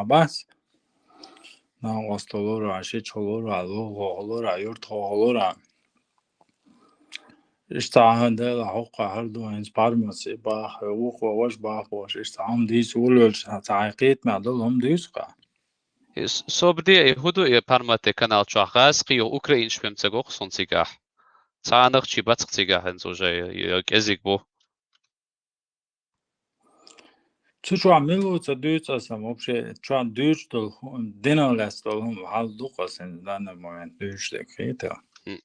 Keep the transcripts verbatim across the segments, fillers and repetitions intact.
бац. Накъосталура, шичхалура, лугӀухалура, юртхухалура. Иштта хӀун дела хӀокху хӀара ду хӀинца пармаси баха, вукхо ваша баха, ваша иштта хӀума дийца волавелча, цхьа хьайн кхетамехь долу хӀума дуьйцу-кха. Э, с-, собаре, и хӀун ду и пармате канал чохь гӀазкхий украинаш бен ца гоху суна цигахь. Цхьа нах чи бацкъа цигахь хӀинца уже я, я кӀезиг бу. Цу чохь мила ву ца дуьйцу аса, вообще, чохь дуьйцуш долу хӀу-, динах лаьцна долу хӀума хьал ду-кх аса, данный момент дуьйцуш дерг хета. М.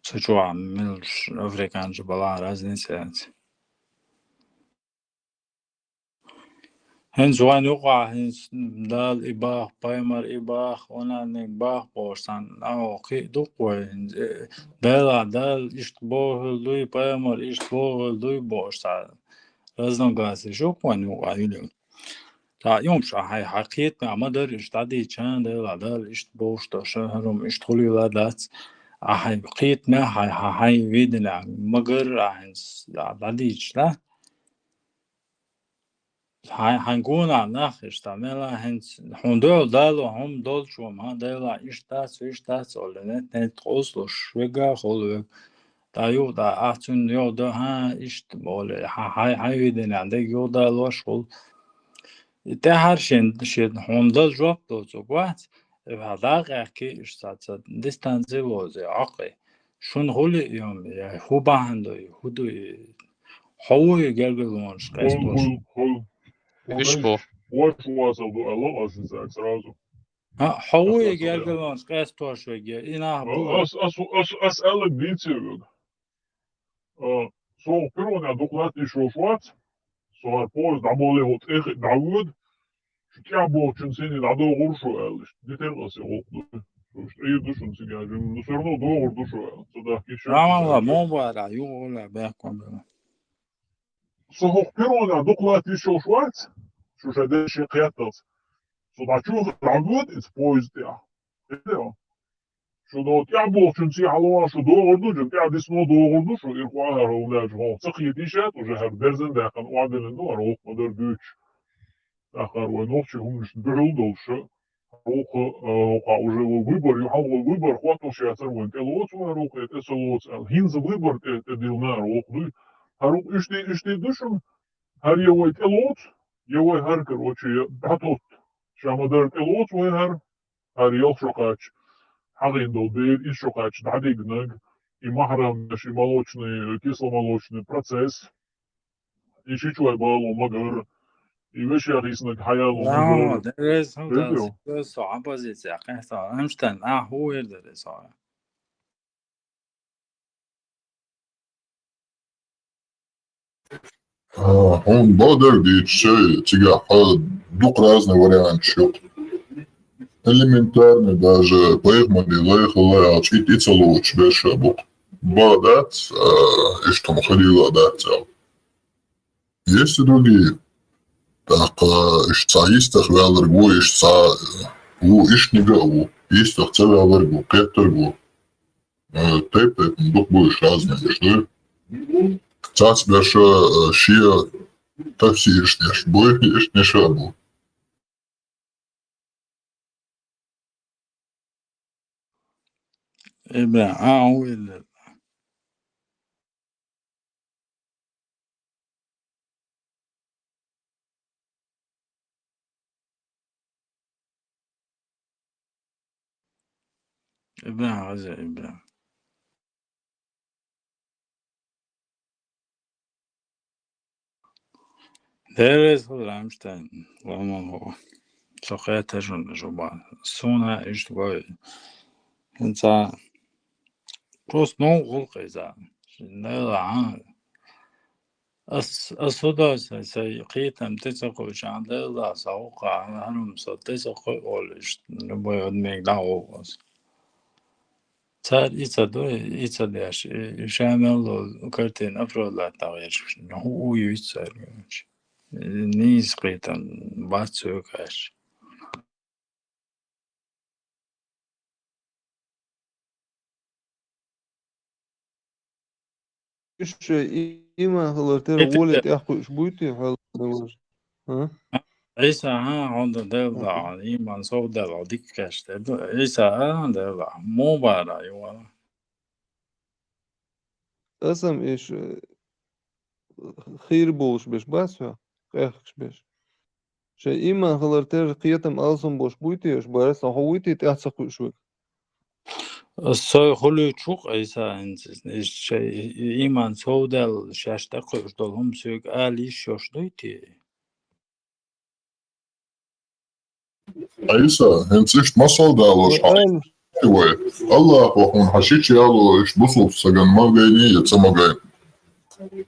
Цу чохь мила ш-, африканчу бала разница яц. ХӀинца вайн юкъахь, хӀинца Дала и баха, пайхамар и баха, вананиг баха бохуш, цхьаьна агӀо кхин а ду-кх вай, хӀинца, э, Дала, Дала иштта бохуьлла дуй, пайхамар иштта бохуьлла дуй бохуш, цхьа разногласия ю-кх вайн юкъахь, Юлия. Цхьа юкъахь ахь хьайн, хьайн кхетамехь ма-дарра иштта дӀадийцича, Дала, Дала иштта бохуш долу ша хӀара хӀума иштта хуьлийла дац, ахь хьайн кхетамехь, хьайн, хьайн, хьайн виденехь ма-гарра ахь хӀинца дӀадийцича, да? Хьайн, хьайн гонахь нах иштта, мела хӀинца, хьуна дуьхьал дало хӀума долчо, ма, Дела, иштта дац, иштта дац, олу, нет, нет, къовсалуш, вегга а хуьлу вега. ТӀа юха, тӀа, ахь цунна юха ду, хьан, иштта, олу, хьан, хьайн, хьайн виденехь дерг юха далош хуьлу. И тӀаьхьара шен, шен хьуна дала жоп доцург вац, и хьан дӀа а къаьхкий, иштта ца, ца дистанци лозе, Ӏоккхий. Шуна хуьлу и хӀума, я хӀун бахьана ду и, хӀун ду и? Хьо ву и гергарлонаш къестош? Хьо, хьо, хьо. Уьш бу. Ваш вацал ду аьлла аса иза сразу. А, хьо ву и гергарлонаш къестош вега, и нах бу. Ас, ас, ас, ас аьлларг дийций вега. А, со перронехь дукха латтийш йолуш вац, со хӀара поезд дӀаболе хӀу тӀе дӀавоьду, шу тӀаьхьа бохучун синий дӀадогӀур шу аьлла, иштта дитира аса гӀуллакх ду. Шу иштта Ӏийр ду шуна цигахь, ну, всё равно догӀур ду шу аьлла. Ца дахкийша. Рамалла, мо бара, юха гӀолла бехк ма бара. Со хӀокху перронехь дукха латтийш йолуш вац, шу шайн деши кхетталц. Со дӀачуьхара дӀавоьду иза поезд тӀехь. Шу до тӀаьхьа бохучун сий хьалаван шу догӀур ду, шу тӀаьхьа дисмо догӀур ду, шу ирхъа хӀара хӀума даьлча хӀокху ца кхетийша, уже хӀара берзан даьккхина охьадиллина ду, хӀара гӀуллакх ма-дарра дуьйцуш. ТӀаккха вайн нохчийн хӀуманашна дуьхьал долуш, хӀара гӀуллакх, а, хӀокху уже вай выбор ю, хьалха вай выбор хӀоттош яцара вайн тӀелоцу, хӀара гӀуллакх тӀе ца лоцу аьлла. ХӀинца выбор тӀе, тӀедиллина хӀара гӀуллакх дуй. ХӀара гӀуллакх иштта, иштта ду шуна, хӀара я вай тӀелоцу, я вай хӀара, короче, я дӀатотту. Ша ма-дарра тӀелоцу вай хӀара, хӀара ялх шо кхаччалц хьахийна долу бер, исс шо кхаччалц дӀадигнарг, и махьрамаш, и молочный, кисломолочный процесс, и шичой бало ма-гарра, и вешех йиснарг хьаяло ма-гарра. Дерриг а хӀума дац, со хьан позиция кхетта, Рамштайн, ахь хӀун эр дара иза? А, хьуна бакъдерг дийцича, цигахь хьан дукха разный варианташ ю. Элементарный даже пайхамаран лай хилла аьлча, и, и ца лоцуш берш а бу-кх. Бакъ дац, а, иштта хӀума хилийла дац аьлла. Есть и другие. ТӀаккха иштта цхьа йистах ваьлларг ву, иштта цхьа ву, иштаниг а ву, йистах ца ваьлларг ву, кхеттарг ву. Э, тайп-тайпана дукха бу уьш разныйш ду. Цхьацца берш, э, шен тафсираш деш бу, иштанаш а бу. Ибрахим, а, хьо вуьйла. Ибрахим, хаза Ибрахим. Дерриг а Рамштайн, ламан хӀу. Со кхеташ ву, жуба. Суна иштта гой. ХӀинца просто новкъа гӀуллакх иза. Нела, а? Ас, ас хӀу до сайн, сайн кхетам тӀе ца кхуьучу, Дела, сан гӀуллакх, хӀара хӀума со тӀе ца кхуьу олуш, любой адамега дӀагӀо аса. Цара и ца ду, и ца деш, и, и ша мел долу картина оправдать дӀагӀерча, ну, хӀу ю иза цара, короче. Нийса кхетам бац цуьнга аьлча. Уьш и-, иман хилар тера воле тӀехь кхуьуш буй те хьал? А? Ӏийса, хьан, хьуна Дела, хьан иман совдала, хьо дика кхаьчде ду. Ӏийса, а, Дела, муха бара ю вала? Аса-м иш, э, хийра болуш беш бац хьо, къехкаш беш. Шайн иман хилар терра кхетам алсам болуш буй те уьш, бара сан хьо вуй те тӀаьхьа ца кхуьуш верг? Со хуьлуьйтуш ву-кх Ӏийса хӀинца, иш шайн иман совдаьлла шаьш тӀекхуьуш долу хӀума соьга ала йиш йолуш дуй те? Ӏийса, хӀинца иштта масал далош хьан вай? Аллахо хьуна хьан шича яло иштта бусулба стагана ма гайний я ца ма гайний?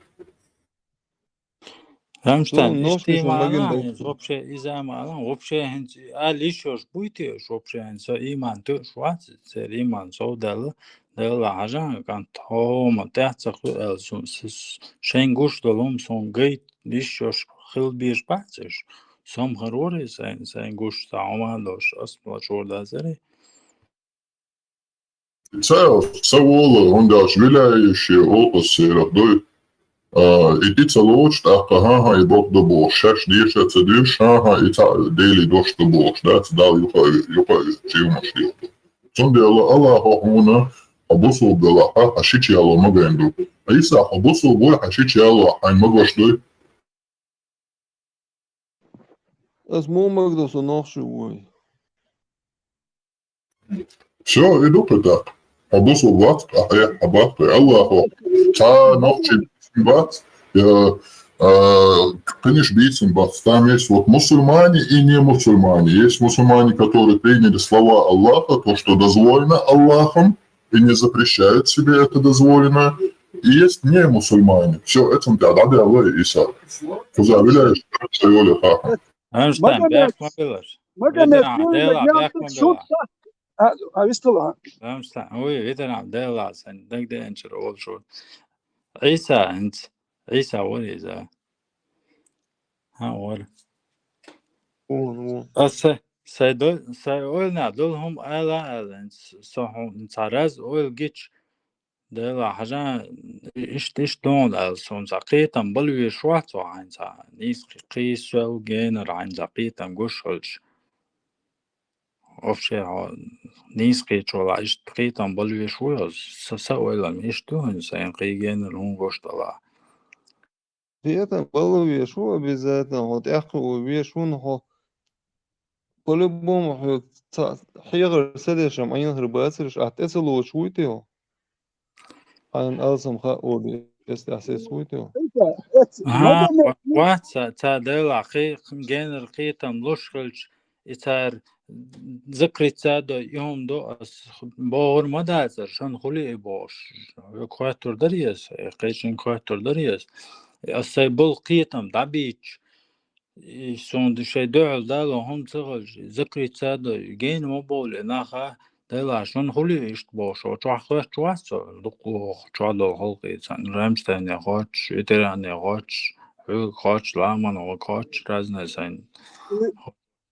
Рамштайн, ну, иштта иман ала, хӀинца вообще иза ма ала, вообще хӀинца ала йиш йолуш буй те уьш, вообще хӀинца со иман тоьуш вац, церан иман совдаьлла, Дела хьажа, кӀант, хьо хӀума тӀаьхьа ца кхуьу аьлла, сун, с-, с-, шайн гуш долу хӀума суна гайта йиш йолуш хила безаш бац уьш. Со-м хир вара сайн, сайн гуш цхьа хӀума а долуш, ас ма чура дацара. Ца, ца вола, хӀунда аьлча виляющие образы церан дуй. А, и тӀе ца лоцуш, тӀаккха, хӀан-хӀа, и боккха ду бохуш, шаьш деша а ца доьшуш, хӀан-хӀа, и цхьаъ Деле дош ду бохуш, дац, Далла юха а, юха а чевнаш деху. Цундела Аллахо хьуна хьо бусулба далахь, хьан шича яло ма гайна ду. Ӏийса, хьо бусулба вуй, хьан шича яло хьайна магош дуй? Ас муха магадо, со нохчи вуй? Всё, и ду кху тӀаккха. Хьо бусулба вац, ахьа, хьан баккхий Аллахо. Цхьа нохчи бац, я, а, кхиниш бийцина бац. Там есть вот мусульмане и не мусульмане. Есть мусульмане, которые приняли слова Аллаха, то, что дозволено Аллахом, и не запрещают себе это дозволенное. И есть не мусульмане. Всё, это тӀаьхьа дӀадаьлла Ӏийса. Кхуза виляешь, всё, Оля, ха-ха. Рамштайн, Магомед, бехк ма билар. Магомед, Ветеран, Дела, бехк ма билар. А, а, вистала. Рамштайн, ой, ветеран, Дела, сайн дагадеанчура олуш ву. Ӏийса, хӀинца. Ӏийса вара иза. ХӀан, вара. Вон, вон. Аса, сайн до-, сайн ойланехь долу хӀума ала, ала, хӀинца со хьуна цхьа раз ойла гича, Дела хьажа, иштта, иштта ду хьуна аьлла, суна цхьа кхетам бала везаш вац хьо хьайна цхьа нийса кхи-, кхийсавелла генара хьайна цхьа кхетам гуш хилча. Вообще хьо нийса кхеташ валахь, иштта кхетам бала везаш вуй хьо? Са, сан ойлам иштта ду хьуна, сайна кхин генара хӀума гуш далахь. Кхетам бала везаш ву обязательно, хьо тӀаьхьа кхуо везаш ву, но хьо по-любому хьоьга цхьа хьехар ца деш-м Ӏийна хир бацараш, ахь тӀе ца лоцуш вуй те хьо? Хьайна алсам хаьа олий, эццахь сецна вуй те хьо? Ага, ва-, вац, ца, ца Дела, кхи-, генара кхетам луш хилча, и цара закрыться а до, и хӀума до, ас бохур ма дацара, шуна хуьлий и бохуш. Век хоьттур дарий ас, кхечуьнга хоьттур дарий ас. Ас сайн болу кхетам дӀабийцича, и суна шайн дуьхьал дало хӀума ца хилча, закрыться а до, гена ма бовлий наха, Дела, шуна хуьлий иштта бохуш, хьо чохь хоьттуш вац со, дукха воху чохь долу халкъе цхьаьна, Рамштайне хоьттуш, ветеране хоьттуш, хьоьга хоьттуш, ламанга хоьттуш, разные сайна.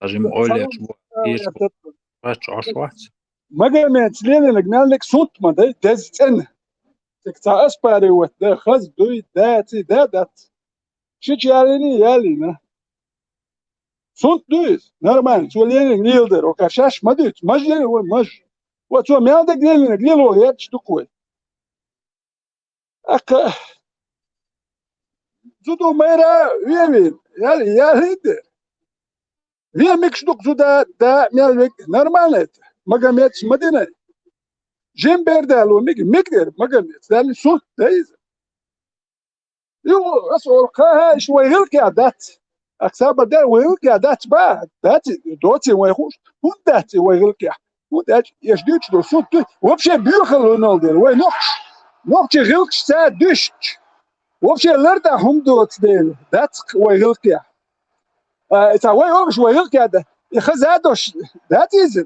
Хьажим ойлеш бу, еш бу, вац, Ӏаш вац. Магомедца лелийнарг мел дерг сунт ма дай, деза цӀена. Цига цхьа оспаривать дан, хаза дуй, даций, да, дац. Шича ялийний, ялийна. Сунт ду иза, нормально, цо лелийнарг леладар, ока шаьш ма дуьйцу, маж лело вай, маж. Ва цо мел дерг лелийнарг лело гӀерташ ду-кх вай. Аккха, зуда майра вевин, ял-, ялийна де. Вен микаш ду-кх зуда, да, мел вег, нормально это. Магомедс ма динай. Жим бер дало миг, миг дер, Магомедс, дали сунт да иза. Ю, ас олу, кхаха, иш вай гӀилкъехь дац. Ах сабар дар, вай гӀилкъехь дац ба, дац, доций вай хууш, хӀунда дац вай гӀилкъехь? ХӀунда аьлча, еш дуьйцуш долу сунт дуй, вообще боьхалла лунал дела, вай нохчий, нохчий гӀилкхаш ца дуьшча, вообще лар тӀехь хӀума доцу дела, дац вай гӀилкъехь. А, ца вай олуш вай гӀилкъехь дац, и хаза дош дац иза,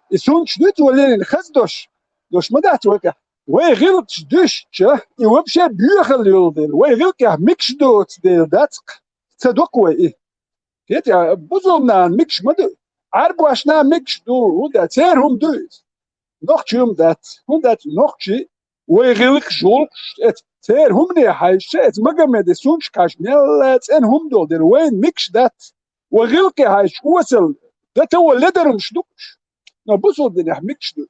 и сунташ дуьйцу вай леррина хаза дош, дош ма дац вай кхехь. Вай гӀилкхаш дуьшча, и вообще боьхалла йолу дела, вай гӀилкъехь микаш доцу дела дац-кх, ца доккху вай и. Кхетий, бузулба нахана микаш ма ду, Ӏарбошна микаш ду, хӀунда церан хӀума ду иза. Нохчий хӀума дац, хӀунда аьлча нохчий вай гӀилкхаш гӀуллакхаш эца, церан хӀумане хьаьжча, эца Магомеде сунташ кхаш мелла цӀена хӀума долу дела, вайна микаш дац. Вай гӀиллакхе хьайча осал, дата вай ледармаш ду уж. Но бусалба динехь мегаш ду.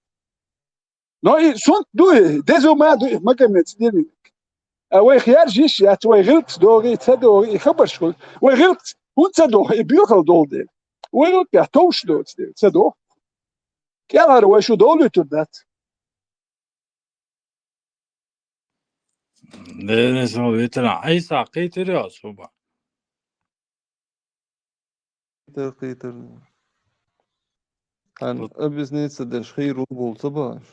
Но и сунт ду и, деза ма ду и, Магомеда динехь. А вайх яржа йиш яц, вай гӀиллакхаца догӀий, ца догӀий, и хабарш хуьлу. Вай гӀиллакхаца хӀунда ца догӀу, и боьхалла долу дела. Вай гӀиллакхехь товш доцу дела, ца догӀу. КӀелхьара вай шу довлуьйтур дац. Дерриг а ветеран. Ӏийса кхийтира ас хӀума? Кхийтира, кхийтира. Хьан объясниться деш хир ву бул ца баш?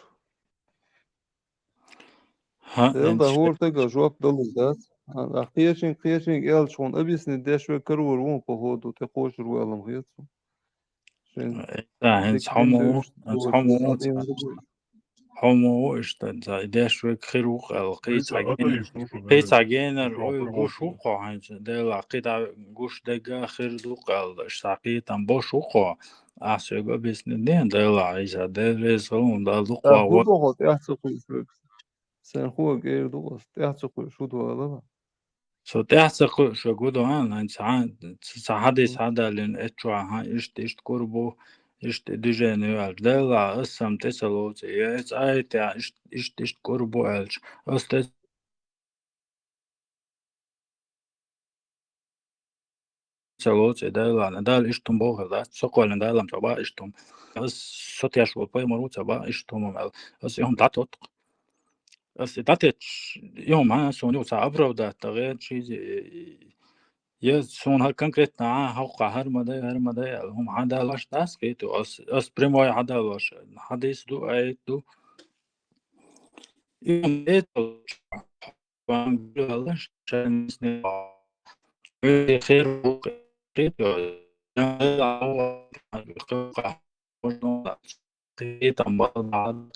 ХӀан, Дела да, хӀора тага жоп далур дац. Хьан, а кхечинг, кхечинг аьлча хьуна объяснить деш вай карор ву, по ходу тӀе кхочур ву аьлла хета суна. Шен Да, хӀинца дика хьо ма ву, хӀинца хьо ма ву, хьо ма ву иштта, ца и деш вай хир ву аьлла, кхин цхьа генар, кхин цхьа генар, ой, гуш ву хьо хӀинца, Дела, кхин цхьа гуш дегга хир ду аьлла, аш цхьа кхетам бош ву хьо, ахь соьга объяснить де, Дела, Ӏийса, Дела реза хуьлда, Дала дукха Да, хӀун ву. Ду хьо, тӀаьхьа ца кхуьйсу вай? Сайн хӀума эр ду ас, тӀаьхьа ца кхуьйсу, хӀун ду ала? Со тӀаьхьа ца кхуьу, шо гу ду, а, хӀинца хьан, ца, ца хьадис хьадаллина, эцчохь хьан иштта, иштта кур бу, иштта движение ю аьлча, Дела, ас сам тӀе ца лоцу, я эца айта, иштта, иштта, иштта кур бу аьлча, ас тӀе ца лоцу, Дела, Дала иштта хӀума бохур дац, со кхоьллина Дала ма ца баха иштта хӀума. Ас со теш волу пайхамар ву ца баха иштта хӀума аьлла, ас и хӀума дӀатотту. Ас и дӀатетча, и хӀума хьан суна юха ца оправдать дагӀе, чизи, я суна хӀара конкретно а хьокху хӀара ма дай, хӀара ма дай аьлла, хӀума хьан далош дац кхету, ас, ас прямой хьан далош, хьадис ду, айт ду. И хӀума тӀе ца лоцуш, хӀума гулалаш, шайна нисне хир ву кхету, я кхетам бала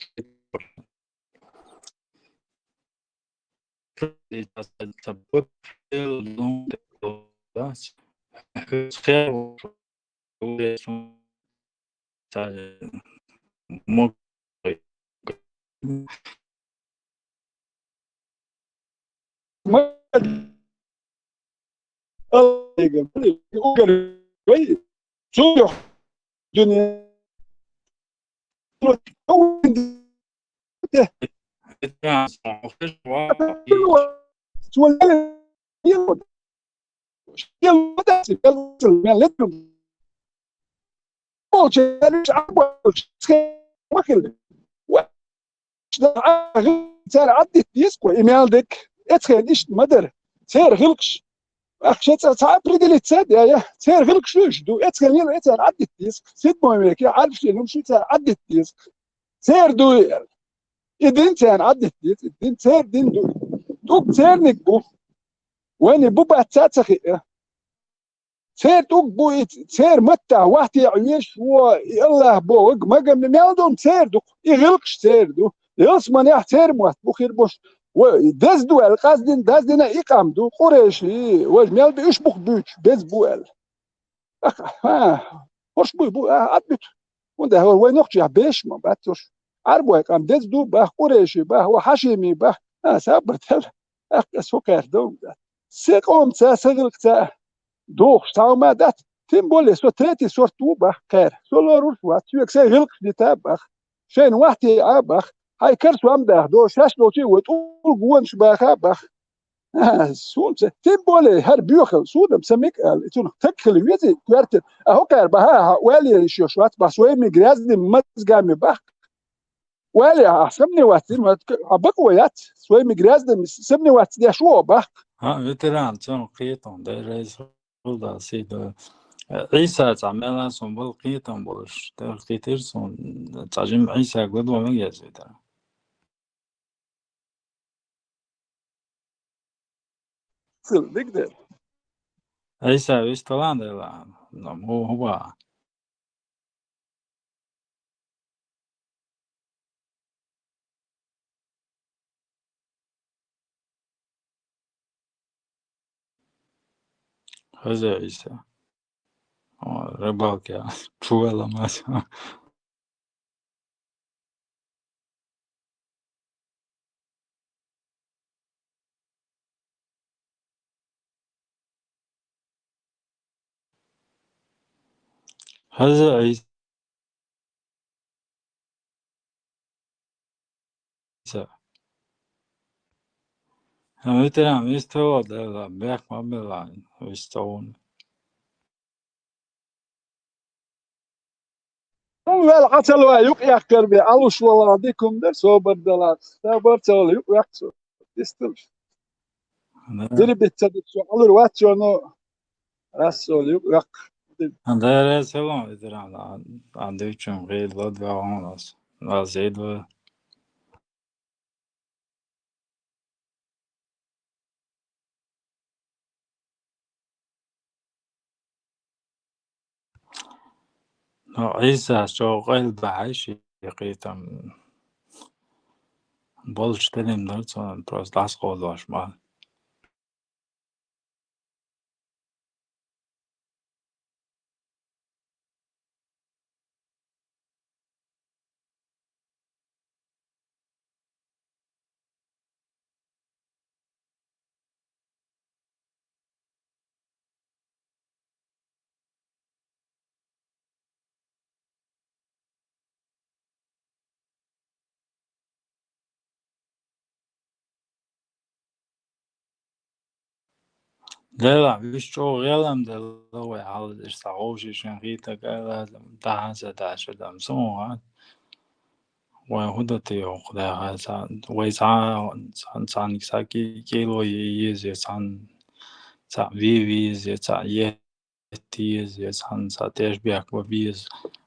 Цара Ӏаддитта деза кхо, и мел дерг, эцхен иштта ма дара. Церан гӀиллакхаш. Ахча цӀа ца определиться а, я, я, церан гӀиллакхаш ду, эцхен лела, эцарна Ӏаддитта деза. Седьмой веке, Ӏарбаш лела, хӀума шу цара Ӏаддитта деза. Церан ду и аьлла. И дин царна Ӏаддитта деза, и дин церан дин ду. ТӀуг церниг бу. Вайна бу бац ца ца хиъа. Церан тӀуг бу и, церан маттахь вахтеӀа веш ву и Аллах боху, Магомед мел долу церан ду, и гӀиллакхаш церан ду. Ялсаманехь церан мотт бу хир болуш. Вай деза ду аьлла, къаздина, даздина и къам ду, къурайши, важа мел би уьш бух буьйцуш, беза бу аьлла. Аха, хӀа, хӀорш буй бу, а, Ӏад буьту. ХӀунда аьлча вай нохчий беш ма бац хӀорш. Ӏарбой къам деза ду бах, къурайши бах, ва хьашими бах. А, сабар тел. Ахка со кхаьр ду. Се къомца, се гӀиллакхца дохуш цхьа хӀума дац. Тем более, со третий сорт ву бах кхаьр. Со лоруш вац, соьга сайн гӀиллакхаш дита бах. Шайна вахте а бах. Хьай карс вам даха до, шаш долчий вай тӀулг вонаш баха бах. А, суна ца, тем более, хӀара боьхал, суна ца мега аьлла, и цунах таг хила везий, коьртира. А хӀокхара баха, хьан оьллера йиш йолуш вац, бах, своими грязными мозгами бах. Оьлле, а сомневаться, ма, а бакъо яц, своими грязными сомневаться деш ву бах. ХӀан, ветеран, цунах кхетам, Дела реза хуьлда, сий ду. Ӏийса цхьа мел а суна бала кхетам болуш, тера кхетира суна, цхьа жима Ӏийса гладо мега еза, ветеран. Цул дика дела. Ӏийса висталан дела, ну, хӀу-, хӀуба. Хаза Ӏийса. О, рыбалка. Чувала маса. Хаза Ӏийса. Хьан ветеран, вистхила дела, бехк ма бела, вистхуна. Хьун вел Ӏацалва юкъ яккхар бе, алуш вала дикум дар, собар дала. Собар цавал юкъ яккхар. Дистилш. Да. Дири битца диксо, алур ваццо, но Расул юкъ яккх. Андерес хилон ветеран, ан дучун гъил лад вагъон ас. Вазид ва. Ну, Ӏийса чӀогӀа къайла дахьай ши кхетам. Болчу телим дар цунна просто дӀасакъовлош ма. Дела, вуьш чӀогӀа гӀелам делла вай хьалха, иштта вовшашна хийтаг аьлла, дахьан ца даьша дам сон ван. Вай хӀун дан те хӀокху дахьа, цхьа, вай цхьа, цхьа, цхьаьнга цхьа кӀи-, кӀело е-, еза, цхьаьна цхьа ве веза, цхьа е- тӀе еза, я цхьаьна цхьа тӀеш бехк бан беза,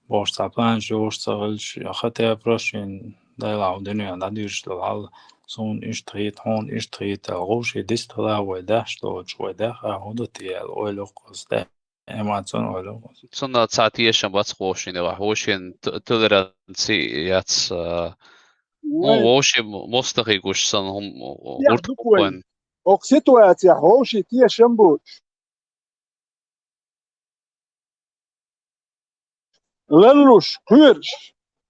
бохуш цхьа планаш йолуш ца хилча, я хотя бы просто шен Дала хьо дуьненахь дӀадуьйшуш долу хьал, суна иштта хийта, хьуна иштта хийта, гӀовший дистхила вай даьхьаш долчу, вай даьхьа хӀун дан те аьлла, ойла йоккхуш, тӀе эмоцин ойла йоккхуш. Цунна цхьа тешам бац вовшийн, вовшийн т-, толеранци яц, а, ну, вай вовшийн мостагӀий гуш санна хӀума гӀурт бу вайн. Окху ситуацехь вовшийн тешам боцуш. Лаллуш, кхоьруш.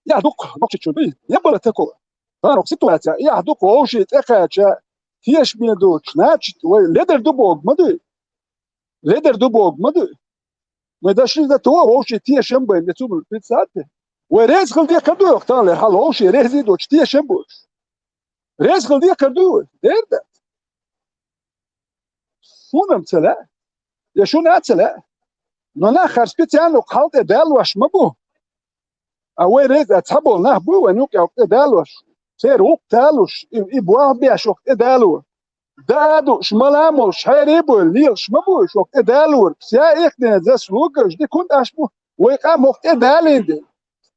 Я дукха, нохчичун дуй, я бала тако. Царах ситуация, я дукха, вовший тӀекхача, тешаме доцуш, значит, вай ледар ду богу ма дуй. Ледар ду богу ма дуй. Вай дашли за то, вовший тешам бай, мецумал пиццати. Вай реза хила декхар ду, йоху тахлер, хьал вовший реза доцуш, тешам боцуш. Реза хила декхар ду вай, дер дац. Суна-м ца лаьа, я шуна а ца лаьа. Но нах хӀара специально хьал тӀе далош ма бу. А вай реза цхьаболу нах бу вайн юкъа тӀе далош. Церан гӀуллакх талуш, и, и болх беш ваха тӀе дало. Да а дууш, мала а молуш, хьерий а бойла, лелаш ма бу уьш ваха тӀе далора. Ся ихне заслугаш дика хӀунда аш бу? Вай къам ваха тӀе далийна дела.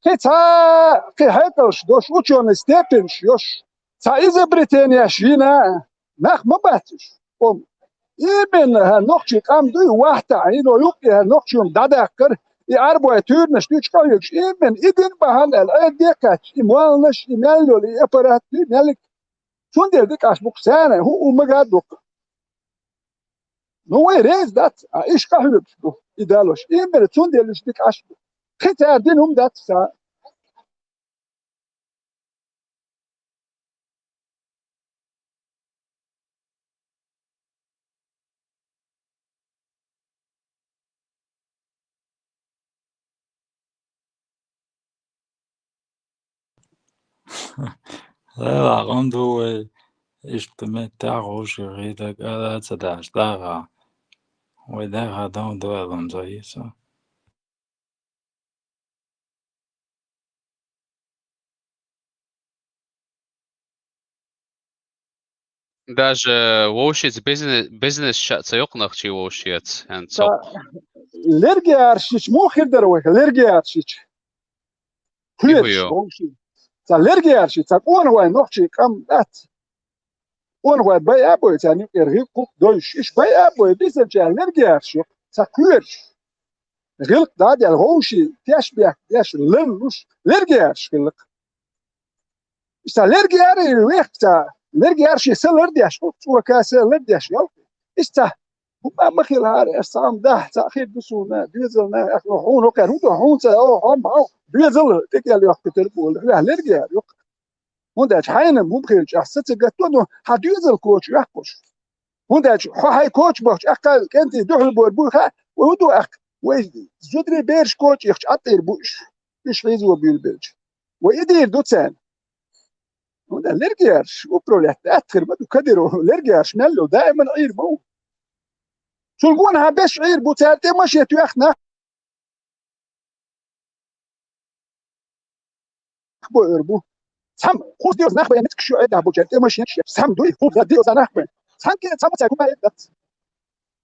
Кхин цхьа, кхин хьекъалш дош, учёный степеньш йош, цхьа изобретениеш йина а, нах ма бац уьш, хӀума. Именно хӀара нохчийн къам дуй, вахтахь, хӀинца юккъе хӀара нохчийн дӀадаккхар, и Ӏарбой туьйранаш дуьйцу къахьоьгуш, именно и дина бахьана аьлла, Ӏедде а кхаьчча, и молланаш, и мел йолу, и аппарат дуй, меллиг. Цундела дика Ӏаш бу-кх царна, хӀу, хӀу магад бу-кх. Ну, вай реза дац, а иша къахьоьгуш бу, и далош. Именно цундела иша дика Ӏаш бу. Кхин цара дина хӀума дац цара. Лела, гӀум ду вай, иштта меттехь вовшийн хийтаг ала а ца даш, дагӀа. Вай дагӀа дам ду аьлла ца йийса. Даже вовшеца безне-, безнес ша ца йоккхунах чи вовшеца, хӀинца. Ца лергеаршича, муха хир дара вай, лергеаршича? Кхоьруш вовшийн. Ца лергеарши, ца къонахой нохчийн къам дац. Къонахой байа а бой, царна юкъера гӀиллакх-гӀуллакх дойуш, иш байа а бой, бисанчара лергеарш ю, ца кхоьруш. ГӀиллакх дӀа а даьлла, вовшийн тешнабехк деш ларлуш, лергеарш хилла-кх. Иштта лергеара вехка ца, лергеара шен са лардеш, цӀока са лардеш йолу. Иштта хӀумма ма хилахьара, аш цхьа хӀума дахь, цхьаъ хир ду суна, доьзална, ах, хьуна хӀокхаьр хӀун ду, хьуна ца, о, хьо ма хьо, доьзал тӀекӀел йоккхуьйтур бу, хьоьга лергеара ю-кх. ХӀунда аьлча хьайна хӀума хилча, ас са ца гатто, но хьан доьзал коча йоккхуш. ХӀунда аьлча хьо хьайн коча бахча, аккха кӀентий дуьхьал бор буй хаьа, вай хӀун ду аккха? Вай зударий бераш коча яхача Ӏаттӏийр бу уьш. Уьш хьийзо буьйлабелча. Вай и дийр ду царна. ХӀунда лергераш, управлять даьттахир ма ду Кадыров, лергераш мел йолу даиман Ӏийр ма ву. Цул гонахьа беш Ӏийр бу, цара тӀе машен тоьхна нах бо эр бу. Цхьамма, кхуза деза нах бен, мискаш ю Ӏедда бу, цара тӀе машен шен, цхьамма дуй, кхуза деза нах бен. Цхьамма ке, цхьамма цаьрга хӀума эр дац.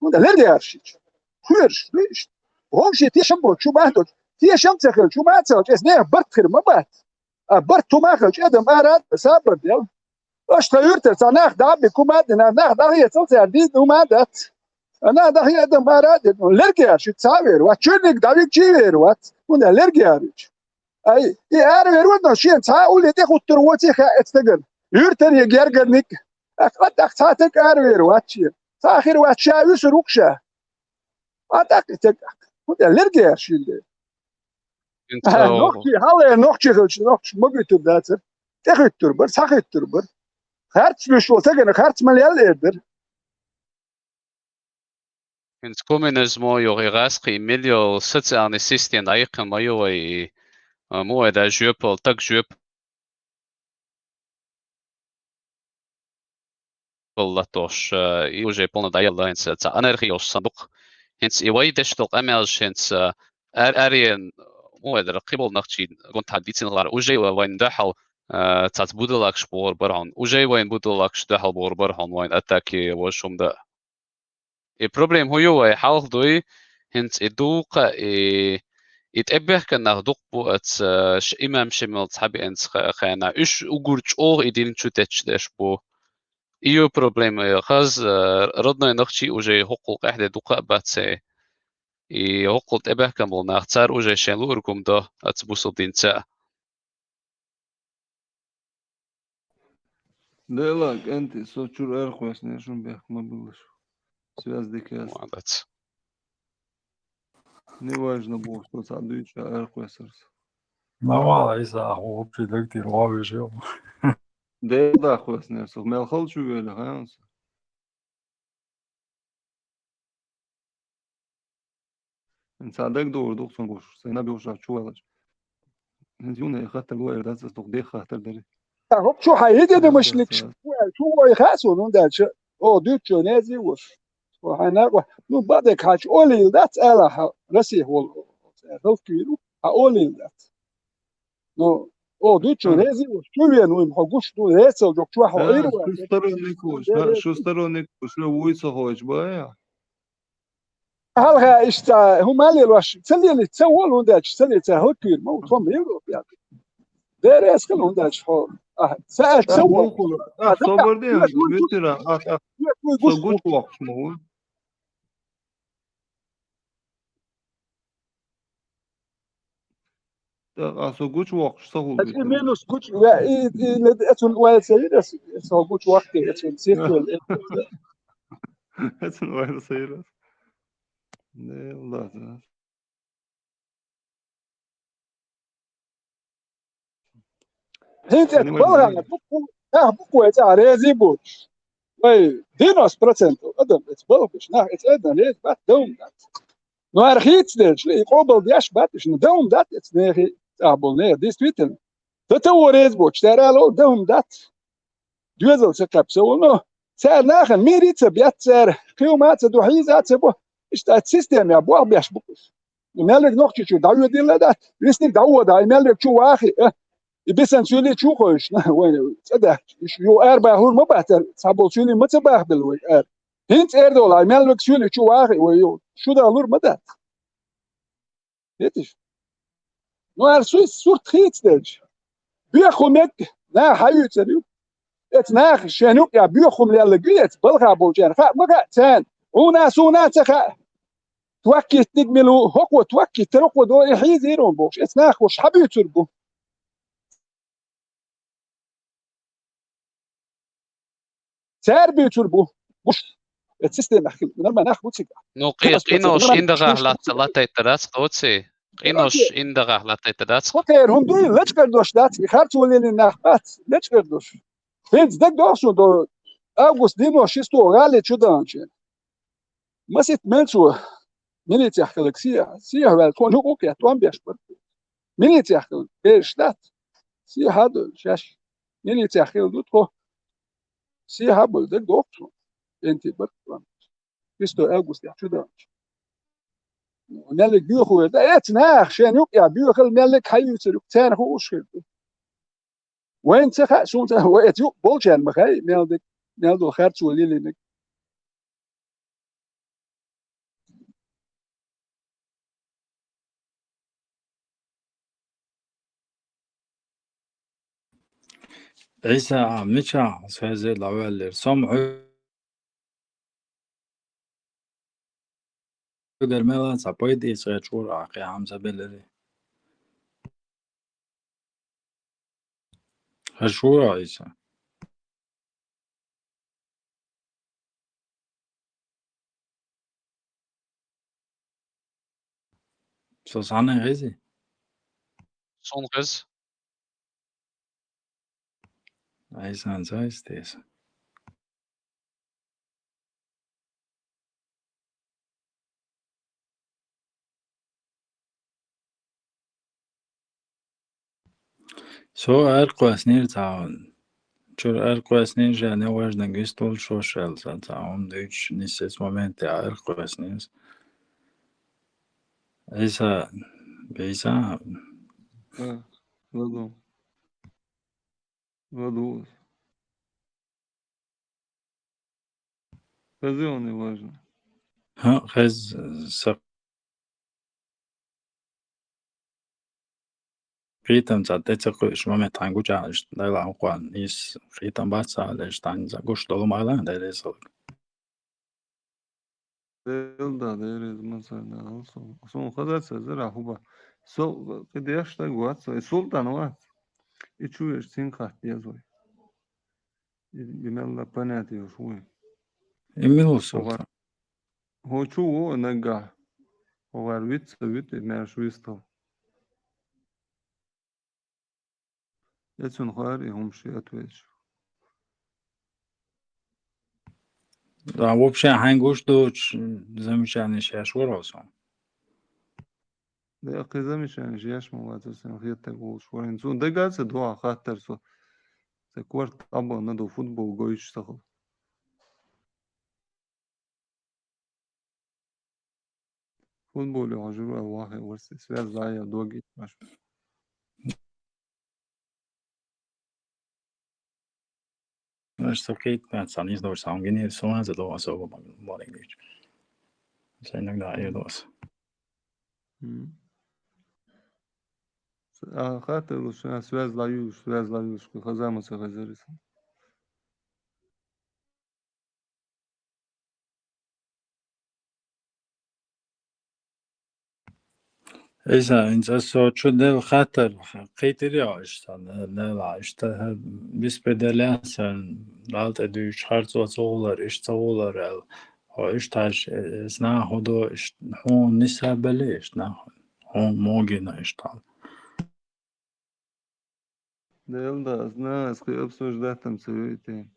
ХӀунда лергераш шича. Хуьраш, дуй иштта. Вовши тешам бо, чу ма а доцу. Тешам ца хилча, чу ма а ца хилча, эс нехан барт хир ма бац. А барт хӀума хилча, адам ара а сабар дел. Аша тхан юьртара цхьа нах дӀа а бигна, хӀума а дина, нах дӀахецал цара дийна хӀума а дац. А нах дӀахе адам ара а дина, лергераш ю цхьа а вер вац, чуьрниг дӀавигчий вер вац, хӀунда лергераш ю. Ай, и ара вер вац, но шен цхьа а улле тӀе хуттур воций хаьа эцу стагана. Юьртара я гергарниг. Ах, а тӀаккха цхьа а стаг ара вер вац шен. Цхьа а хир вац, ша уьсур ву-кх ша. А тӀаккха и стаг, хӀунда лергераш ю дела. ХӀинца нохчий, хьалха нохчий хилча, нохчий ма гуьйтур дацара. ТӀехуьттур бара, схьахуьттур бара. Харц луьйш волу стагана харц ма лелла эр дара. ХӀинца коммунизмо йоху и гӀаскхий мел йолу социальный система дӀайихкина ма ю вай и, а, мо вай да жоьпалла, таг жоьпалла латтош, а, и уже полно дӀаелла, хӀинца цхьа анархи йолуш санна ду-кх. ХӀинца и вай деш долу къамелаш хӀинца, а, ар-, арен, мо вай дара, кхиболу нахчий гонтахьа дийцина хилар, уже вайна дуьхьал, а, цхьацца будалакаш бохур бара хьуна, уже вайна будалакаш дуьхьал бохур бара хьуна вайна атаки вожа хӀума дан. И проблема хӀун ю вай хьалха дуй, хӀинца и дукха, и, и тӀебехкан нах дукха бу аца, ш-, имам Шемал цхьабеанца ха-, хенахь. Уьш уггар чӀогӀа и дин чу тетташ деш бу. И ю проблема, хаза, а, родной нахчий уже хӀокхул къаьхьа де дукха а бац, и хӀокхул тӀебехкан болу нах, цара уже шайн луург хӀума до аца бусул динца. Дела, кӀентий, со чуьра аьрхойсинера, шун бехк ма биллаш. Связь дика яц. Молодец. Неважно бохуш, со цхьа дуьйцуш аьрхойсира со. Нормально, Ӏийса, ахьа вообще дагтийра ван веш ю. Дела, дӀахойсинера со, мел хала чу вели, хьан со? ХӀинца дагадогӀур ду-кх сан гуш, сайн наб йолуш чу ваьлча. ХӀинца юна хаттар ло эр дац, ас дукха деха хаттар дари. Та хӀокху чу хьан хӀиде ма шликаш? Чу вой хаьа суна, хӀунда аьлча, о, дуьйцучо незе а вуш. О, хьайн накъо, ну, бакъдерг хьан чу олийла дац, ала хьан Россия волу. ХӀаллаквийр ву, хьан олийла дац. Ну, о, дуьйцучо незе а вуш, чу вен вуй, хьо гуш ду, рецал жок чу хьо Ӏийр вац. Шу сторонник вуш, шу сторонник вуш, шу вуй ца хойчу бая. Хьалха иштта хӀума лелош, ца лели, ца волу, хӀунда аьлча ца лели, ца хӀаллаквийр ма ву, тхо-м Европа ял. Деррес хила, хӀунда аьлча хьо, а, ца аьлча ца волу. Ах, собар де, вуьтира, ах, ах, со гучу воккхуш ма ву. ТӀаккха со гучу воккхуш, ца хӀума. Аса и минус гучу, ва, и, и, и, эцун ойла ца йира, со гучу воккхий, эцун сиртвел. Эцун ойла ца йира. Не, ладно. ХӀинца эцу балхана букъу, нах букъу вай цӀа резий боцуш. Вай девяносто процентов адам эцу балхаш, нах эцу айдан реза бац, давм дац. Но ара хийцаделча, и къобал деш бац, ишна давм дац эцу нехи, цӀа болу нехан, действительно. Ца таво реза боцуш, цара ала волу давм дац. Доьзал ца кхаьбса волу, но цара нахана мири ца бец цара, кхин хӀума а ца до, хьийза а ца бо, иштта система болх беш бу-кх уьш. Мел верг Нохчийчуьра дӀавоьдийла дац, висниг дӀавода, и мел верг чу вахи, а? И бисана суьйли чу кхойшна, вайна цӀа даьхкича. Уьш юха арабахалур ма бац, цхьаболу суьйли ма ца бахабелла вай ара. ХӀинца эр долу, и мел верг суьйли чу вахи, вай ю, шу дахалур ма дац. Хеташ? Ну, ара суй сурт хийцаделча. Боьха хӀума мега, наха хьаюьйцур ю. Эца наха шен юкъа боьха хӀума лелларг ю эца, балха болчарна. Хаьа, ма хаьа царна. Хьуна, суна ца хаьа. Тваккиттиг мила ву, хӀокхо тваккиттара, хӀокхо дора, и хьийзийра хьуна бохуш. Эца наха уьш хьабуьйцур бу. Цара буьйцур бу. Гуш. Эта система хила. Нормально нах бу цига. Ну, къи-, къинош индагӀахь латта-, латтайта дац, доций? Къинош индагӀахь латтайта дац. Хо кхера хӀума дуй, лачкъар дош дац, и харц валлалин нах бац, лачкъар дош. ХӀинца дагадогӀу суна до август дийно шисто гӀали чу даанча. Масит мел цо Милицех хиларг сиха, сиха ваьлла, тхона юкъа кхетта, тӀом беш бара. Милицех хиларг бераш дац. Сиха а довла шаьш. Милицех хилла ду тхо. Сиха а бовла дерг дохку тхона. Энти бара тхона. Шестой августехь чу даьлча. Меллиг боьха вер да, эца наха шен юкъа боьхал, меллиг хьаюьйцур юкъа, царна хууш хир ду. Вайна ца хаьа, суна ца хаьа, вай эца юкъа болчарна ма хаьа, мел дерг, мел долу харцо лелийнарг. Ӏийса, а, мичахь хьо связе дӀаваьллера? Со-м хьоьгара мел а цхьа пайда эца гӀерташ вара ахь кхин хьамса белларий. Хьо шу вара, Ӏийса? Со санна хезий? Сон хез. Ай, сан, сан, эстес. Со аьркхоьснера цхьа хӀума. Чуьра аьркхоьснера ша неважно гист волуш шош аьлла сан цхьа хӀума дуьйцуш нисса моменте аьркхоьснера. Ӏийса, Ӏийса. А, ладу. Ладу. Хезий хьуна неважно? ХӀаъ, хеза, са кхетам цхьа тӀе ца кхуьуш, момент хьайн гучахь, иштта дайла хьан кхоан, нийса кхетам бац ца аьлла, иштта хьайн ца гуш долу ма хилла, Дела реза хуьлда. Дела да, Дела реза ма ца да, алсу. Суна хаза ца зара хӀуба. Со кхидеш стаг вац, и Султан вац. И чу веш цинга хатта деза вай. И, и мелла понятие уж вуй. И мила Султан? ХӀо чу ву наггахь. ХӀо вар виц ца вит, и маьрша вистал. Я цунна хаар и хӀума шен ответчу. Да, вообще, хьайн гуш доцуш замечание шаьш вара хьо сон? Да, кхин замечание шаьш ма вацара сан хетарг волуш вара. Цунна дага ца дуьхьа хаттар со. Сан корта абана ду футбол гойтуш ца хала. Футболе хьо жура вахе варсе, связь лая доги баш. Аш со кхетта, сан из дорс, сан гинер, сон за до особо моргич. Сан иногда я дос. М. А, хаттар луш, а, связь лаюш, связь лаюш, хазама ца хазарис. Ӏийса, хӀинца со чу делла хаттар кхийтира йо иштта, делахь, иштта хӀара беспределяться, Далла тӀе дуьйцуш харцо ца гӀулар, иштта ца гӀулар аьлла. Хьо иштта хьаьжча, э, э, нах хӀун до, иштта хьуна нисабелли, иштта нах хьуна могина иштта. Дела да, ас нах, ас кхин обсуждать-м ца вуьйту.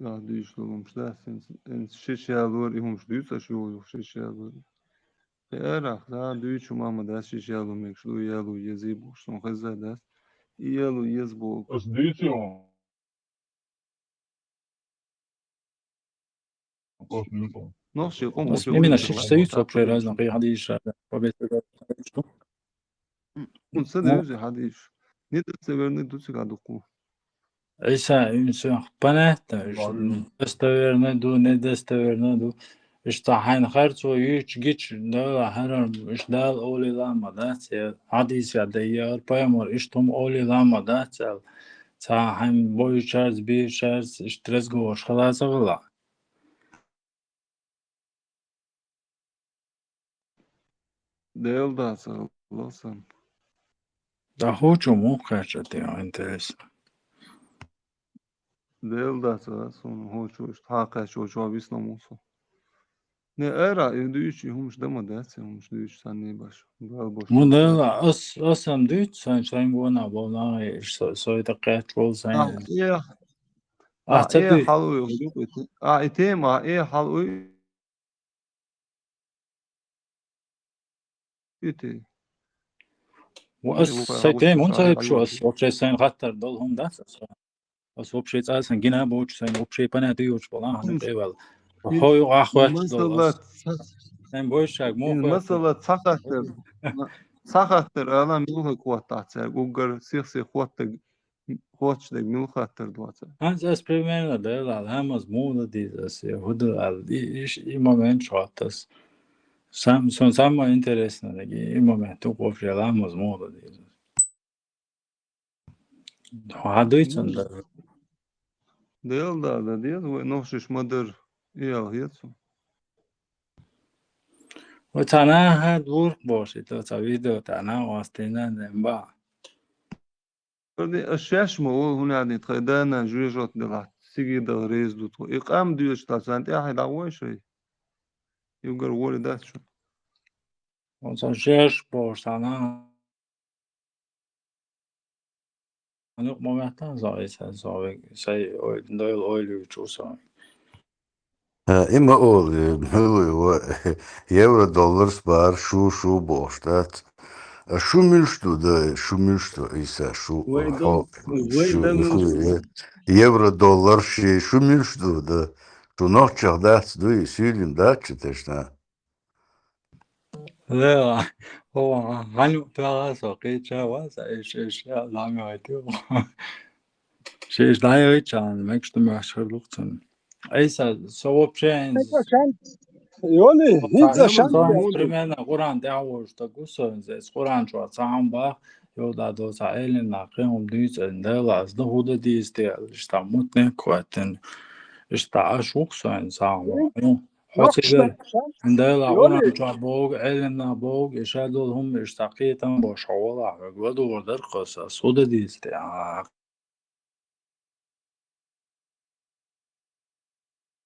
Ах, дуьйцуш долу хӀумаш дац, хӀинца, хӀинца ши чу ялор, и хӀумаш дуьйцу аша йогӀу, ши чу ялор. Кхин арахь, за, дуьйцу хӀума ма дац, ши чу яло мегаш ду, яло езий бохуш, сон хеза дац. И яло еза боху. Ас дуьйцу хьуна. Нох ши къом. Ас именно шиш союз вообще разный, кхин хьадийша, победа. М, м, ца девза хьадийша. Не достоверный ду цига дукху. Ӏийса, имца понятно, достоверный ду, недостоверный ду. Иштта хьайна харцо юьйцу гича, Дала хьарам, иштта Дала олийла ма дац, я хьадийса дай, я пайхамар, иштта хӀума олийла ма дац, аьлла. Цхьа хьайн бойучарца, бийрачарца, иштта разговораш хила ца хила. Дела дац, алло сан. Да хӀу чу муха кхаьчча тӀе, интересно. Дела дац, а, суна хӀу чу иштта хьакхаьчча, чу висна мусу. Не, ара, и дуьйцу, и хӀумаш дан ма дац, и хӀумаш дуьйцу санний баш. Дала бош. Ну, Дела, ас, ас ам дуьйцу, сайн, сайн гонах болу нахе, со-, сой тӀе кхаьчча болу сайн. А, э, а, ца э, дуьйцу. Хьалуй, а, и тема, а, э, хьалуй. Ити. Ва ас сай тема хӀунда ца хеташ, ас вообще сайн хаттар долу хӀума дац ас. Ас вообще цкъа а сайн гина боцуш, сайн вообще понятие йоцуш болу ахьа тӀевала. Хьо юкъахь хоьттуш долу ас. Сайн бойшаг мо хоьттуш. Масала, ца хаттар. Ца хаттар ала муьлхха хӀоттахь цаьрга, уггар сих-сих хӀоттаг, хӀотташ дерг муьлхха хаттар ду цаьрга. Хьанца ас примерно дела, ламаз муха деза ас, я хӀу ду аьлла, и, и, и момент шоттас. Сам-, сон самое интересное, и, и момент, у вообще ламаз муха деза. Хьан дуьйцун дара? Дела да, да, деза, вай нохчаш ма дара, и ял хецу. Вай цхьа наха дурх бохуш, и то цхьа видео, цхьа наха вастина, нем ба. Варди, аш шаьш ма олу, хӀунда аьлла тхайн дана жоьжот делахь, циге дала реза ду тхо. И къам доьшуш дац, царна тӀаьхье дӀагӀой шай. Югар воли дац шу. Оцу шаьш бохуш, цхьа наха Ан юкъа ма моьттан со, ай сан, со вег, сай ой-, дойла ойла юьйцуш ву со. Э, и ма олу, э, муьлуй ва, евро долларс бара, шу, шу бохуш дац. А шу муьлш ду, да, шу муьлш ду, Ӏийса, шу, вай хьо, дол-, вай шу, дол-, шу, э, евро доллар ши, шу муьлш ду, да. Шу нохчех дац, дуй, суьйлим дац шу тешна. Лела, о, хьанна юкъа тоьхна со кхеча ван, сан иш, иш, ламийту. Шиш дӀайойча, мегаш ду моьттуш хир ду-кх цунна. Ӏийса, со вообще хӀинца. Йоли, хӀинца шанс. Примерно Къуръан тӀехь а волуш стаг ву со хӀинца. Эс Къуръан чохь цхьа хьан бах, йолу да доцахь элина кхин хӀума дуьйцу, эн Дела, ас дан хӀу дан дийца те, иштта мутнек хӀоьттина. Иштта аш ву-кх со хӀинца цхьа хьан бах. Хьо цига, Дела, Къуръан чохь боху, элина боху, и ша долу хӀума иштта кхетам бо, ша валахь, вега ладугӀур дара-кх аса, ас хӀу дан дийца те, а,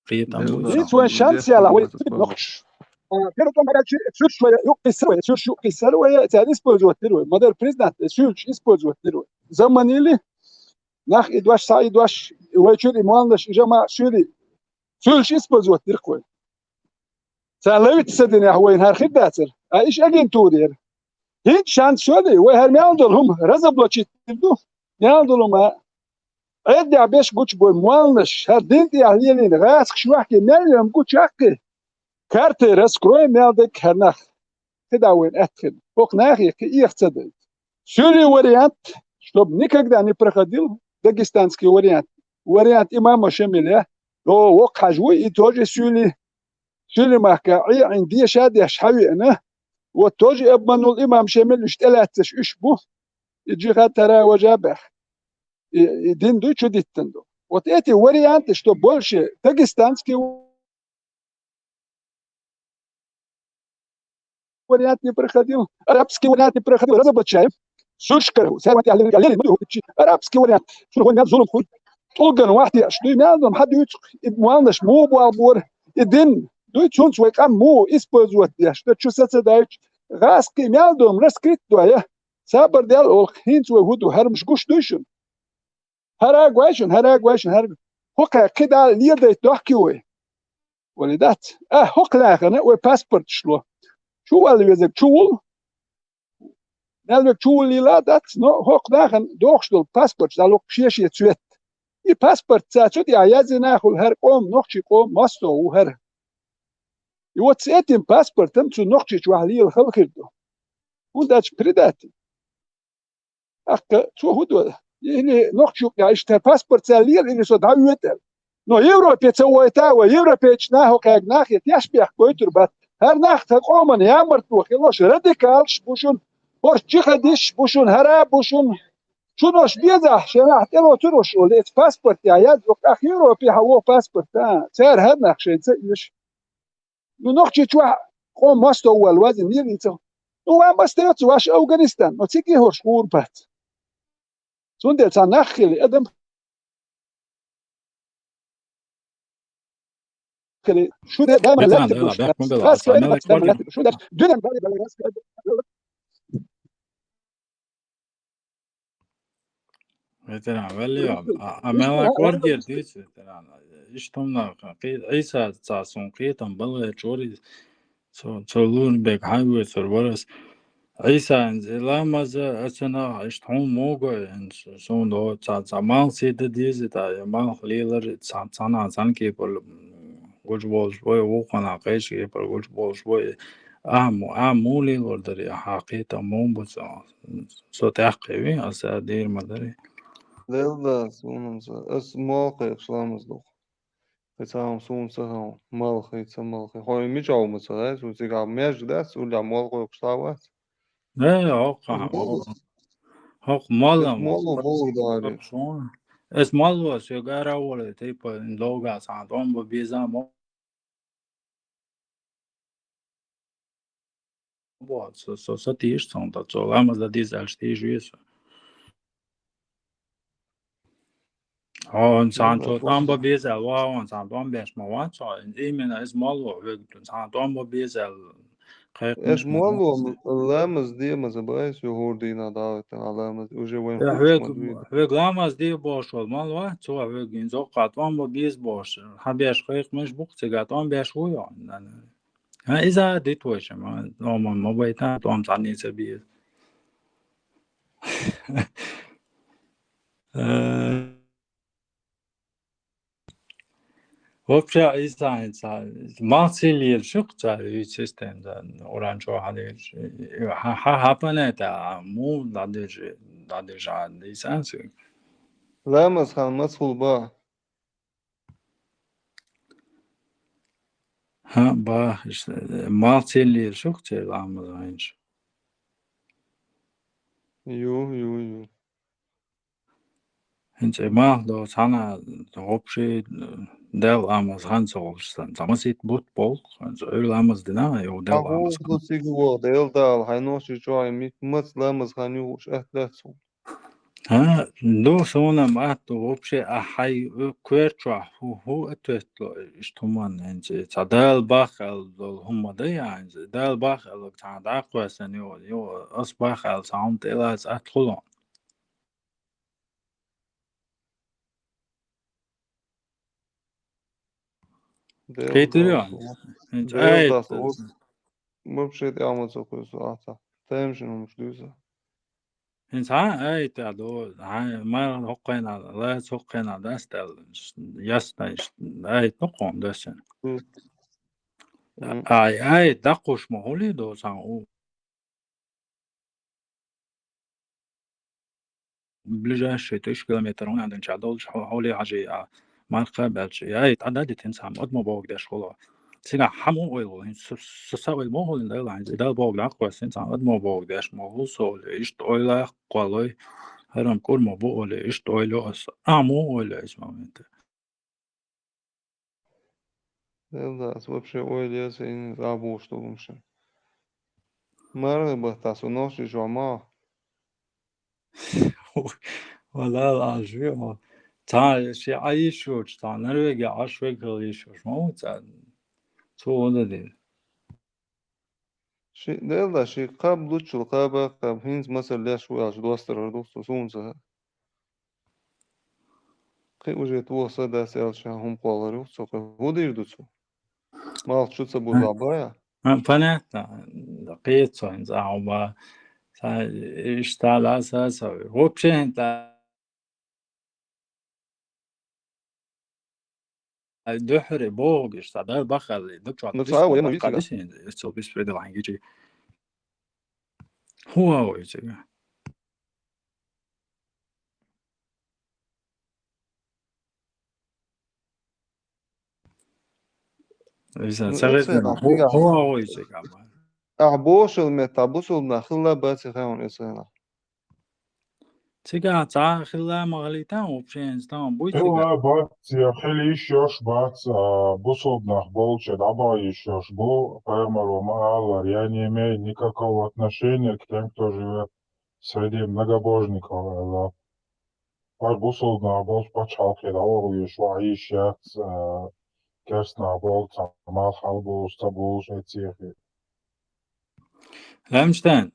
кхетам бу. Ницкъ вайн шанс яла, вай нохчаш. А, первый том, короче, цуьрш вай юкъ кхиссар вай, цуьрш юкъ кхиссар вай, цара использовать дира вай. Ма дара признать, цуьрш использовать дира вай. Заманили, нах и дош, са и дош, вай чуьра и молнаш, и жамаӀа суьли, цуьрш использовать дира-кх вай. Цара ловить ца динехь, вайна хӀара хир дацара. А иш агентура яра. ХӀинца шанс йоли, вай хӀара мел долу хӀума разоблачить дийр ду. Мел долу хӀума Ӏеддехь беш гучубой молнаш, хӀара дин тӀехь лелийна гӀазкхаш вахкий мел йоьм гучу яккхий. Карты раскроем мел дерг хӀара нах. КхидӀа вайна аьтту хир. ХӀокху нахе кхин эха ца дайта. Суьли вариант, чтобы никогда не проходил, дагестанский вариант. Вариант имама Шамиля. О, воккха хьажа вуй, и тоже суьли. Суьли махка Ӏе-, Ӏин деша деш хьавеана. Вот тоже обманул имам Шамиль, уьш тӀелаьцнарш уьш бу. И джихад тара важа баьхна. И, и дин дуй чу диттан ду. Вот эти варианты, что больше дагестанский вариант не проходил, арабский вариант не проходил, разоблачаем. Суьрш кара, сай ван тӀехь леррина ма ду, арабский вариант. Цунах вайн мел зулам хуьлу. ТӀулган вахь деш дуй, мел зулам хьан дуьйцу, и молнаш муха болх бора, и дин дуй, цунца вай къам муха использовать деш, дан чу са ца даьлча, гӀазкхий мел долу раскрыть дой, я. Сабар дел олу, хӀинца вай хӀу ду, хӀара-м гуш дуй шуна? ХӀара а гой шуна, хӀара а гой шуна, хӀара. ХӀокхара кхидӀа ледайта дохкий вай? Вали дац. А, хӀокху нахана вай паспорташ ло. Чу вала везарг чу вул. Мел верг чу вуллийла а дац, но хӀокху нахана дохуш долу паспорташ дӀалокху шен-шен цвет. И паспорт цаьрца тӀехь язйина хуьлу, хӀара къоман, нохчийн къоман массо а ву хӀара. И вот с этим паспортом цу Нохчийчохь лела хала хир ду. ХӀунда аьлча предатель. ТӀаккха цо хӀун до? Или нохчо юкъа иштта паспорт цара лела, или со дӀавоьду аьлла. Но Европе ца войта а вай, европейчу нахе кхаьрга нахе тешнабехк гойтур бац. ХӀара нах тхан къоман ямартло хилош, радикалаш бу шуна, хӀорш джихадисташ бу шуна, хӀара а бу шуна. Шуна уьш безахь, шайн нах тӀелоцур уьш олу, эца паспорт я язъю, ах Европе хьан воху паспорт, а, цара хӀара нах шайна ца оьшу. Ну, Нохчийчохь къоман мостагӀ ву аьлла вазина лелийца. Ну, ван мостагӀ ца ваш Афганистан, но цига хӀорш гӀур бац. Цундела цхьа нах хили, адам хили. Шу де, дама лаьттира душ. Раска, раска, дама лаьттира. Шу де, дуьнен бали, бали, раска. Ветеран, валли, а, а мела квартир дийца, ветеран. Иштта хӀуманах, кхи-, Ӏийса цхьа суна кхетам балгӀе чуьра, цо, цо лур бег хьан вецар варас. Ӏийса, ламаз а цунах иштта хьуна могой, суна до ца, ца малх ца де деза, тӀа, я малх лелар, ца, цана, цана кепара, м, гуж болуш бой, вукхана кхеча кепара гуж болуш бой. А му-, а му лелор дари, а хьакхета му бу цо, со тӀаккхеви, аса дийр ма дари. Лелла, суна ца, ас молхе ламаз духу. Кхин цхьа хӀума суна ца хаьа, малхий, ца малхий. Хьо мича ву ма ца хаьа, цу цигахь маьждиг дац, уллехь молла кхойкхуш цхьа вац. Э, хӀокху, хӀокху, хӀокху молла, молла, молла дари. Ас молла, соьга ара а волу, типа, логас, а, тӀом бан беза, мо-, бо, со, со, со тийша цунна, ткъа цо ламаз дан деза аьлча тийша веза. Хьо, цхьана цо тӀом бан беза аьлла, ва, хьо, цхьана тӀом беш ма вац хьо, именно иза молла, вега, цхьана тӀом бан беза аьлла, кхайкхамаш ма вац. Эс молла, ламаз де ма ца бай, со хӀора дийнахь дӀа а витина, ламаз, уже вайн хӀуьттуш ма дуьйна. Хьоьга ламаз де бохуш волу молла вац хьо, хьоьга хӀинца хӀокху тӀом бан беза бохуш, хьан беш кхайкхамаш бу-кх цигахь, тӀом беш вуй хьо? ХӀан, иза а дита вайша, ма, тӀом ма байта, тӀом цхьанне ца беза. Э, вообще, Ӏийса, Ӏийса, малх ца лелаш ю-кх цара, вуьйцу система, Къуръан чохь хьан лелаш, хьан, хьан, хьан планета, а, муха дӀадижа, дӀадижа Ӏийса цига? Ламаз хан мацхул бан. ХӀан, бан, иштта, малх ца лелаш ю-кх церан ламаз хьайнаш? Ю, ю, ю. ХӀинца и малх до цхьана вообще, э, Делан ламаз хан ца волуш санна, цхьа масийтта бутт болу, хӀинца Ӏуьйра ламаз дина, йо, Делан ламаз хан. Ду цига вон, Дела Дала, хьайна нохчий чохь мит-, мац ламаз хан юхуш атта дац хьуна. ХӀан, ду суна ма атта, вообще, а хьайн коьрта чохь хӀу-, хӀу а тоьттало, иштта хӀуманна хӀинца, цхьа Дала боху аьлла долу хӀума ма дай а хӀинца, Дала боху аьлла цхьана дӀакхоьссина, йо, йо, ас боху аьлла цхьа хӀума тӀелаца атта хуьлу. Кхетира ю? ХӀинца Дела айта. Вообще тӀехь ма ца кхуьйсу ахьа. Тайм шин хӀумаш дуьйса. ХӀинца хьан айта ду? Хьан мара хӀокхайна, лаца хӀокхайна дац тӀел, ясна, айта ду кхунна дасина. Ай, ай, даккхуш ма хуьлий ду цхьа у. Ближайший тысяча километр вон а динча долчу хьо-, хьоле хьажий а, марха баьлча, яй, тӀададитина цхьа адамо боху деш хуьлу. Цигахь хьан муха ойла хуьлу? ХӀинца со, со, со ойла муха хуьлу Дала, хьан Дала боху дӀакхоьссина цхьа адамо боху деш ма хуьлу со олий, иштта ойла кхоллой, хӀара-м кӀур ма бу олий, иштта ойла ас. А муха ойла ас момент? Делла, ас вообще ойла яц, ин забуш ду гумшин. МаргӀи баттахь со нохчий чохь ма. Валла, Ӏаш ве хьо. Цхьа ши Ӏа йиш йоцуш, цхьа Норвегия Ӏаш вегал йиш йоцуш ма ву цхьа. Цо вада дела. Ши, Делла, ши кхаб лучул кхаба, кхаб хӀинца масал леш ву аьлча достар хӀара ду, цо суна ца хаьа. Кхин уже тоха са дац аьлча, хӀума кхоллар ю, цо кхин хӀун дийр ду цо? Малх чу ца бузахь бая? А, понятно. Кхета цо хӀинца, а, хӀума, са, иштта ла, са, са, вообще хӀинца Ай, дуьхьаре бохугаш, цхьа Дала бахалли, ду чохь. Ну, цхьа а вай ма висина. Цо бис предал хьан гичи. ХӀун а вай цига? Виса, ну, ца гӀиртина, хӀун а вай цига? Ахь бошал метта бусулба нах хилла баци хаун эсгӀена. Цигахь цхьа а хилла ма хилийтан, вообще, стан буй цигахь? Хилла бац, я хила йиш йош бац, а, бусулба нах болча дӀабаха йиш йош бу, пайхамаро ма аллара, я не имею никакого отношения к тем, кто живет среди многобожников, аьлла. Вай бусулба нах болчу пачхьалкхе дӀаваха йиш ваха йиш яц, а, керста нах болчу цхьа малх хьалабулуш, ца булуш, эцехи. Рамштайн,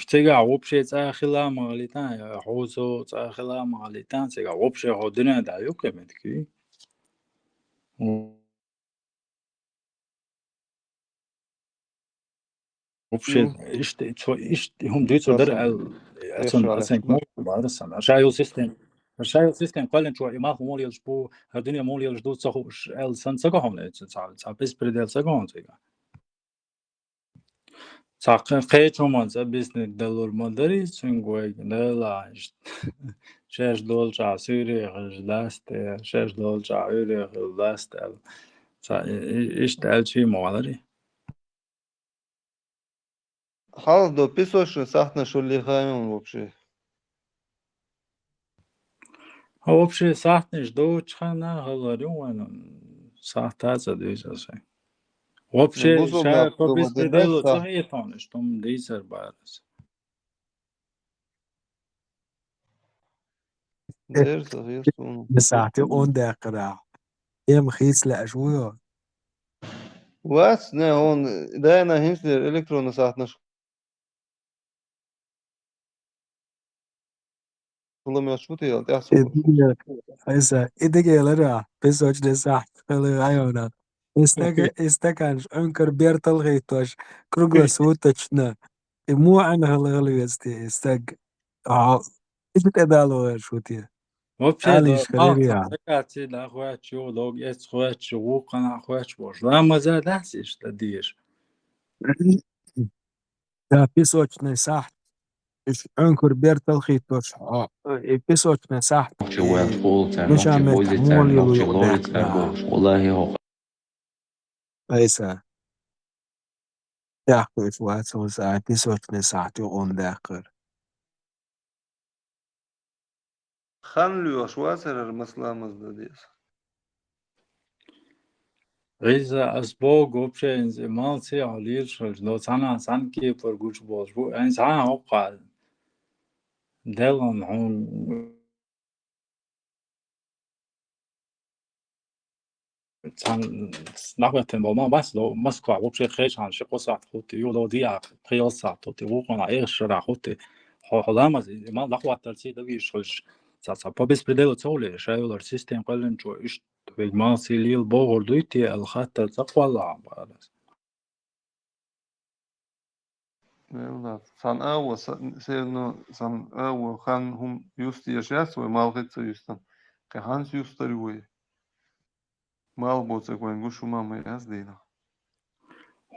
цигахь вообще цӀа хила ма гӀалитан, я хьоьца цӀа хила ма гӀалитан, цигахь вообще хьо дуьнен тӀехь юккъе метки. Вообще, иштта, цо, иштта хӀума дуьйцур дара аьлла, ацун, ацун муха бара сан. Ша йолу система, ша йолу система кхоьллинчо и малх муха лелаш бу, хӀара дуьне муха лелаш ду ца хууш аьлла сан ца го хьуна, ца, ца, ца беспредел ца го хьуна цигахь. Цхьа кхе-, кхечу хӀуманца бисниг далур ма дарий цуьнга вайга, Дела, иштта шаьш долчохь суьйре хилча дац те, шаьш долчохь Ӏуьйре хилча дац те аьлла. Цхьа и-, и-, иштта аьлчий ма валарий. Хьалха до песочный сахьташ хӀалле хаийна вообще? Вообще сахьташ доцучу хенахь хилар ю вайн, сахьта а ца дуьйцу аса. Вообще, ша по беспределу ца хетахь, иштта хӀума дийцар бара аса. Дера ца хета суна. Сахьте он даьккхира. Эм хийца лаьаш ву йо? Вац, не, он дайна хӀинца дера электронный сахьташ. Хила меш ву те, тӀехь со. И дигера, айса, и дигера ра, песочный сахьт хила гӀайона. И стага, и стаканаш Ӏункар бертал хӀиттош, круглосуточно. И муха Ӏина хила хила веза те, и стаг. А, иштта тӀедало веш ву те. Вообще, алиш хилира. Стакаци да хоьтту, дог эц хоьтту, вукхана хоьтту бош. Ламаза дац иштта деш. Да, песочный сахьт. Уьш Ӏункар бертал хӀиттош, хьо, и песочный сахьт. Нохчи ваьлла хьула цара, нохчи бовзий цара, нохчи лорий цара бохуш. Валлахи, хӀокху. Айса. Яхкуьйш вац хӀуса, песочный сахьт юкъана даьккхира. Хан лоьхуш вацара хӀара маса ламаз дан деза? Ӏийса, ас боху, вообще, хӀинца и малций хьо лелаш хилча, до цхьана а цхьана кепара гучуболуш бу, хӀинца хьан хӀокху делгӀан хьуна цхьана нахветтина болу ма бац, до Москва вообще кхечахьана ши-кхо сахьт хӀуттий, юха до диа пхи-ялх сахьт хӀуттий, вукхунна эшарахь хӀуттий, хьо, хьо ламаз, и мал дӀахӀоттарций дан везаш хилча, цхьа, цхьа по беспределу ца хуьлий, ша йолар система кхоьллинчо иштта вайга малций лела бохур дуй те аьлла хаттар ца кхоллахьа бара аса. Велла, цхьана агӀо, са-, се-, ну, цхьана агӀо хан хӀума юстеш яц вай, малхица юстан. Кхин хӀанца юстар ю вай? Малх боцург вайн гуш хӀума ма яц дийнахь.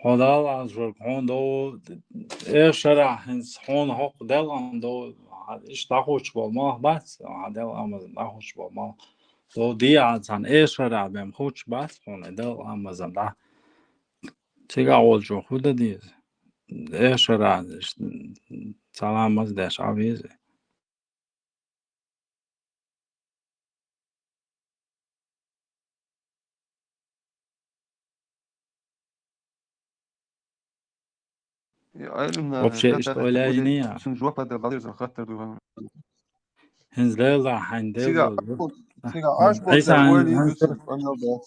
Хьо Далла Ӏазап, хьуна до эшарахь хӀинца хьуна хӀокху делгӀан до, иштта дӀахӀуттуш болу малх бац, хьан делгӀан маза дӀахӀуттуш болу малх. До диа цхьана эшарахь бен хӀуттуш бац хьуна делгӀан маза дӀа. Цигахь волчо хӀун дан деза? Эшарахь цхьа ламаз деш Ӏан веза. Вообще, иштта ойла йиний? Цуьнан жоп дан деза хаттар ду. ХӀинца Дела, хьайн Дела долу жоп. Цига Ӏаш боцу Ӏийса, ойла йиний, цуьнан къамел дац.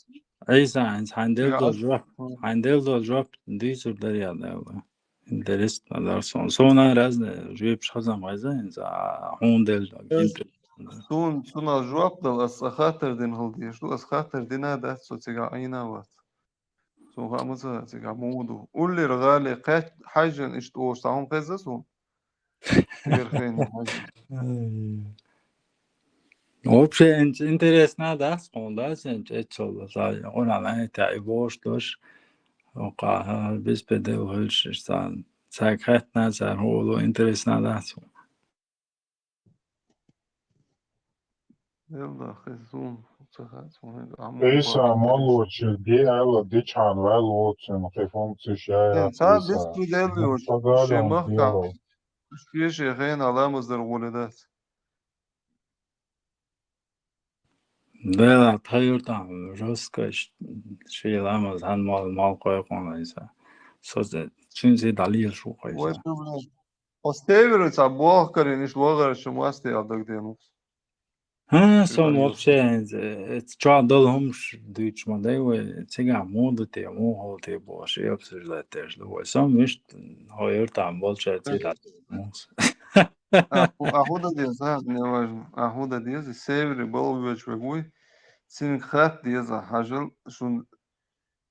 Ӏийса, хьайн Дела долу жоп, хьайн Дела долу жоп дийцур дарий Дела. Интересно, да, сон-, сона разные жоьпаш хазам хеза, хӀинца, а, хьуна делла. Суна, суна жоп дала, ас цкъа хаттар дина хила дезаш ду, ас хаттар дина дац, со цигахь Ӏийна вац. Суна хаамаза цигахь муха ду. Уллера гӀале кхет-, хьаьжжина иштта оша цхьа хӀума хеза суна? Цигара хенахь хьаьжжина. Ай. Вообще, ин-, интересно дац, хьуна дац, ин-, эццал, ца, хьуна лайта и бошдош, хьо кхаха, беспредел хилча, царна, цаьрга хаттина, цара хӀун олу, интересно дац. Эл даха, хеза суна ца хаьа, суна хӀинца Ӏамал Ӏийса бахьана ма лоцуьйту, де аьлла, дичхьана ваьлла воцу цуьнан кхин функцеш яй. Эн ца беспредел йоцуш, шен махкахь, шен-шен хенахь ламаз дар гӀоле дац. Да, тхан юьртахь жёстко шен ламаз хьан мал, мал кхойкхуна иза. Со зе-, цуьнан зе дӀалелаш ву кхайса. Вай, Хьо севера цхьа болх карийна иштта вахарчу масте а дагадеана ву. ХӀа, со вообще, э, э, чохь долу хӀумаш дуьйцуш ма дай вай, цигахь муха ду те, муха хӀолу те бохуш, и обсуждать деш ду вай. Со иштта хьо юьртахь болчаьрца дӀа. А хӀу-, а хӀун дан деза, а, неважно. А хӀун дан деза, севера болх боьдуш верг вуй, цуьнга хатта деза, хьажал, шун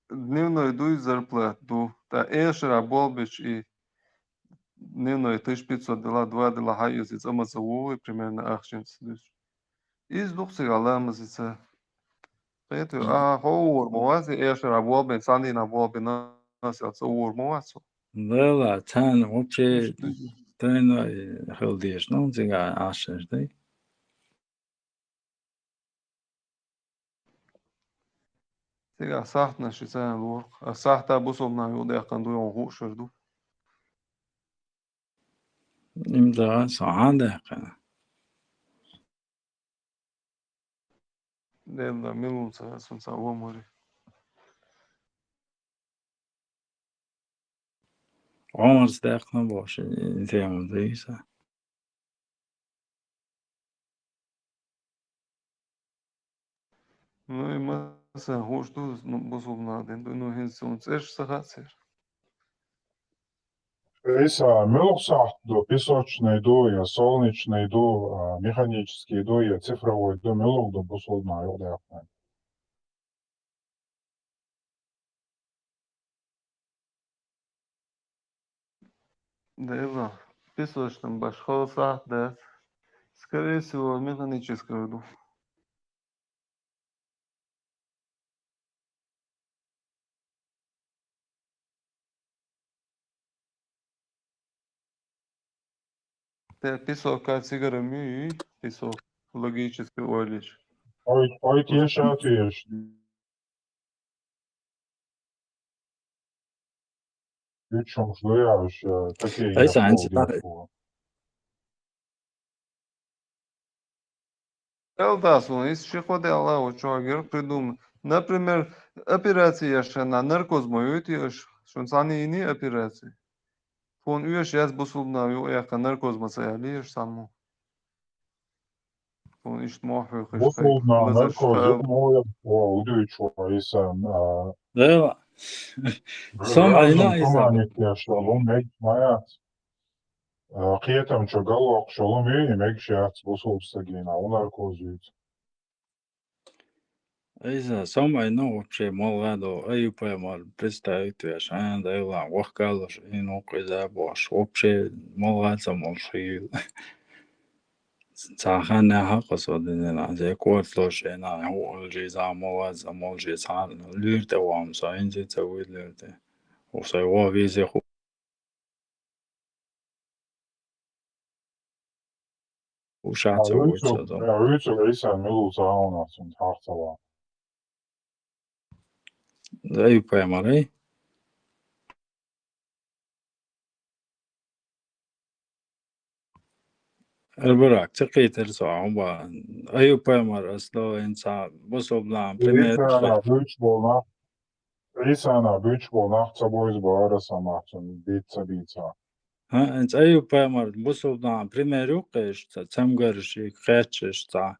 дневной дуй, зарплата ду, тӀаккха эшарахь болх бечу и дневной тысяча пятьсот дела, два дела хьаэца, цӀа ма ца вогӀий, примерно ахчанца дуьсуш. Иза ду-кх цига ламазаца. Кхетий, а, хьо вор ма вац, эшар а болбен, цхьаннена болбен, ас цӀа вор ма вац хьо. Вала, царна вообще тайна хила дезаш, ну, цига ахчанаш дай. Цигахь сахьтанаш ши царна лору. А сахьта бусалба нах юкъадаьккхина ду, йогӀу хууш хир ду. Им дагӀа со хьан даьккхина? Делла, милун ца, сун ца вон вари. Ӏумарс даьккхина бохуш, и тема дийса. Ну, и маса хууш ду, ну, бусалба нах дина ду, ну, хӀинца цунна цӀераш ца хаьа церан. Ӏийса, муьлха сахьт ду, песочный ду, я солнечный ду, а, механический ду, я цифровой ду, муьлха ду бусалба нах юкъадаьккхина? Делла, песочный башха сахьт дац. Скорее всего, механический ду. Те песок а цигара муьй, песок, логически ойлаш. Ой, ой, те ша теш. Ючумш дуй уьш, э, такие Ай, я сан, пол сан. Дешуа. Элдас вон, иза ши кхо дела, вот чоггер придумал. Например, операция еш хенна наркоз ма юй те уьш, шун цхьанна йиний операция? Фон уьш яц бусалба нах юкъаяьккхина наркоз ма ца ялий уьш цхьаммо. Фон иштта мохь хьуьйхуш. Бусалба нах наркоз юкъа ма ял, о, удуьйчу вай сан, а, Дела. Сом граждан айна иза. Туманит еш валун мег ма яц. А, кхетам чу галвоккхуш йолу муьйи мегаш яц бусулба стагина, хӀунда наркоз юьйцу? Иза, сом айна вообще молгӀа до, Аюп-пайхамар представить веш, а, дайла, вахкалуш, и ну, къиза бош, вообще молгӀа ца молуш хила. Цхьа хан яхьа кхо со динина, зе кортлуш, ина, хӀу олжи, за молгӀа, за молжи, цхьа луьйр тӀе вахам, со инзи ца вуьйлуьйр тӀе. Ху сай вон визе ху. Уша ца вуьйцу, вуьйцу Ӏийса милуца гьавна цунна хьарцава. Аюп-пайхамарий? Эрбарак, ца кхетар со, хьо бан. Аюп-пайхамар, ас до, инца, бусулба нах, пример, Ӏийсана буьйцу болу нах, Ӏийсана буьйцу болу нах ца бойзу бара сан махцун, биц ца бийца. ХӀа, цӀа ю пайхамар, бусулба нахана пример ю кхеш, цхьа цамгарш и кхеччаш, цхьа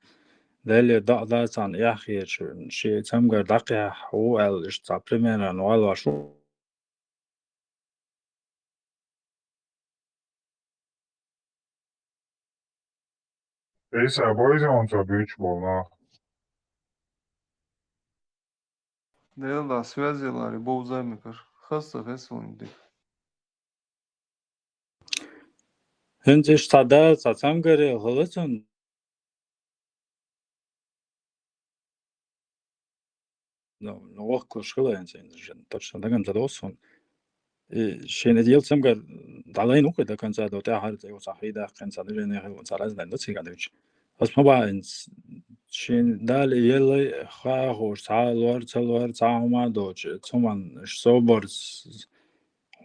Деле доӀа дац царна эхь хеташ, шен цамгар дӀакхехьа ву аьлла, иштта цхьа примеран валош ву. Ӏийса бойза хьуна цо буьйцуш болу нах? Делан связь яларе бовза мегар. Хаза ца хеза хьуна дика. ХӀинца иштта цхьа да, цхьа цамгаре хила цунна. Ну, ну, воккхалш хила хӀинца, точно дагам ца досу хьуна. И шена ел цамгар дӀалайна ву кхин до конца до, тӀаьхьара цӀе цхьа хьийдаккхина, цхьа движение хила, цхьа раздайна ду цигахь дуьйцу. Ас ма баьхьа хӀинца, шена Дала еллай, хаа хууш, цхьа лор, ца лор, цхьа хӀума доцу, цу хӀуманна собар,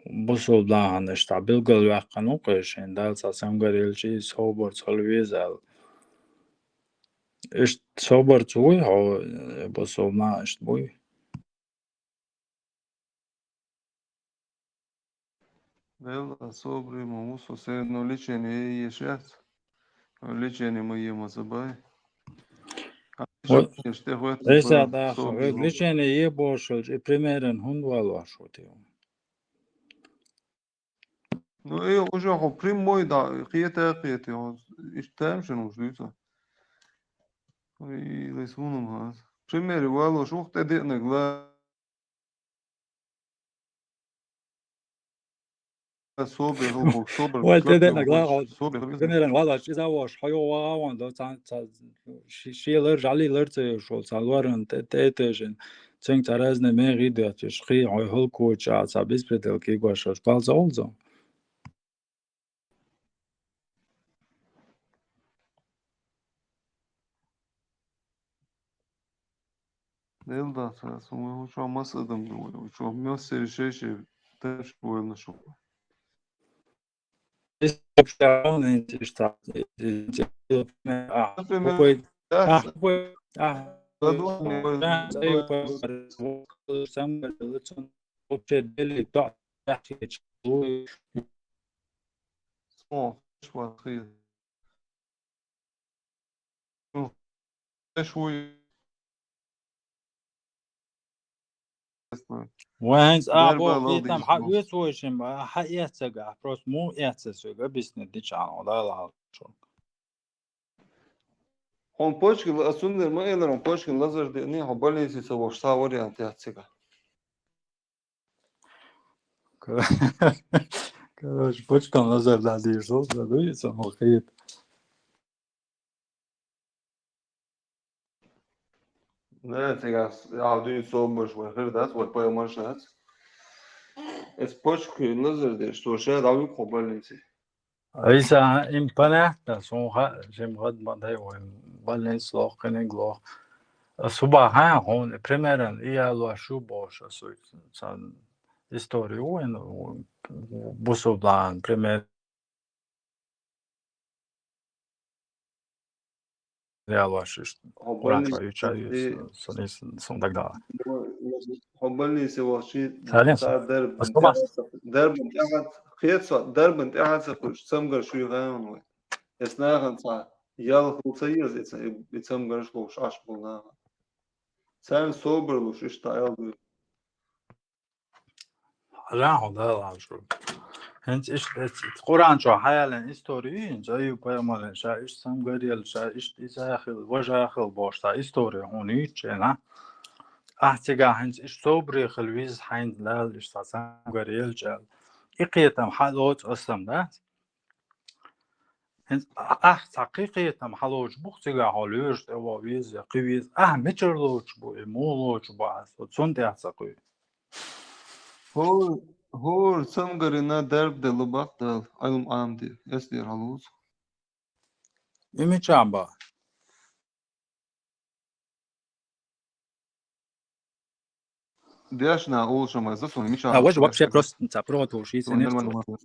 бусулба нахана иштта билгалваьккхина ву кхин, шена Дала цхьа цамгар елча, собар цхьа веза аьлла. Иштта собар ца вуй хьо, э, бусулба нах иштта буй? Делла, собаре ма ву со, все равно лечение е еш яц. Лечение ма е ма ца бай. А вот лечение тӀехӀоьттина Ӏийса бара, даха, собаре вай ма ву. Лечение е бохуш хилча, и примеран хӀунда валош ву те? Ну, э, уже хьо прямой, да, кхета а кхета, хьо иштта тамашийна уж дуьйцу. Ой, лайс вуно ма хаза. Примере валош ву-кх тӀедеанарг ла. Собер, собер. Вай, тӀедеана глагол. Собер, примерно, вала, чӀи завош, хьо йо вагӀа ван, до цан, цан, ши-, шиялар, жӀалилар ца йошол, цан лоран, тӀе-, тӀетежен, цен царазне мен гӀидатиш, хи, хьо хӀулкуча, ца беспредел ки гуаш, аш балза олза. Дел дац, сум вай учо мас адам ду, вай учо мёс сери шеши, теш война шо. Вообще, он интересно, а, Например, какой, да, а, какой, а, задумай, да, да, какой, сам, вообще, дели, да, да, О, швахи. Ну, эш вуй. Вай хӀинца а Дарба боху, лал и там дийш хьа бу. Оьцу вайшим, а, хьа эццага, просто му эцца соьга, объяснить дича, хьо, да, лал, шо. Хьо почкин ла-, а цундер ма элар, хьо почкин лазар де, не, хьо больнице ца вош, са вариант яц цига. Кор-, короче, почкам лазар да дийш, да дуй, ца ма хет. Не, цига, я дуй, собаш, вай хир дац, вай пай марш дац. Эс почкин лазар де, что ша да вуй хьо больнице. Иса, им понятно, сун ха-, шим хад ма дай вайн, больниц лох, клиник лох. Суба ха, хун, примерно, и я луа шу бош, а су, сан историю вайн, бусу блан, пример. Реал ваши, Хьо Куран больнице чаю, чаю, вахчи, су-, су-, су-, су-, так далее. Хьо больнице вахчи, Салем. Са дарбан Аслуба. ТӀехьа, дарбан тӀехьа, хецо, дарбан тӀехьа ца кхуш, цамгар шуй гӀайван вай. Эс нахана ца, ял хул ца еза, и ца-, и цамгарш луш Ӏаш бул наха. Царна собар луш, иштта аьл дуй. Хьажахьа далаш ву. ХӀинца иш-, иш-, Къуръан чохь хьаяллин истори ю хӀинца, Айюб пайхамаран, ша иштта самгарел, ша иштта иза хила, важа хила бохуш, цхьа истори хьуна юьйцучу хенахь. Ахь цигахь хӀинца иштта собаре хила веза хьайна Дала иштта цхьа самгаре елча аьлла. И кхетам хьалоцу аса-м, дац? ХӀинца а-, ахь цхьа кхин кхетам хьалоцуш бу-кх цигахь хьо лоьраш тӀе ваха веза я кхин веза. Ахь мичара лоцуш бу и, муха лоцуш бу аса? Оцу цунна тӀехь ца кхуьй. ХӀора, хӀора цамгарина дарба делла бакъ Дала, Ӏилма Ӏамде, эс дера хьалуцу. И мичахь бан? Дешна улшам аса суна мичахь А, важа вообще просто ца провод луш, если нет, нормально.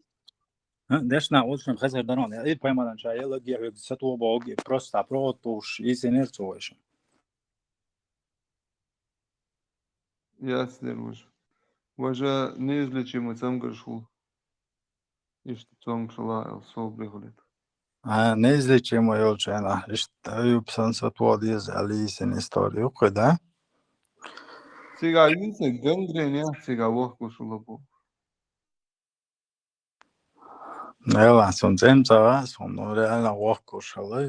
А, дешна улшам хазар дарон. И пайхамаран ша, я лаги, я сатуо боги, просто ца провод луш, если нет, цо вайша. Яц дер важа. Важа неизлечимый цамгарш ву. Иштта цомгаш ла аьлла, собаре хилийта. А, неизлечимый йолчу хенахь, иштта Айюб санна сатуо деза аьлла йийсина истори ю кхуьй, да? Цигахь йийсина гангрена яц, цигахь вохкуш ву лабо. Нела, сон цӀен ца вац, сон, ну, реально вохкуш хилла.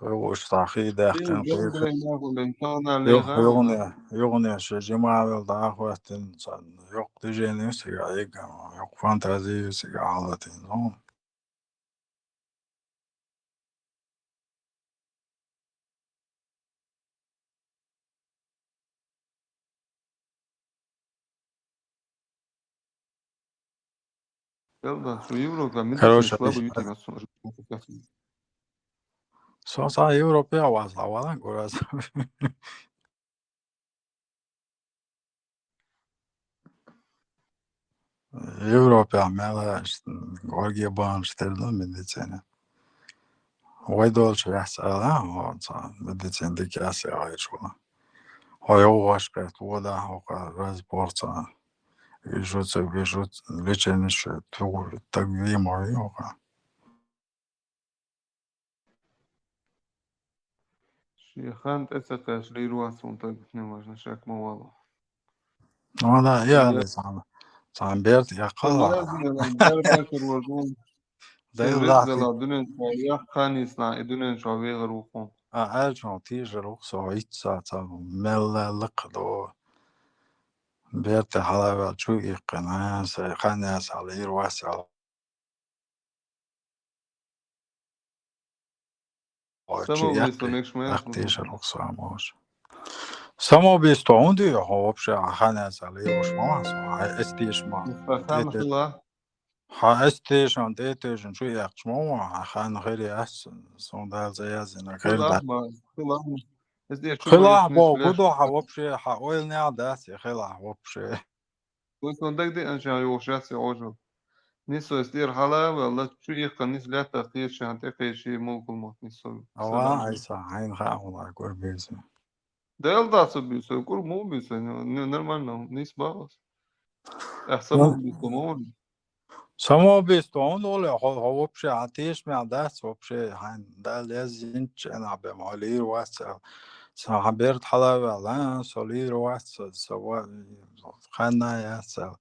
Вуьш цхьа хи даьккхина, Ил гангрена яхулин тахана леха. Юхне, юхне ше жимавел дӀахӀоьттина, цхьа йоккха движение ю цига Ӏийга, йоккха фантази ю цига хьалатина, ну. Короче, слабый ютина. Со схьа Европе а вац, а вала гур аса. Европехь мел а, ш-, орге бахьанаш тера ду медицина. Вай долчу яц ала, хьо ца медицина дика яц яхьа вала. Хьо йовхаш кхетта вода, хьо кха разбор ца. Вижу ца, вижу, лечение шу, ту, так вимо, йоха. Шен хан тӀе ца кхаьчча лийр вац хьуна таг, неважно, шек ма вало. Ну да, я Шен али цхьана, цхьана берда яккхал. Шен лазаме вайн дар баккхар вожун. Шен Дела веза лахки. Дела дуьнен чохь яккха хан йисна, и дуьнен чохь вегӀар ву хьуна. А, аьлча хьуна тийжар ву со, итт саца, мелла лакха до. Берте хьалаваьлла чу иккхина, сай хан яц аьлла, ира вац аьлла. Хьо чу Самоубийство иккхи-, мегаш ма яц ах муту. Тешар хӀокху со а ма вац. Самоубийство хӀунда ю хьо вообще, а хан яц аьлла, ира вац ма вац, хьо эс тешаш ма. Хан хила. Хьо эс тешаш, тӀе тешаш чу эккхаш ма ву, а хан хир яц, суна Дала ца яздина хир дац. Хилахь ма, хилахь ма. Эс тешаш чу ма Хилахь еш бо, нисвеш. Гу ду хьо вообще, хьо ойла нехь дац, и хилахь вообще. Вай сон дагадеанча йохуш яц и Ӏожалла. Нисса эс тӀера хьала а ваьлла, чу иккхина нисса лаьттах кхеча, тӀе кхеча, мулкул мотт нисса. Ава, салам. Айса, хьайна хаа хьуна гур беза. Дела дац а буьйса, гур муха буьйса, ну, ну, нормально, нисса бахас. Эх, самоубийство ма ву. Самоубийство хӀунда олу хьо, хьо вообще, хьан тешамехь дац вообще, хьайна Дала яздинчу чӀенахь бен, хьо лийр вац аьлла. Сан хьан берд хьала а ваьлла, а, со лийр вац, со, со ва-, ханна яц аьлла.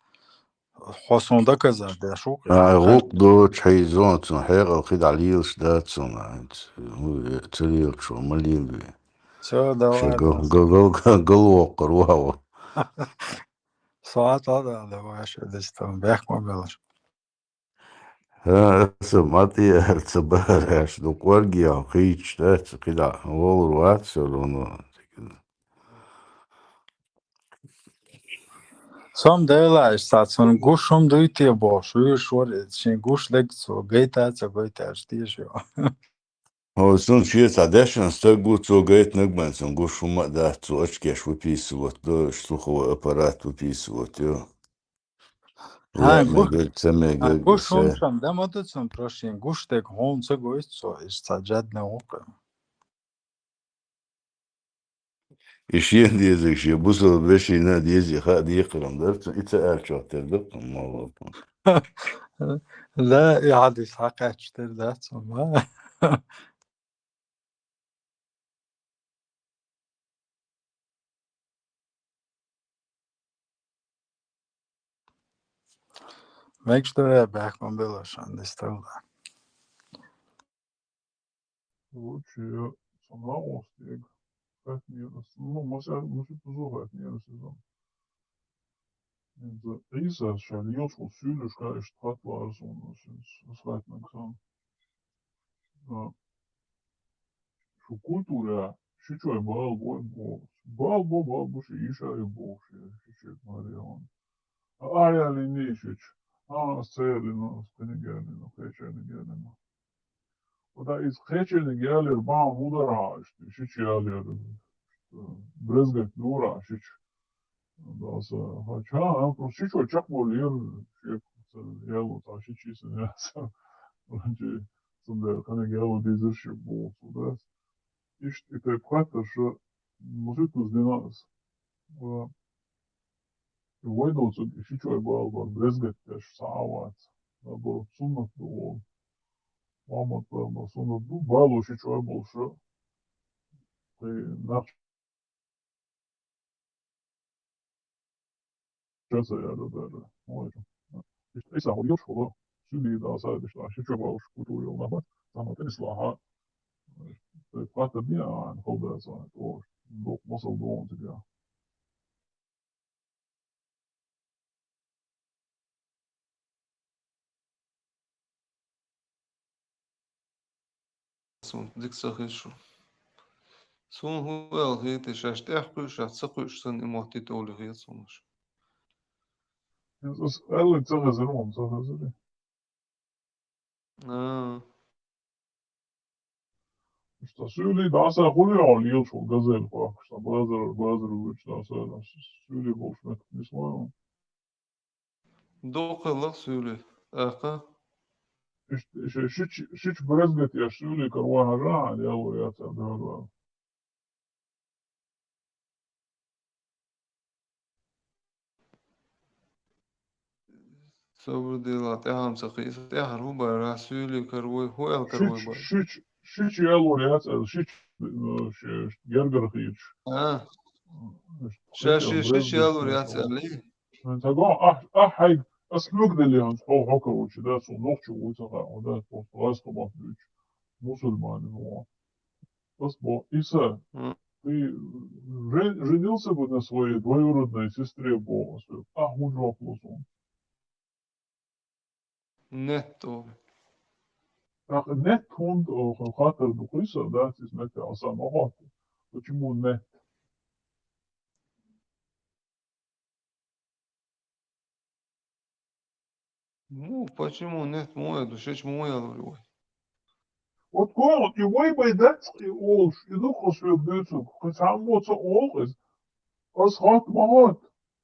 Хьо суна доказать деш ву-кх. Ай, гӀуллакх доцу хьайзон, цунна хьекъал кхидӀа лелаш дац цунна. ХӀунда ца лелачо ма лелаве. Всё, давай, ша гал-, давай. Гал-, гал-, гал-, галвоккхур ву хьо. Со а тӀадала, давай, ша дистам, бехк ма белаш. ХӀа, аса ма тӀе ара ца бара аьлла, ду кӀорге а кхийчаш дац, кхидӀа волур вац всё равно. Сом дела, иштта цунна гуш хӀума дуй те бохуш, вуьйш вара иза, шен гуш дерг цо гайта а ца гойтаьраш, теша йо. ХӀо, цунна шен цхьа дешна стаг ву, цо гайтинарг бен, цунна гуш хӀума а дац, цо очкеш выписывать до, слуховой аппарат выписывать йо. ХӀа, лаьа гуш, мегар, ца хӀа, мегар, гуш хӀума сан да ма ду цунна, просто шен гуш дерг хьуна ца гойту цо, иза цхьа жадна ву-кх. И шена дезарг шен бусалба вешина а дезий хаа декхаран дара цунна, и ца аьллачох тера ду-кх, ма ву-кх. Да, и хьадис хьакхаьчча тера дац, ма. Мегаш ду вай бехк ма белаш, ан дисталла. Лучше сама остиг. Хатнера, ну, маса, маса тузу хатнера сезон. Иза Ӏийса ша лелаш волу суьйлушка иштта хатта лаара суна, ас хатнарг сан. А, шу культура ши чой бала бой боху. Бала бо, бала бу, ши йиша ю боху, ши, ши чой маре ван. А, а ялийна шича. А, ас ца ялийна, ас кхиниг ялийна, кхечарниг ялийна. Ода иза кхечарниг ялийра бахьана хӀун дара хьан иштта? Шича ялийра, э, брезгать дора хьан шича? Даса, хьан ча, а, просто шичо чекхболлера, шеко ца яло, цхьа шича йисина яц. Ванчи, цундела кханиг яло дезара шеко боху цо, дас. Иштта и тайпа хаттарш, мужик, уз дина ас. Ва вай доцург и ши чой бала бар, брезгать деш схьа а вац. Наоборот, суннат ду вон. Мухьаммад пайхамар суннат ду, бало ши чой болуш, кхин нах часа яра дара. Ой. Иштта Ӏийса хьо йолуш хӀума, суьйли дала садиш, ши чой болуш культура йолу нах бац, цхьамма тӀе нислахьа, тайпа хаттар бен а, хала дац, а, тӀо, доккха масал догӀун цига. Суна дика ца хеза шу. Суна хӀун аьлла хета, шаьш тӀехь кхуьуш, шаьш ца кхуьуш санна, и мотт тӀе товлий хета суна шу. Ас аьлларг ца хезара, вон ца хезара. А. Иштта суьйли дӀаса хуьлу хьо лелаш волу газель хьоькхуш, сан базар, базар вуьйцу дӀаса, суьйли болуш меттиг нисло. Дукха хилла суьйли, тӀаккха? Иштта, ши-, шича, шича брезгать еш суьйли караваьхьара, яло яцара дара. Собар дела, тӀаьхьа ца кхийса, тӀаьхьара хӀун бара, суьйли каравой, хӀун аьлла каравой бара? Шича, шича, шича ялор яц аьлла, шича, ну, ше-, гергара хийташ. А. Ша ши-, шича ялор яц аьлла. Сан ца гон, ахь, ахь хьайга, ас хьоьга делли хӀанз хьо, хьо каравочу, да, со нохчо вуй ца хаьа, да, просто гӀаз хабар дуьйцу. Мусульманин вон. Ас бо, Иса, м, ты же-, женился бы на своей двоюродной сестре, бо, а хун жоп лу сона. Нет, то. Так, нет, хун, о, х-, хатар ду кхуйса, да, ты смотри, а сам охот. Почему нет? Ну, почему нет, мой, душеч мой, говорю. Вот кого, и вай бай дац, и олш, и дух освет дыцу, хоть сам боца олгыз. Ас хат махат.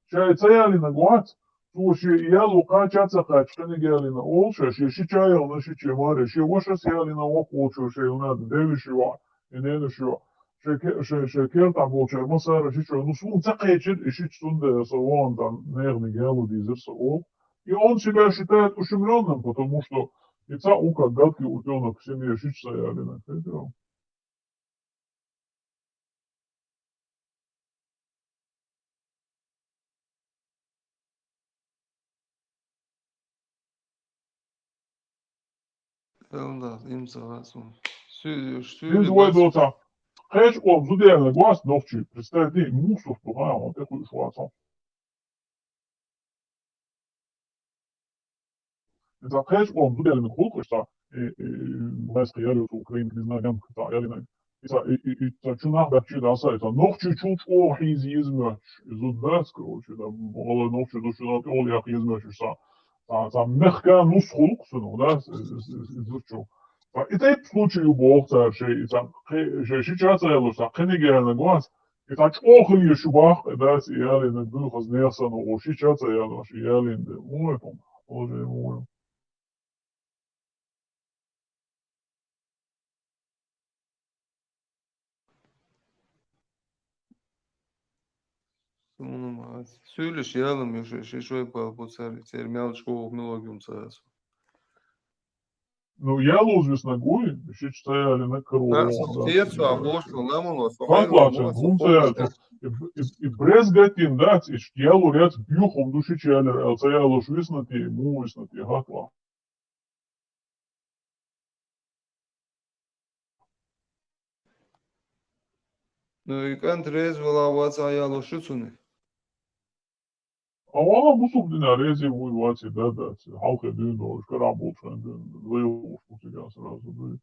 Чай цаялина гуац. Цу ши ялу кача ца кач, книги ялина олша, ши, ши чай, он ши чай маре, ши ваша сялина ок олчо, ши юна девишива, и ненушива. Ши ке-, ши, ши керта болчар, масара ши чай, ну сун ца качир, и ши чунде, со вон там, нерни ялу дизер со ол. И он себя считает ущемлённым, потому что и ца ука гадкий утёнок в семье ши чай цаялина, понимаете? Элда, им сагасун. Сюдю, сюдю. Сюдю вай дота. Кеч ком зудяна гвас нохчи. Представь, мусор туга, он такой швацон. Ца кеч ком зудяна хулкуш ца, э, э, вайс хиялю Украин, не знаю, ям ца ялина. Ица, и, и, и ца чунах бахчи даса, ица нохчи чул чо хиз измач, изудас, короче, да, бола нохчи ду чунах ол ях измач, ица, ца, ца мехка нус хулк суну, да, с-, с-, с-, изучу. Ца, и тайп случаю бог ца, шей, ица, ке-, шей, ши ча ца ялу, ца, книги ялина гвас, ица чо хил ешу бах, да, с-, ялина, ду хаз нехсан, о, ши ча ца ялу, ши ялин, да, ой, пом, ой, ой. Сунумас. Сюлюш ялым юши, шишой пал буцар, термял чугук милогюм саас. Ну, ялу звездно гуй, ши чтаяли на крыло. Тец, а бошла, ламало, Фатлача, гунцаяли, и, и, и брезгатин дац, и ялу ряц бюхом души чаяли, а цаялу швиснати, му виснати, хатла. Ну, и кан трез вала ваца ялу шицуни. А вала бусук дина рези вуй ваци, да, да, халхе дюн, о, шкара болчан дюн, вайо, что тебя сразу, да.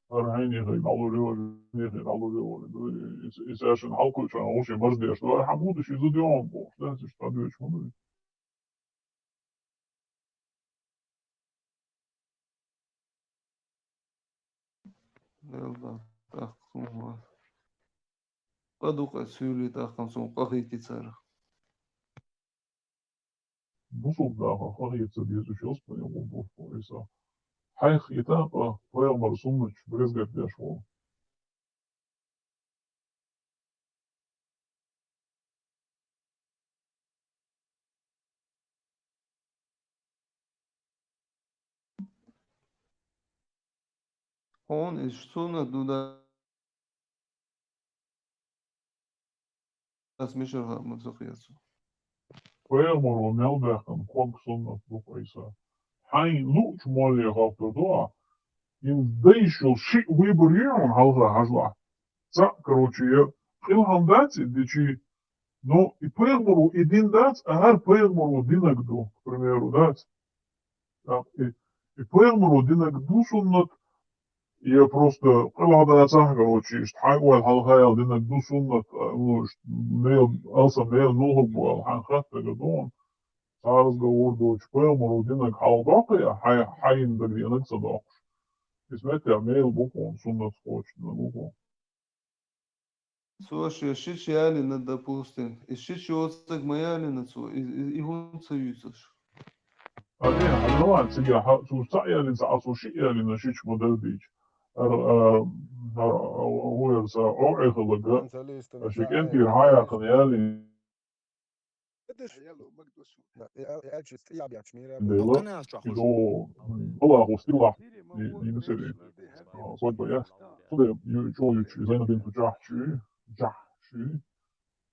Архайни хай, галурева, не хай, галурева, да, и, и сашин халкучан, о, ши маждеш, да, хамуду ши зудион, да, ши штадвеч, ну. Элда, тахсун ва. Къадукъа сюли тахкан сун къахи кицара. Бусул даха къахи ца дезу чос, понял, бу, бу, бу, иса. Хайх итапа, пайгамбар суннач, брезгат деш вол. Он из сунна дуда. Ас мишер ха мацах яцу. Пайгамбар ва мел бахтан, кванк сунна бук Иса. Хай луч моли халту дуа. Им дайшул ши выбор юн халха хажла. Ца, короче, я. Илхам даци, дичи, ну, и пайгамбару и дин дац, а гар пайгамбару динак ду, к примеру, дац. Так, и, и пайгамбару динак ду суннат, я просто, къалада ца, короче, ишт хай вал халхаял динак ду суннат, а, ну, ишт мел, алса мел, ну, хуб вал, хан хат, так, дон. Ца разговор доч, пайгамбару динак халдока, я, хай, хай, динак садока. Исмет я мел букон, суннат скоч, на букон. Слушай, шич ялина, допустим, и шич оцак маялина цу, и, и, и гун союзаш. А не, а не, ладно, цига, ха, цу ца ялин, ца, а цу ши ялина, шич модель бич. Ар, а, ар, а, уэр са, о, эхо лага. А шик энтир хая кан ялин. Дела, и до, м, Аллаху стила, и, и на себе. А, свадьба я. Сюда, ю-, чё, ю-, чё, Зайнаб бинту Джахши, Джахши.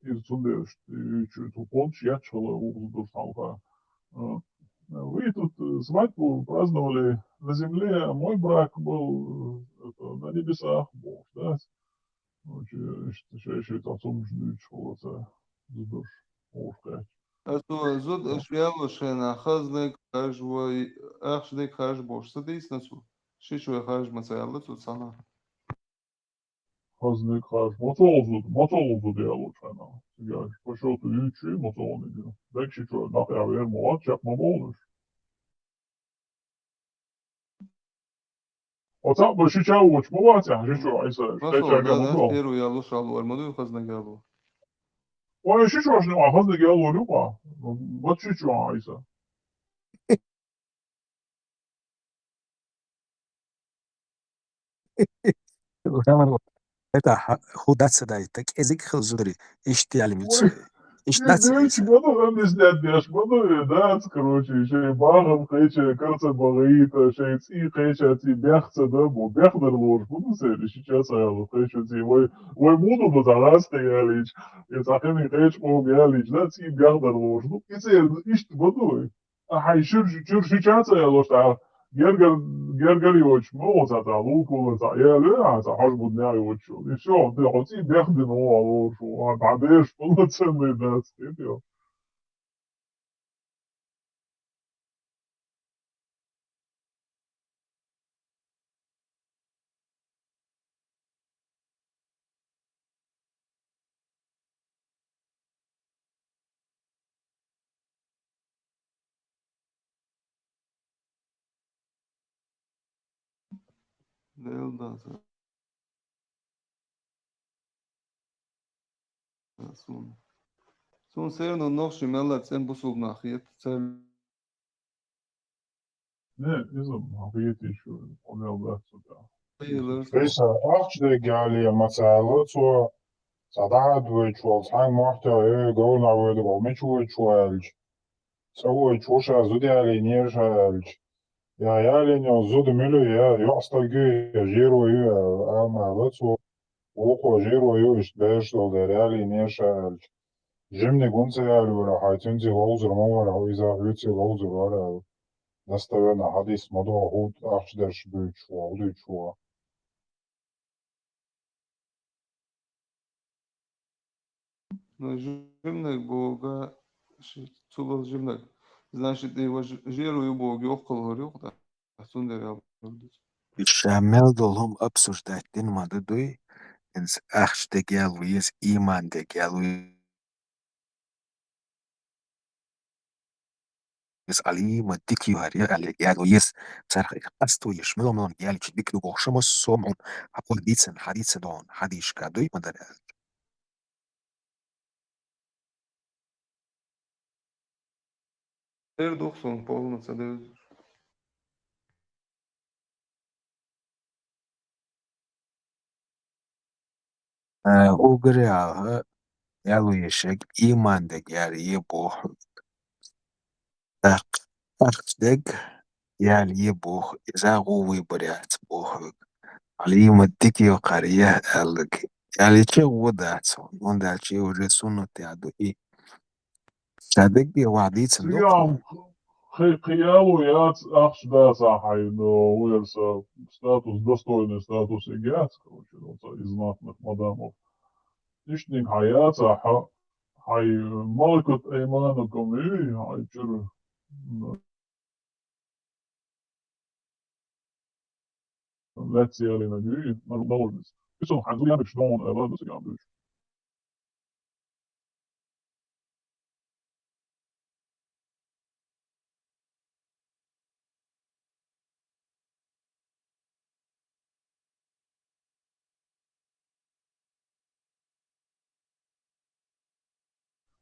И сюда, ю-, чё, ту понч, я чё, ла, у, у, у, а, вы тут, э, свадьбу праздновали на земле, а мой брак был, э, это, на небесах, Бог, да? Короче, иштта шай-шай цхьа цомгаш дуьйцуш хилла цара, зударша, хьуш кхаьчча. Аса зуда аша ваьллачу хенахь, хазна дерг харжа вай, ахча дерг харжа бохуш ца дийцина цо? Шичой харжа ма ца аьлла цо цхьанна? Хазна дерг харжа. Мацалла зуда, мацалла зуда ялочу хенахь. Цига по счёту юьйцуш ю мацалла дерг. Дерг шичой нах яхьа вер ма вац, чекх ма бовлуш. Оцхьаъ бан шича а воцуш ма вац ахь, шичо Ӏийса, Масала, кхечаьрга да, ма да, бо. Первый ялуш алу, ар ма дуй хазнаг ялу. Ой, шичошна а хазнаг ялу ю-кха. Бат шичо Ӏийса. Ламар ва. Это ха-, хӀу дац ца дай, та кӀезиг хила зудари, иштта ялим ю ца. Ой, иштта дац. Дечи баду, амис дядяш баду, э, дац, короче, шей бахам кхеча, карца багайта, шей ци кхеча, ци бяхца да, бо, бяхдар лош, бу, ну, сери, шича ца ялу, кхеча ци, вай, вай муду бу, та газ кхе ялич, я цахини кхеч, о, ялич, да, ци бяхдар лош, ну, и ци, иштта баду, э. А хьайн шуьрши, чуьрши ча а ца ялош, тӀаккха гергар-, гергар йоцуш, ма оцу цхьа лупула цхьа яло, а цхьа хьожа бу нагӀ йоцуш. И всё, де хьо цӀий бехдина вогӀу лоруш ву, а дӀадеш полноценный дац, кхетий? Дел даза. Суна. Суна все равно нохчий меллар цӀен бусулба нах хета, цар Не, иза ма хетий шу, къамел дац цу тӀехь. Хилар. Вайса ахча дерг яле ма ца аьлла цо, цхьа дӀахьадвайчу волу цхьаьнга мохь тӀехь, э, говнахь вайна гӀо мича вайчу аьлча, цӀа вайчу вуша зуда ялийнера ша аьлча, я ялийна йолу зуда мила ю, я йоӀстаг ю, я жеро ю, ала ма аьлла цо, вукхо жеро ю, иштта бераш долу дера ялийнера ша аьлча. Жиманиг хӀунда ца ялора, хьайн цуьнца ловзар ма вара, хьо иза хьоьций ловзар вара аьлла. Достоверно хьадис ма догӀу, хӀунда ахча дерш буьйцуш ву, хӀун дуьйцуш ву. Ну, жиманиг боху, ши-, цу лал жиманиг. Значит, и важ-, жеро ю боху, йоккхал хӀара юкъа, цундела ял. Ша мел долу хӀума обсуждать дина ма ду дуй, хӀинца ахча дерг ял ву иза, ийман дерг ял ву иза, Ӏалима дика ю хӀара, я аьлла, ял ву иза, царах къасто еш, мила-мила яьлча дика ду бохуш, массо а хӀума хьан дийцина, хьан дийца догӀун, хьан дийшка дуй ма дара аьлча. Тера дух суна полна ца девзаш. Э, угара яха, ял ву ешег, ийман дерг ял е боху. ТӀаккха ахча дерг ял е боху, иза гӀу вуй бар яц боху. Ӏалима дика ю хӀара, я аьлла, ялича гӀу дац, хӀунда аьлча и уже суннат ял ду и. Ша дерриге ван дийцина ду. Цигахь кхин, кхин яло яц, ахча дацахь хьайн, ну, вуьйр сан статус, достойный статус яц, короче, ну, ца из знатных мадамов. Иштаниг хьан яцахь, хьайн малакат айманукум ю, хьайн чуьра, ну, лаьцна ялийнарг ю, наложница. Иза хьан зуянаш догӀун аьлла, ду цигахь буьйцу.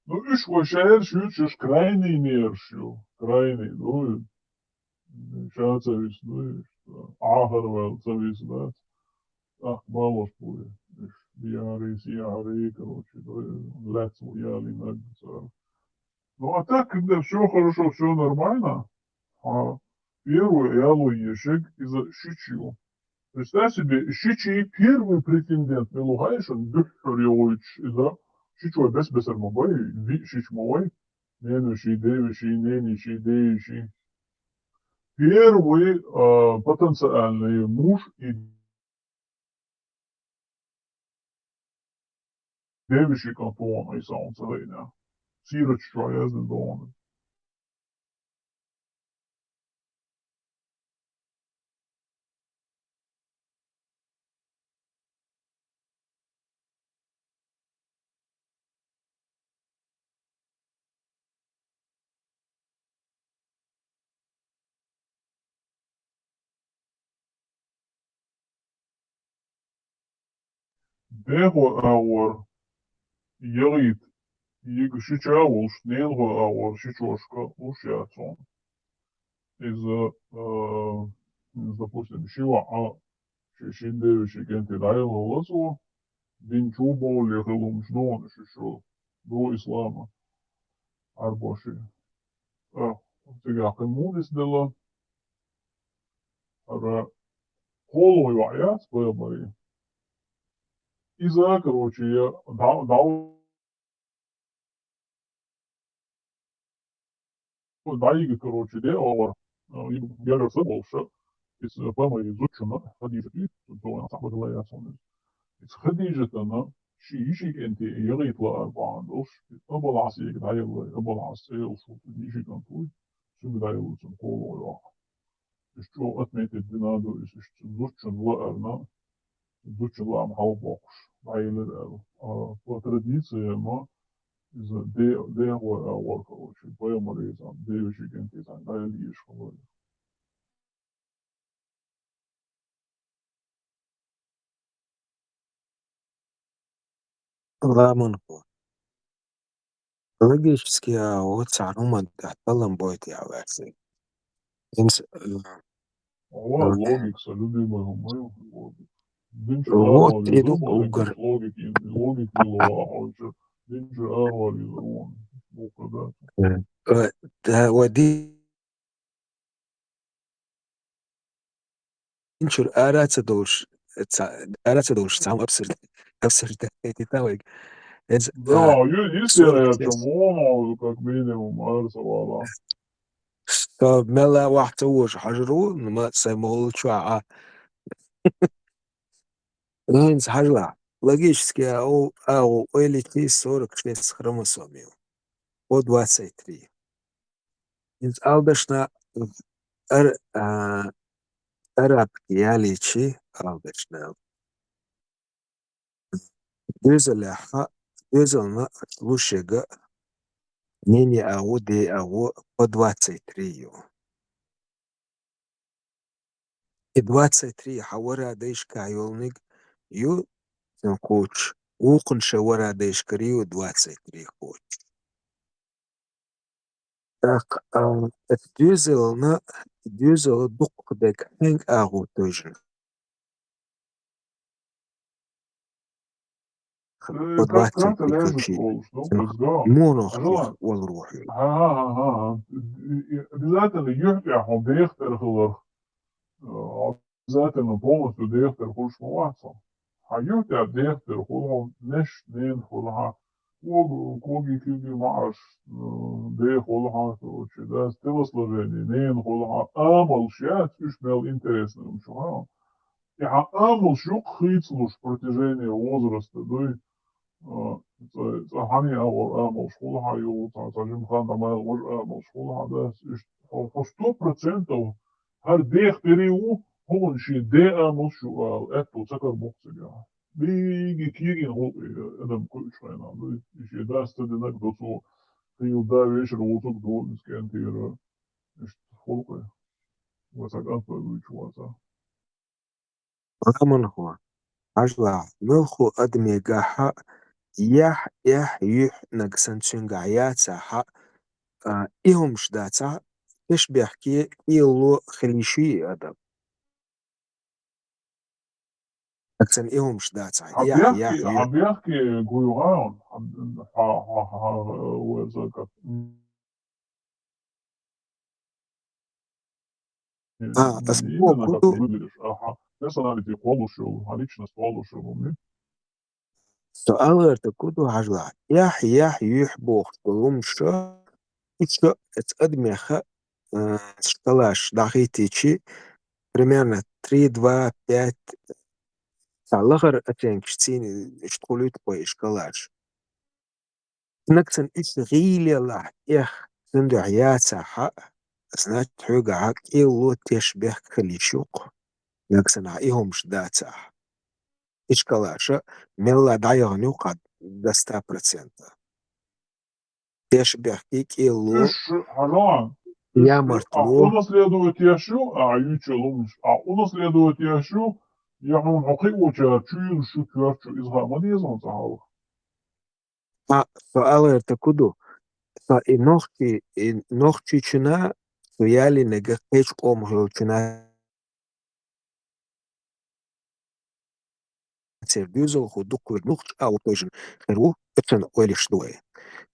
Ну, уьш вай шаьраш ю, уьш крайний мераш ю, крайний, ну, ша ца висна, ну, Ӏахар ваьлла ца висна дац. ТӀаккха балош бу уьш, биари, сиари, короче, ну, лаьцна ялийнарг цара. Ну, а так, когда всё хорошо, всё нормально, а первое яло ешег иза шича ю. Представь себе, шичий первый претендент, мила ву хаьий шуна, дуьххьара йогӀуьйтуш иза, шичой бес-бесар ма бай, виъ шича ма вай, ненавиший, девиший, нениший, деиший. Первый, а, потенциальный муж и Девешин кӀант ву хьуна Ӏийса, хьуна ца хаьий. Сират чохь яздина ду хьуна. Дехо агӀор яхийта йига шича а волуш, ненахо агӀор шичошка луш яц хьуна. Иза, а, иза, допустим, ши ваӀа шен, шен девешин кӀентий дӀаялла лазо, дин чу бовлале хила хӀумаш ду хьуна шу, шу ду ислама Ӏарбоши. А, цигахь кхин муха дицделла? ХӀара кхоалгӀа йоӀ яц пайхамаран. Иза, короче, я дӀа-, дӀа-, дӀайига, короче, де а вара, а, и гергара са волуш, иза пайхамаран зудчунна Хадижата, цунна цхьа бадала яц хьуна иза. Иза Хадижатана шен йишин кӀентий яхийта лаар бахьана долуш, иза Абул-Ӏас йига дӀаелла, Абул-Ӏас цӀе йолуш ву, йишин кӀант вуй, цуьнга дӀаелла цунна кхоалгӀа йоӀ. Уьш чӀогӀа отметить дина ду иза, уьш цу зудчун лаарна, зудчун лаам хьалха боккхуш, дӀаелира аьлла. А, по традициям, иза де-, дехо агӀор, короче, пайхамаран, девешин кӀентий дӀаелла езаш хилла. Ламанхо. Логически а, вот цхьа хӀума тӀехь талам бойта яхь ваьхьа. ХӀинца, э, Ва, э, логика, сан любимая хӀума ю, логика. Динчу вот агӀор и ю ду ма уггар. Логика, логика, логика ю, а, хьоьжу. Динчу агӀор ю, вон, буква, да. Э, э, да, вот ди-, Инчуьра ара ца долуш, ца-, ара ца долуш, цхьа абсурд, абсурд, эти там, эк-, эс-, Да, а, ю-, естественно, сорок я чам вон, как минимум, ара ца вала. Со мелла вахь ца вожа хьажар ву, ну, ма, сайн молу чу а. Ну, хӀинца хьажала. Логически а, о, а, о, ойличи сорок шесть хромосом ю. По двадцать три. ХӀинца ала дашна ар-, а, арабки ялийчи ала дашна. Доьзалехьа, доьзална лушега нени агӀу, де агӀу по двадцать три ю. И двадцать три хьан вара дайшка йолниг ю, цун кхочуш, вукхун ша вара дайшкара ю двадцать три кхочуш. ТӀаккха, а, эта доьзална, доьзала дуккха дерг хьаьнга агӀо тойжина? Э, вот как, двадцать как ты три лежишь ключи. Волош, ну, Цунах пизда. Муно Ажала. Хьих валур ву хьуна. Ха-ха-ха-ха. И, и обязательно юьхь тӀехь хьуна дехтар хиларх. Э, обязательно полностью дехтар хуьлуш ма вац хьо. Хьан юьхь тӀехь дехтар хуьлу хьуна, неш, ненах хуьлу хьан, ког-, коги-куьги маӀаш, э, дех хуьлу хьан, короче, да, телосложение, ненах хуьлу хьан, амалш яц, уьш мел интересно, шу хьан. И хьан амалш юккъе хийцалуш протяжение возраста дуй, а, цӀа, цӀа хьан а гӀор амалш хуьлу хьан, юха цхьа, цхьа жимма хан дӀа мел важа амалш хуьлу хьан, да, иштта хьо, хьо сто процентов хӀара дехтарий ву, хӀума шен де амалш ю ала, аьтту ца кара бу-кх цигахь. Биги кегийна гӀуллакх адам кхуьучу хенахь ду, и шен дас ца динарг до цо, хийла да вешар вуцург ду, иза кӀентера, иштта гӀуллакх. Вай сан кӀант вай вуьйцуш вацахь. Ламанхо, хьажалахь, муьлххо адамегахьа яхь, эхь, юьхь наг санна цуьнгахь яцахьа, а, и хӀумаш дацахь, тешбехке, кӀело хила йиш ю и адам. Наг санна и хӀумаш дацахь, Хьан яхь, бехке, яхь, хьан юьхь. Бехке гуй гӀаун, хьан, хьан, хьан, хьан, вай сан кӀант. А, ас Именно кху-, так кху-, выглядишь. Аха. Персоналити кхоллуш йолу, хьан личность кхоллуш йолу, м? Со алгӀертарг кху ду хьажалахь. Яхь, яхь, юьхь бохуш долу хӀумаш, уьш оцу адамеха, а, шкалаш дӀахӀиттийчи, примерно три, два, пять, цхьа лахара оценкаш цийна, иштта хуьлуьйту кхо и шкалаш. Нагахь санна иштта гӀийлелахь, эх, цундуьхьа яцахь, значит, хьоьгахь кӀело тешбехк хила йиш ю-кх. Нагахь санна и хӀумаш дацахь. Ишколаша мелла дӀаяхана ю-кх до ста процентов. Тешбехкий кӀело. Уьш, хьажал, уьш ямартло. Ахь унаследовать еш ю, ахь юьйцуш йолу хӀумаш, ахь унаследовать еш ю, я хьуна хьо кхиочара чу юьллуш ю, коьрта чу, иза хаа ма деза хьуна цкъа хьалха. А, со ала гӀертарг хӀун ду? Со и нохчий, и нохчийчунна, со ялийнарг кхечу къомах йолчунна церан доьзалхо дукха вер муьлххачу агӀор тевжина хир ву, оцунна ойла еш ду вай.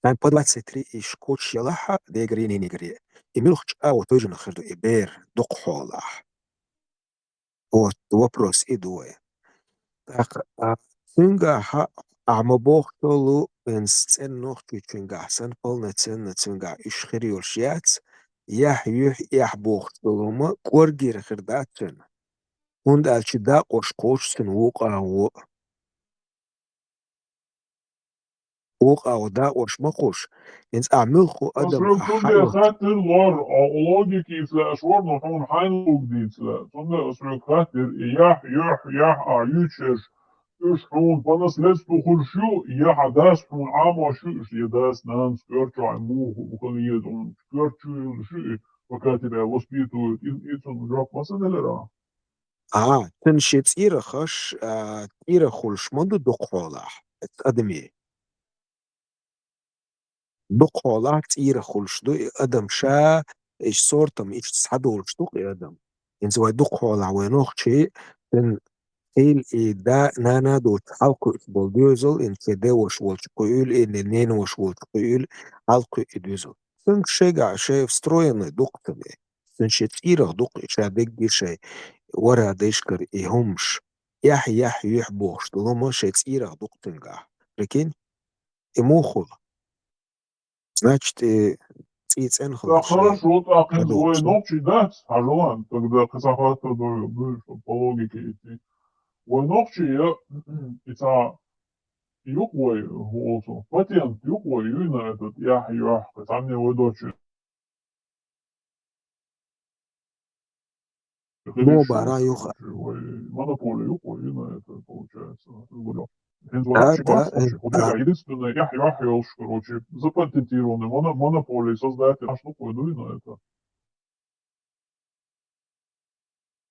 Сан по двадцать три иш кочаш ялахь а, дегаре, ненегаре. И муьлххачу агӀор тевжина хир ду и бер дукха хьолахь. Вот, вопрос и ду вай. ТӀаккха, а, цуьнгахь ахь ма бохуш долу, хӀинца цӀена нохчийчуьнгахь санна полноценно цуьнгахь уьш хир йолуш яц, яхь, юьхь, эхь бохуш долу хӀума кӀоргера хир дац цуьнан. ХӀунда аьлча дакъош кхочуш цуьнан вукъа а ву. Вукъа а ву дакъош ма кхуш. ХӀинца ахь муьлхха адам ахь хьаоьцу. Хаттар лор, а, логика йица лаьаш вара, но хьуна хьайна луг дийца лаьа. Цундела ас хьоьга хаттар, и яхь, юьхь, яхь а юьйцуш ерш, уьш хьуна по наследству хуьлуш ю, я хьан дас хьуна Ӏамош ю уьш, я дас, нанас коьрта чохь муха бу хила еза хьуна, коьрта чу юьллуш ю и, пока тебя воспитывают, и, и цунна жоп ма ца делира? А, цуьнан шен цӀерахаш, а, цӀерах хуьлуш ма ду дукха хьолахь, адамийн. Дукха хьолахь цӀерах хуьлуш ду и адам ша, и сортам иштта схьадолуш ду-кх и адам. ХӀинца вай дукха хьолахь вай нохчий, цуьнан хила и да, нана доцчу хьалакхуьуш болу доьзал, хӀинца шен деваша волчу кхуьуьлу, и ненаваша волчу кхуьуьлу, хьалакхуьу и доьзал. Цуьнга шайгахь шайн встроенный ду-кх цуьнан. Цуьнан шен цӀерах ду-кх и ша дегги шайн вара дайшкара и хӀумаш. Яхь, яхь, юьхь бохуш долу хӀума шайн цӀерах ду-кх цуьнгахь. Прикинь? И муха хуьлу? Значит, и цӀий цӀена хилла шайн. Так, хорошо, так, хӀинца вай нохчий дац, хьажал, тогда кхин цхьа хаттар ду, ду, по логике идти. Вай нохчий я, и цхьа юкъа вай, хӀу олу цунах, патент юкъа вай, юй на этот, яхь, юьхь, кхин цхьанне вай доцчу. Мо бара юха. Вай монополия юкъа вай, юй на это, получается. ХӀинца вай нохчий бац, вообще, хӀу ду, единственный яхь, яхь йолуш, короче, запатентированный моно-, монополия создать еш нохчий ду, юй на это.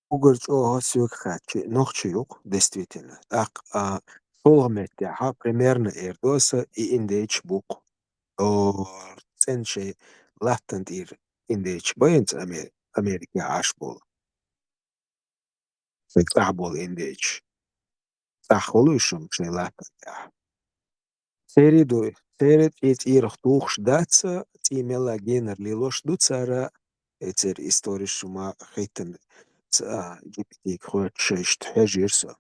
Уггар чӀогӀа соьга хаьттича, нохчий ю-кх, действительно. ТӀаккха, а, шолгӀа меттехь, примерно эр ду аса, и индейцаш бу-кх. О, цӀена шайн латтана тӀера индейцаш бу хӀинца Аме-, Америке Ӏаш болу. Шайн цӀахь болу индейцаш. ЦӀахь хуьлу уьш шайн латтана тӀехь. Церан ду, церан цӀий цӀерах тухуш дац, цӀий мелла генара лелош ду цара, и церан историш ма хӀиттина, ца, джи пи ти-га хоьттуш иштта хьежира со.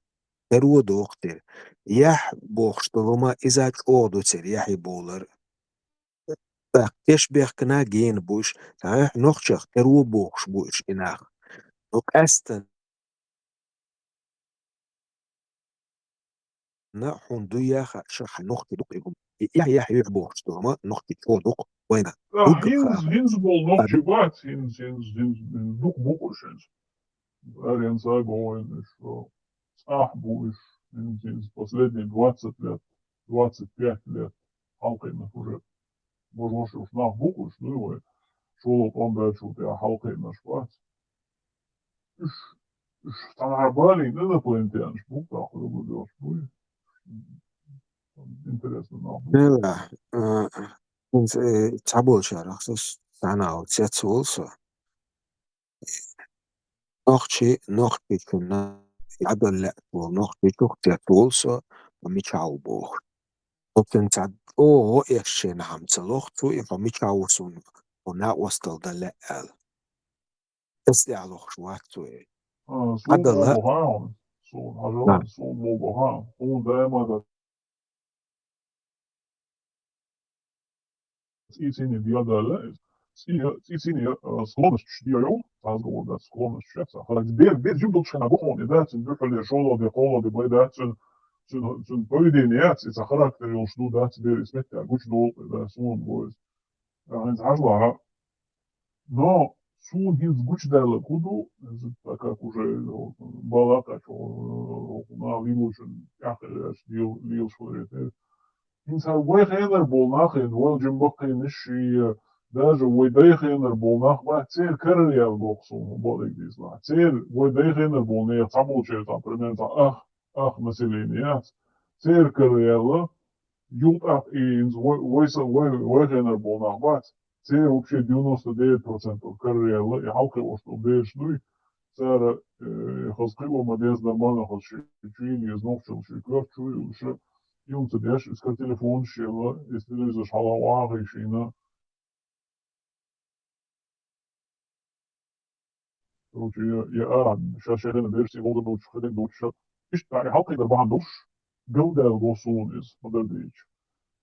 Церан вон доху церан. Яхь бохуш долу ма иза чӀогӀа ду церан, яхье бовлар. ТӀаккха тешбехкана гена бу уьш, цхьа нохчех церан вон бохуш бу уьш и нах. Ну, къаьстина на хьуна дуй яха, ша хьан нохчи ду-кх и хӀума. И яхь, яхь, юьхь бохуш ду хӀума, нохчи чӀогӀа ду-кх вайна. ХӀинца, хӀинца болу нохчи бац, хӀинца, хӀинца, хӀинца, хӀинца дукха бу-кх уьш хӀинца. Аренца го вайна уьш, цӀахь бу уьш, хӀинца, хӀинца последние двадцать лет, двадцать пять лет хьалкхиънарш уже. Божош уьш нах бу-кх уьш, дуй вай. ШолгӀа тӀом баьллачул тӀаьхьа хьалкхиънарш бац. Уьш, уьш цхьанхьа балийна инопланетянаш бу-кх, тӀаккха хӀун ду йош буй. Интересно нах бу. Нела, а, хӀинца, э, цхьаболчарах со цхьана а цецволу со. Нохчи, нохчичунна, и Ӏадал лаьа волу нохчичух цецволу со, хьо мичахь ву бохуш. Оцунна цхьа чӀогӀа эшшенахьа ца лоху цо, и хьо мичахь ву суна, хьо накъосталла дан лаьа аьлла. Эс тӀехь лохуш вац цо и. А, суна Ӏадала мо бахьа, суна, хьажал, суна мо бахьа, хьуна даима дан. ЦӀий цӀийне дегӀ далла иза. ЦӀий, цӀий цӀийне, а, склонность дегӀ йолу, цхьа разговор дац, склонность шеца. Хьалаца бер, бер жим долчу хенахь бу хьуна, и дац, цуьнан дуьхьале, шолгӀа де, кхоалгӀа де бай дац, цуьнан цуьнан, цуьнан поведение яц, и цхьа характер йолуш ду, дац бер, и сметта гучудолу, да, суна го иза. ТӀаккха хӀинца хьажа лахьа. Но суна хӀинца гучудаьлларг хӀун ду, иза, так как уже бала кхачо, нах лелочун тӀаьхьа лелаш валаре. ХӀинца вай хенара болу нах, вай жимма баккхийнаш, и даже вай дай хенара болу нах бац, церан карара яьлла боху суна, бакъдерг дийцалахь. Церан вай дай хенара болу нехан цхьаболчеран, там, примерно, там, ах, ах население яц. Церан карара яьлла, юкъахь и хӀинца вай, вай са-, вай, вай хенара болу нах бац. Церан вообще девяносто девять процентов карара яьлла, и хьалкхиош долу бераш дуй. Цара, э, хаза кхио ма деза, нормально хаза ши чуьйла еза нохчалла ши коьрта чу юлуш, юн ца деш, иза кара телефонаш елла, иза телевизорш хьала вахийшийна. Короче, я, я, а, ша шайна бераш и волга доцуш, хадерг доцуш, иштта и хьалкхидар бахьана долуш, галдаьлла го суна иза, ма-дарра дийцича.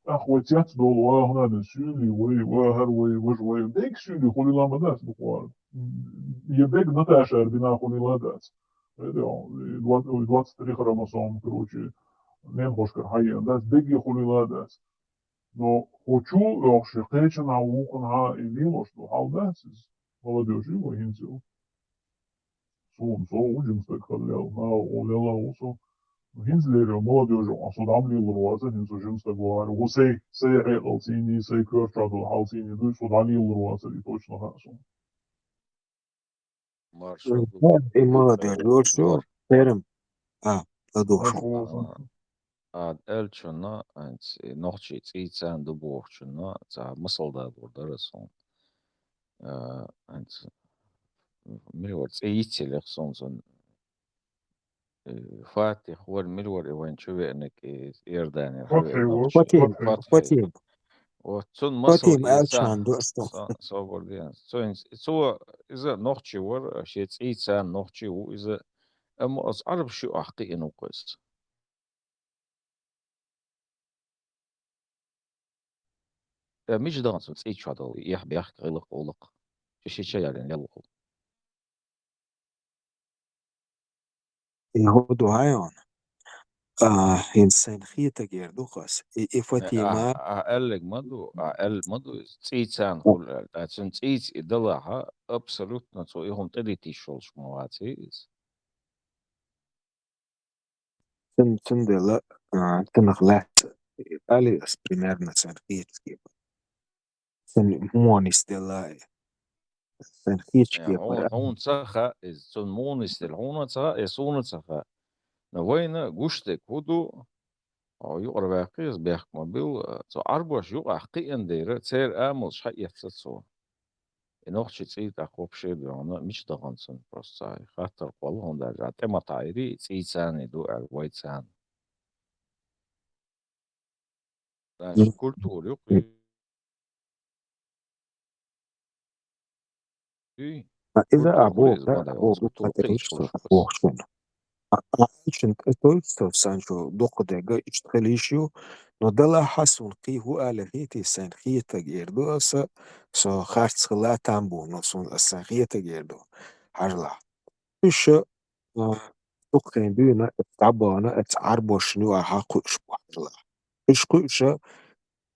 ТӀаккха вай цец долу, ва хӀунда суьйли вай, ва хӀара вай, важа вай. Бега суьйли хуьлийла ма дац буквально. Я бега Наташара бина хуьлийла дац. Двадцать три хромосома, короче, ненахошкара хьаеана дац, бега хуьлийла дац. Но хӀу чу оьхуш кхечанхьа вукхунхьа и лелош ду хьал дац иза? Молодёжь ю вай хӀинца ю. Суна со ву жима стаг хала лела, нахала лела ву со. ХӀинца лерина молодёжь, со дӀа ма лелалур вац, хӀинца со жима стаг вахара. Ву сайн, сайн хьекъал цӀийний, сайн коьртачохь долу хьал цӀийний дуй, со дӀа лелалур вац, и точно хаьа суна. Маршо. И молодёжь йолуш ю, терам. А, ладугӀуш. Маршо. А, аьллачунна, хӀинца и нохчий цӀий царна ду бохучунна, цхьа масал далор дара суна. А, хӀинца мила вара, цӀе йицъеллех суна, цунна, э, Фатих вара, мила вара и вайн чу веанарг, и Иорданера Фатхи хьавеана. Фатим, Фатхи. Фатим. Вот, цунна масал Фатим аьллачунна ду аса. Со-, собар де. Цо хӀинца, цо, иза нохчи вара, шен цӀий царна нохчи ву иза. Амма оцу Ӏарбаш юкъахь кхиъна ву-кх иза. Э, мича дахана цунна цӀий чохь долу, и эхь, бехк, гӀиллакх, гӀуллакх? Ши-ши ча ялийна лелла ву. И хӀун ду хьайона? А, хӀинца сайна хетарг эр ду-кх ас. И, и Э, Фатима ахь, ахь аьлларг ма ду, ахь аьлларг ма ду иза, цӀий царна хуьлу аьлла. Ткъа цуьнан цӀийца и далахь, абсолютно цо и хӀума тӀедитийша йолуш ма ваций иза. Цун-, цундела, а, цунах лаьцна, али ас примерно сайна хеташ кепара. Цун муха нисделла и. Сайна хеташ Э, кепара. Хьуна, хьуна ца хаьа иза, цунна муха нисделла, хьуна ца хаьа, э, суна ца хаьа. Но вайна гуш дерг хӀун ду, хьо юкъара ваьккхи иза, бехк ма билла, цу Ӏарбош юкъахь кхиъна дера, церан амалш хьаэцна цо. И нохчий цӀий тӀаккха вообще доьгӀна, мича дахана цунна просто цхьа хаттар кхолла хӀунда аьлча, тӀе ма таӀийра, цӀий царний ду аьлла, вай царна. Значит, культура ю-кх и. А иза а боху, а боху, а тӀе ишта а боху шуна. А, а, аьллачун тӀе тойчу со, сан чу дукха дерг иштта хила йиш ю, но далахь суна кхин хӀун ала хетий, сайна хетарг эр ду аса, со харц хила там бу, но суна аса сайна хетарг эр ду. Хьажалахь. Уьш, а, дукха хенахь дуьйна, дӀабахана, оцу Ӏарбошна юкъахь кхуьуш бу, хьажалахь. Уьш кхуьуш,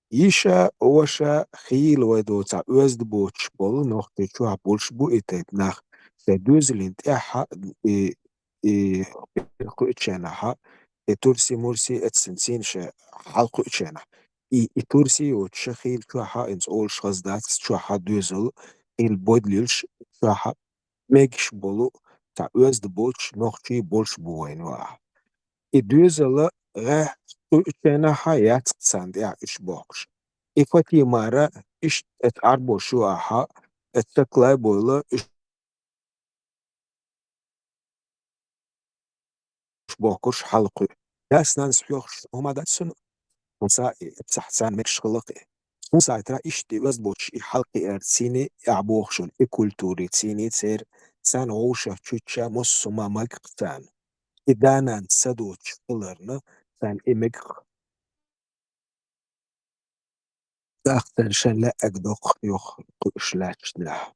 йиша, ваша, хийла вай доцахь оьзда боцуш болу нохчий чохь болуш бу и тайпа нах. Шайн доьзална тӀехь и, и кхуьучу хенахь, и турси-мурси эццинцийна шайн хьалакхуьучу хенахь. И, и турси йоцуш хийла чохь, хӀинца олуш хаза дац, чохь доьзал, хийла бодла йолуш чохь мегаш болу, цхьа оьзда боцуш нохчий болуш бу вайна юкъахь. И доьзал гӀеххьа кхуьучу хенахь яц царна тӀехь уьш бохкуш. И Фатимара иштта оцу Ӏарбош юкъахь, оцу Саклай бойла уьш бохкуш хьалакхуьу. Дас-нанас хьоьхуш хӀума дац цуьнан, хӀинца и цхьаъ царна мегаш хилла-кх и. Цу сайтра иштта и оьзда боцуш и хьалакхиар цийний, и ахь бохуш йолу и культури цийний церан, царна вовшах чуьчча массо а ма мега-кх царна. И да-нана са доцуш хиларна, царна и мега-кх. ТӀаккха царна шайн лаьаг доккхуш йоху кхуьуш лаьтташ нах.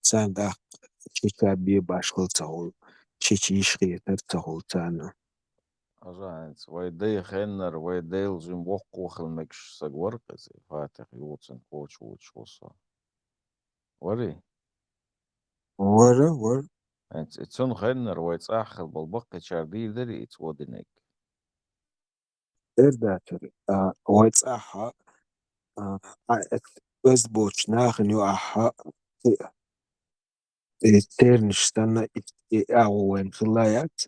Царна тӀаккха шича бен башхалла ца хуьлу, шича йиш хетар ца хуьлу царна. Хьажа, хӀинца вай дай хеннара, вай Дела жима воккхо хила мегаш саг вара-кх иза, Фатих юха цунна коча воча хӀусо. Варий? Вара, вара. ХӀинца и цунна хеннара вай цӀахь хила болу баккхийчара дийр дарий и цо динарг? Эр дацара, а, вай цӀахь, а, а, эт-, оьзда боцучу нахана юкъахь, и, и тернаш санна, и, и агӀо вайн хилла яц.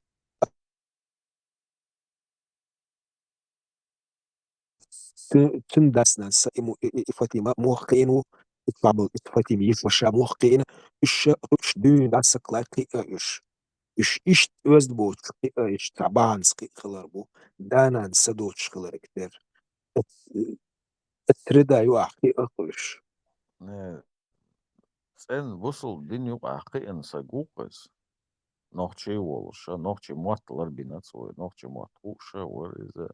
Цу-, цуьнан дас-нанас и мо-, и, и, и Фатима мох кхиъна ву, и цхьаболу, и Фатима йиша ваша мох кхиъна, уьш ша, уьш дуьйна дӀасаклай кхиъна уьш. Уьш иштта оьзда боцуш кхиъна, уьш цхьа бахьанца кхиъна хилар бу, да-нана са доцуш хиларг тера. Эт-, эцарида юкъахь кхиъна уьш. Э, цӀена бусалба дин юкъахь кхиъна саг ву-кх иза. Нохчий волуш, нохчий мотт ларбина цо, нохчий мотт хууш вара иза.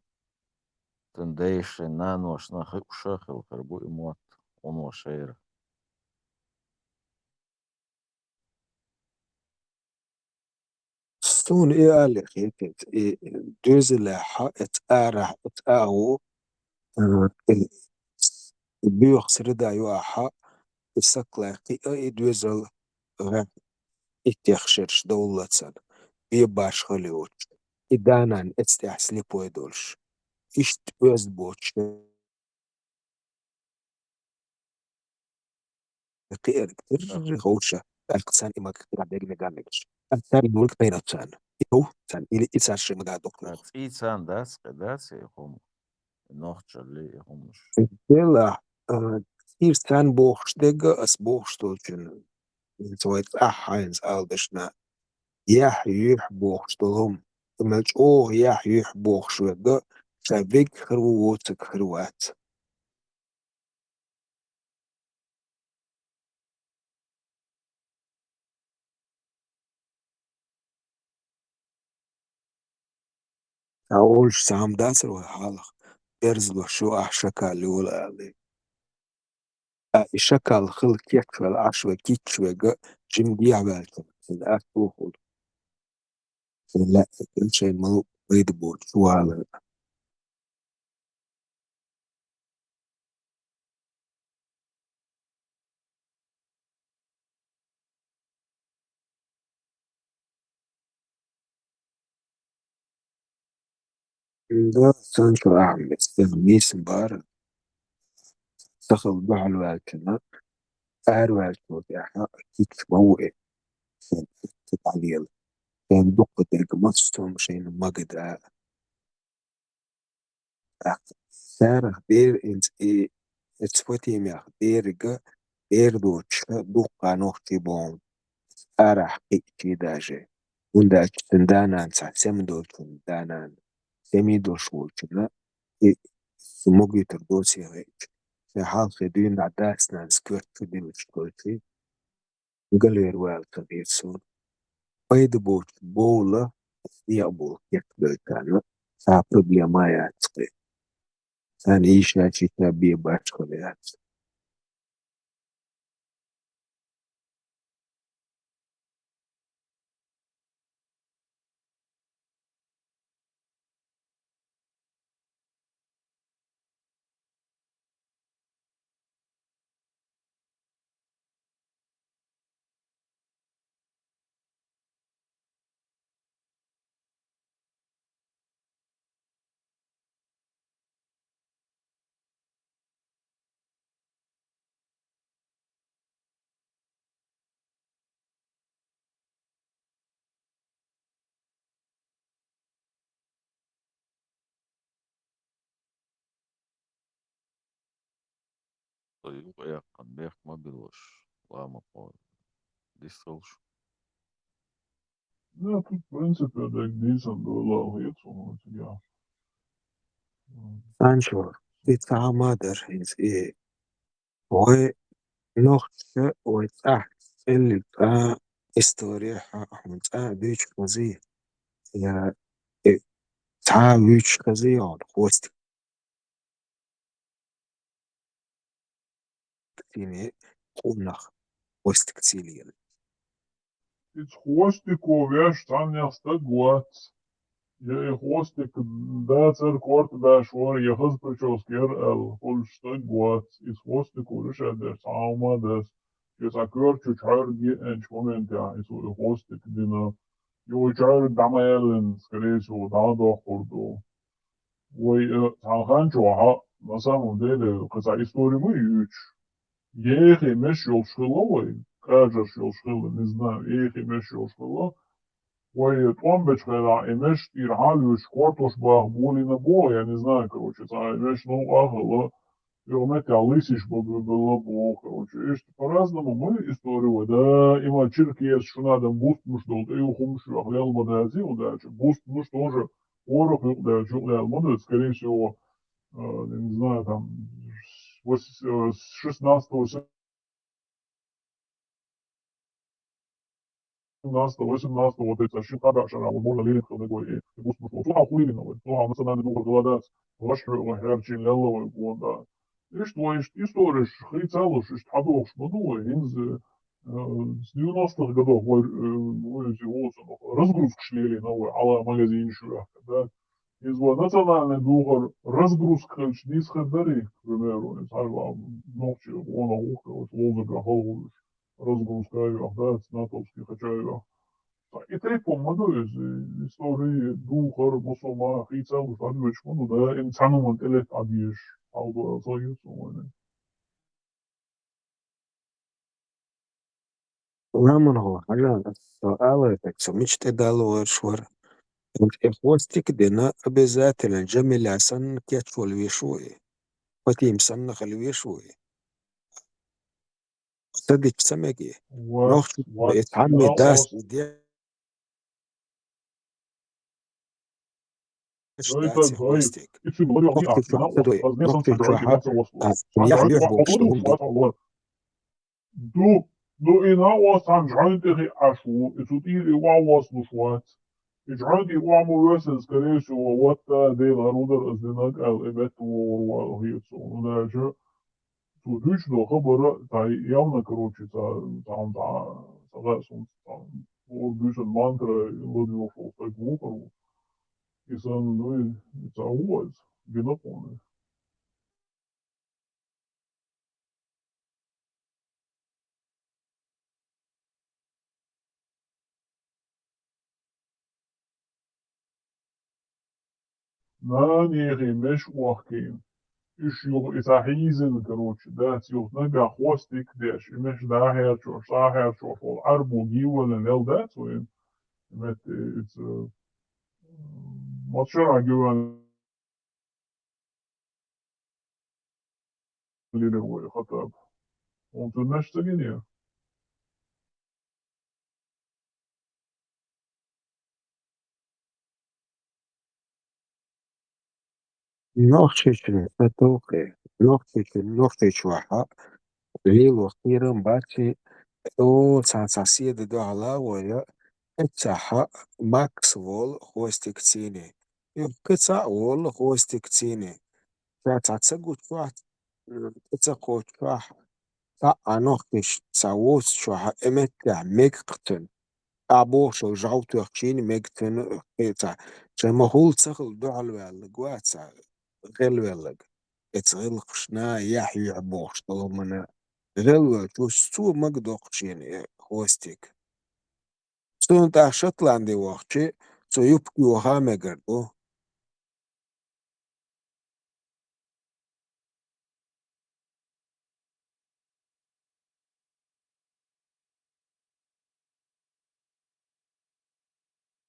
Цуьнан дайша, наношна хууш хилла хир бу и мотт, гӀуно шера. Суна и аллехь хетийта, и доьзалехь, эца арахь, эца агӀо, а, и боьха среда юкъахь, и саклай кхиъна и доьзал гӀехь иттех шераш довллацан, бен башхалла йоцуш, и да-нана эцтехь слепой долуш, иштта оьзда боцуш. Кхиарг тера ховша, тӀаккха царна и мага хира дерг мега мегаш. ТӀаккха царна и нург кхайна царна. И хов царна, или и царна ши мага доккхуш. ЦӀий царна дац, кхин дац и хӀума? Нохчалли и хӀуманаш. Делахь, а, цӀийра царна бохуш дерг а ас бохуш долчун, хӀинца вай цӀахь хьайнца ала дашна, яхь юьхь бохуш долу хӀума, и мел чӀогӀа яхь юьхь бохуш верг а, ша вег хир ву, воцург хир вац. Ша олуш цхьа хӀума дацара вай хьалха, берзалош ю ахь шакал йола аьлла. Ткъа и шакал хила кечвелла Ӏаш вай кийча вега жимма дехьаваьлча, цуьнан ас тухула. Цуьнан лаьа шайн малу пайда боцуш вала. Да, сан чу ахьа меттиг мийсан бара. Сахал дуьхьал ваьлчана, ара ваьлча тӀехьа кийча ма ву и. Шайн дӀалела. Шайн дуккха дерг массо а шайна магада. ТӀаккха царах бер инца и, эцу Фатимех берига, бер доцуша дуккха нохчий боху арахь кхиъчий даже. ХӀунда аьлча цуьнан да-нана цхьа сема долчун да-нана, сема долуш волчунна и могуьйтур доций хиъча, шайн хьалххе дуьйна дас-нанас коьрта чу диллаш долчий. Галера вала ца хета суна. Пайда боцуш бовла, некъа бовла кечбелчарна, цхьа проблема а яц кхин. Царна йиша-йиша бен башхалла яц. Со юкъа яьккхина бехк ма билалаш, ламапо дистхалш. Ну, тут, в принципе, дерг дийцина долу хета суна цигахь. Анчо, и цхьа хӀума дара хӀинца и. Вай нохчаша вай цӀахь кӀеллиг цкъа история хьан цкъа дуьйцуш хазий, я, э, цхьа а вуьйцуш хазий хьуна хвостик. Цуьнан къонах хвостик цилийна. Иза хвостико веш цхьаннех стаг вац. Я и хвостик дацар, корта баьш вар, я хаза прическа яр аьлла, хуьлуш стаг вац. Иза хвостико решать деш цхьа хӀума дац. Шен цхьа коьрта чу чхьоьрга йиъначу моментехь иза и хвостик дина. Юха чхьоьрга дӀа ма аьллина, скорее всего, дӀа а доккхур ду. Вай, э, цхьана хан чохь, на самом деле, кхин цхьа истори ма ю юьйцуш. Ехий меш йолуш хилла вай, кӀажарш йолуш хилла, не знаю, ехий меш йолуш хилла. Вай тӀом бечу хенахь и меш тӀера хьан а лоьцуш, кортош баха болийна боху, я не знаю, короче, цхьа и меш новкъа а хилла, юха меттехь лисиш бан буьбелла боху, короче. Иштта по-разному ма ю истори вай, да, и ма черкес, шуна адам бустмаш долу, тӀе юха хӀумаш юьйхина лелла ма дац, и ма дац, бустмаш тоже хӀора юкъадаьлча юкъадаьлла ма ду, скорее всего, э, не знаю, там, вось-, э, с шестнадцатого, семнадцатого, восемнадцатого, вот это ши кхаба шара, возможно, лилит хилла гой, и бустмаш долу. Цу хьал хуьлийна вай, цу хьал национальный духар хилла дац, ваш хьоьгӀа хьерчийна лелла вай, гонда. Иштта вай, иштта историш хийцалуш, иштта хьадохуш ма ду вай, хӀинца, э, с девяностых годов вай, э, вай иза вовшах разгрузкаш лелийна вай, хьала магазинаш ваьхна, да. Иза вай национальный духар разгрузка хилча нийса хир дарий, к примеру, иза хьажа нохчий гӀо нах вухкалуш, ловзарга халхуш, разгрузка а йоху, да, натовский хача а йоху. И тайпа ма ду иза, истори, духар, мусулман, хийцалуш, дӀадоьдуш ма ду, даим цхьана хӀуманна тӀелетта Ӏа дезаш, хьал бара ца хета суна вайна. Ламанхо, хьажал, со алайтаг, со мича тӀедалла варш вара. И хвостик а дина, обязательно Джамиля санна кечвала веш ву и, Фатима санна хила веш ву и. Ца дича ца мега и. Вац, нохчи вац, и цхьамме дас оц- и де- Ой, так, ой. Ицу говорю, а, нохчи чохь ца дой, нохчи чохь, а, яхь лоьху бохуш ду хӀума ду. Ду, ду, и на оцхьана жӀоьнтӀехи Ӏаш ву, и цу тӀера и охьавоссалуш вац. И жӀоьнтӀе охьа ма воьссина, скорее всего, ватта Дела хӀара ву дара ас динарг аьлла, и метта вогӀур ву аьлла хета суна. ХӀунда аьлча цо дуьйцуш долу хабар, цхьа явно, короче, цхьа, цхьа, цхьа, цхьа гӀа суна, цхьа, хӀора буьйсанна мантра ладоьгӀуш волу стаг ву хӀара ву. И санна, ну, и цхьа ву иза, гина кхуна. Нанехи меш охкийна. Уьш юха и цхьа хьийзина, короче, дац, юха нагахь хвостик деш, и меш дӀахьерчош, схьахьерчош волу Ӏарбо гийваллина лел дац вайна? Метта иза, м, маца шарахь гиваллина лелира вай Хаттаб. Хьуна цуьнан меш ца гинера? Нохчичун ца тухий, нохчичун, нохчичохь лело кхерам бац и, о, цхьа, цхьа седа дуьхьал а вай, эццахь Макс волу хвостик цийний. Юха кхин цхьаъ волу хвостик цийний. Ша цхьа ца гучохь, м, ца кхоччохь, цхьаъ а нохчичун цхьа воцучохь и меттехь мега-кх цуьнан. Ахь бохуш йолу жӀов тоьхчийна мега цуьнан кхин цхьа. Шайн ма-хуьллу ца хилла дуьхьалваьлларг вац цхьа гӀелвелларг. Эца гӀиллакхашна, яхь юьхь бохуш долу хӀуманна гӀелвеллачо цо мага доккхучийна и хвостик. Цунна тӀаккха Шотланди вахча, цо юбка йоха а мегар ду.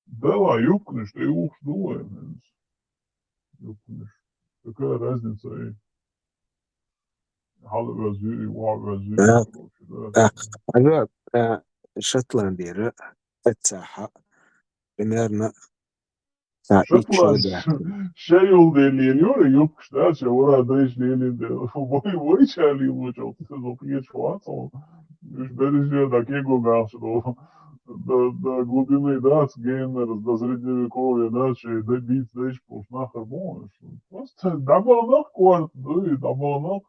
Дала юбканаш тӀе юхуш ду вайн хӀинца. Юбканаш. Какая разница и хьала оьзуьй, и ваха оьзуьй, да, короче, да. Ага, а, Шотландера эццахь, примерно, ша итт шо даьхкина. Шотландца ша юлден лелайора юбкаш, да, ша вара дайша лелийна дела. Вай, вай ша лелочул, со кхеташ вац хьуна. Уьш берриш а дӀа кего баьхча долу. До, до глубины, да, гейнерс, до средневековья, да, шайн дай, бийца дайша болуш нах хир бу. Просто дӀабахана-кх корта, дуй, дӀабахана-кх.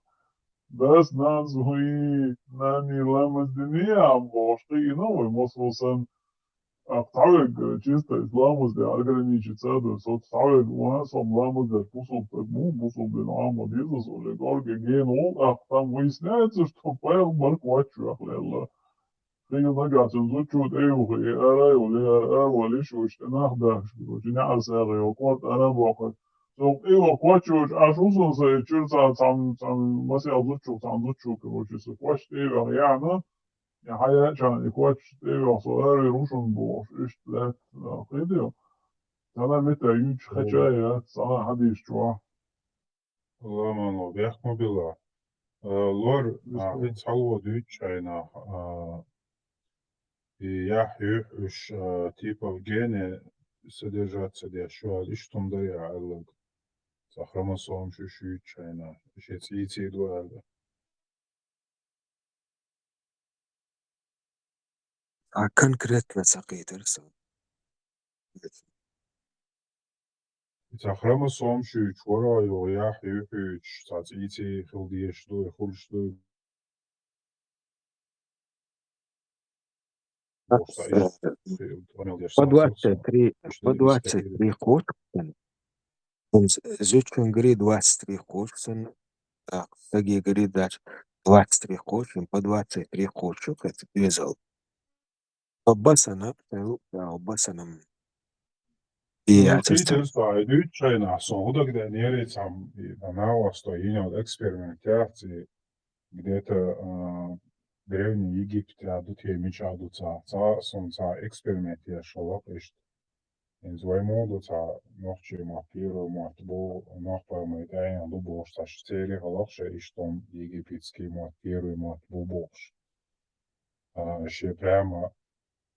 Дас, нанас, хӀуй, нани, ламаз дини, ам бохуш, кхиийна вай, массо санна. Ах цхьаверг чисто ламаз де ограничиться а ду, со цхьаверг ма, со ламаз де бусулба стаг ма, бусулба дин Ӏама деза со, ле горге гена вол, ах там выясняется, что пайхамар кхоачаш ваьхна лелла. Хигл нагахь цун зудчо тӀеюхе, и ара йоле, ара вале, шоаш тӀе нах дахаш, короче, неӀар сагӀа йо, корта ара бохар. Со тӀеюха кхоачаш, аш усун са, и чуьра цхьа, цхьан, цхьан масех зудчо, цхьан зудчо, короче, со кхоач тӀеюха яхьна, я хьаяьча, и кхоач тӀеюха со ара рушун бохаш, иштта лаьтта, а, хидио. Цана мета юч хача я, цана хьадис чуа. Ламано, бехк ма билла. Э, лор, а, хӀинца хьалво дуьйцу хьайна, а, и яхь юьхь уьш, а, типа в гене содержаться деш, шу аьлла, иштта хӀума дар я аьлларг. Цхьа хромосом шу шуьйцу хьайна, шен цӀийций ду аьлла. А конкретно ца кхетар со. Цхьа хромосом шуьйцу, вара йо, яхь юьхь юьйцуш, цхьа цӀийций хила дезаш ду, и хуьлуш ду. По двадцать три, по двадцать три кхочуш сан, зудчунгара двадцать три кхочуш сан, а, стагагара даже двадцать три кхочуш, по двадцать три кхочуш, это безал. По басана, по басанам. И Ну, я ты чувствую. Тем самым, дуьйцу хьайна, со хӀу дагадеанера цхьа, и, на, на вас то, и не вот эксперимент, я, ци, где-то, а, Древний Египет, я, ду те мича ду цхьа, цхьа, сон цхьа эксперимент еш хилла, иштта. Инза вай мо ду цхьа нохчий мотт, первый мотт бу, нохчий мотт тӀаьхьа ду бохуш, цхьа церий хилла ша, иштта египетский мотт, первый мотт бу бохуш. А, ше прямо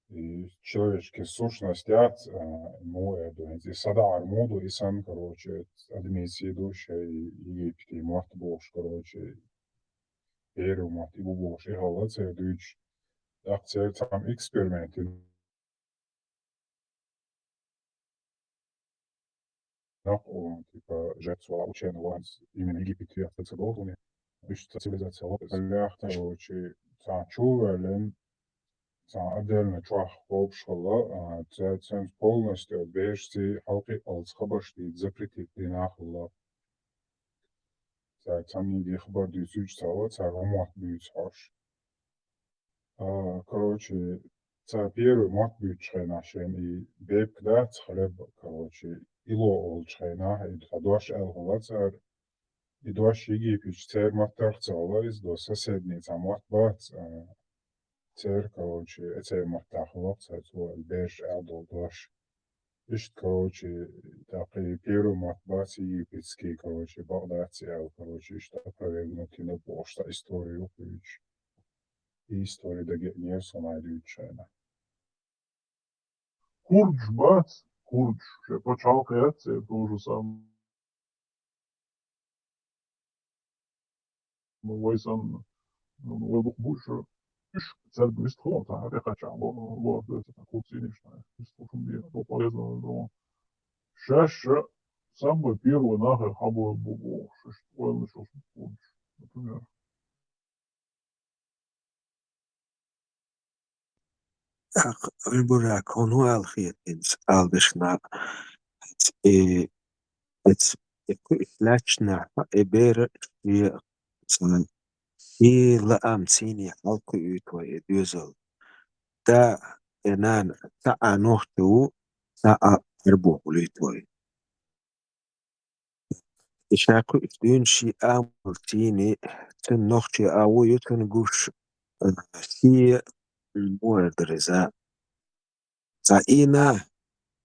и человеческий сущность яц, а, ну, я думаю, и садагӀар мо ду, и сан, короче, адамий сий ду, ше и Египте мотт бохуш, короче, первый мотт и бу бохуш, и хилла церан дуьйцуш. ТӀаккха церан цхьа эксперимент йина. Нах, о, типа, жрец вала, ученый вала, именно Египет яхта ца долу, уьш цхьа цивилизация лапас. Лехта, короче, цхьа чу ваьллин, цхьа отдельно чохь кхобуш хилла, а, ца-, цуьнца полностью бершций хьалкхиъалц хабарш дийца запретить дина хилла. Цара цхьанниге хабар дуьйцуьйтуш ца хилла, цара хӀума мотт буьйцу хьош. А, короче, цара первый мотт буьйцучу хенахь шайна и бепиг дац хлеб, короче, ило олучу хенахь, и цхьа дош аьлла хилла цара, и дош Египетчу церан маттах ца хилла, иза до соседний цхьа мотт бац, а, церан, короче, э, церан маттахь хилла цара, цо берш аьлла долу дош. Иштта, короче, тӀаккха и первый мотт бац египетский, короче, бакъ дац аьлла, короче, иштта опровергнуть йина бохуш цхьа история ю кхуьйчу. И история дагеънера со май дуьйцучу хенахь. Курдаш бац, курдаш, шайн пачхьалкх яц, церан тоже самое. Ну, вай санна, ну, вай бу-, буш, уьш цаьрга вистхилла, цхьа хьан тӀекхаччахь ло-, лор доьцу, цхьа курд цӀийнаш, цхьа вистхилла хӀума бен, дукха реза ван дро. Шаьш самый первый нахе хьан бу-, бу-, бу-, шаьш ойланаш йолуш бу-, например. ТӀаккха, Альбурак, хьуна хӀун ала хета хӀинца, ала дашна, и, эц-, и кхуьуш лаьтташ нахь, и бер шен, шен лаам цийний хьалакхуьуьйту вай и доьзал. Да, и нана, цхьа а нохчи ву, цхьа а Ӏарбо хуьлуьйту вай. И ша кхуьуш дуьйна шен амал цийний, цуьнан нохчийн агӀо ю цунна гуш, а, шен муха эр дара иза. Цхьа ийна,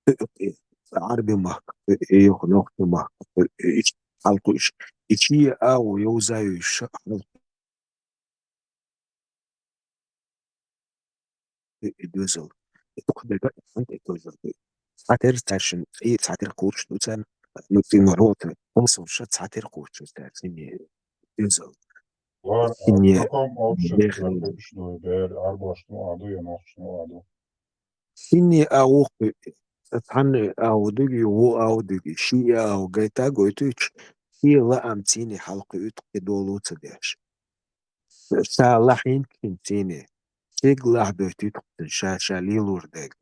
цхьа Ӏарби махка, юха нохчи махка, иштта хьалакхуьуш. И шен агӀо йовза йуьйш хьалакхуьуш. И, и доьзал. И дукха дерг а, и хьан тӀе доьзал ду. Цхьатера цаьршинна, и цхьатера кхочуш ду царна, ну, цуьнан гӀо, хӀумсалш цхьатера кхочуш ду цаьршинна, и доьзал. Вар, а, Сине каком обществе бехал. Кхочуш ду, бер, Ӏарбошна а ду, я нохчашна а ду? Сине а ву кху-, цхьанна а ву дуьги, ву а ву дуьги, ши а ву гайта а гойтуьйтуш, шен лаам цийний хьалакхуьуьйту кхин долу ца деш. Ша лахьийна шин цийний, шега лахьа дойтуьйту кхин ша, ша лелор дерг.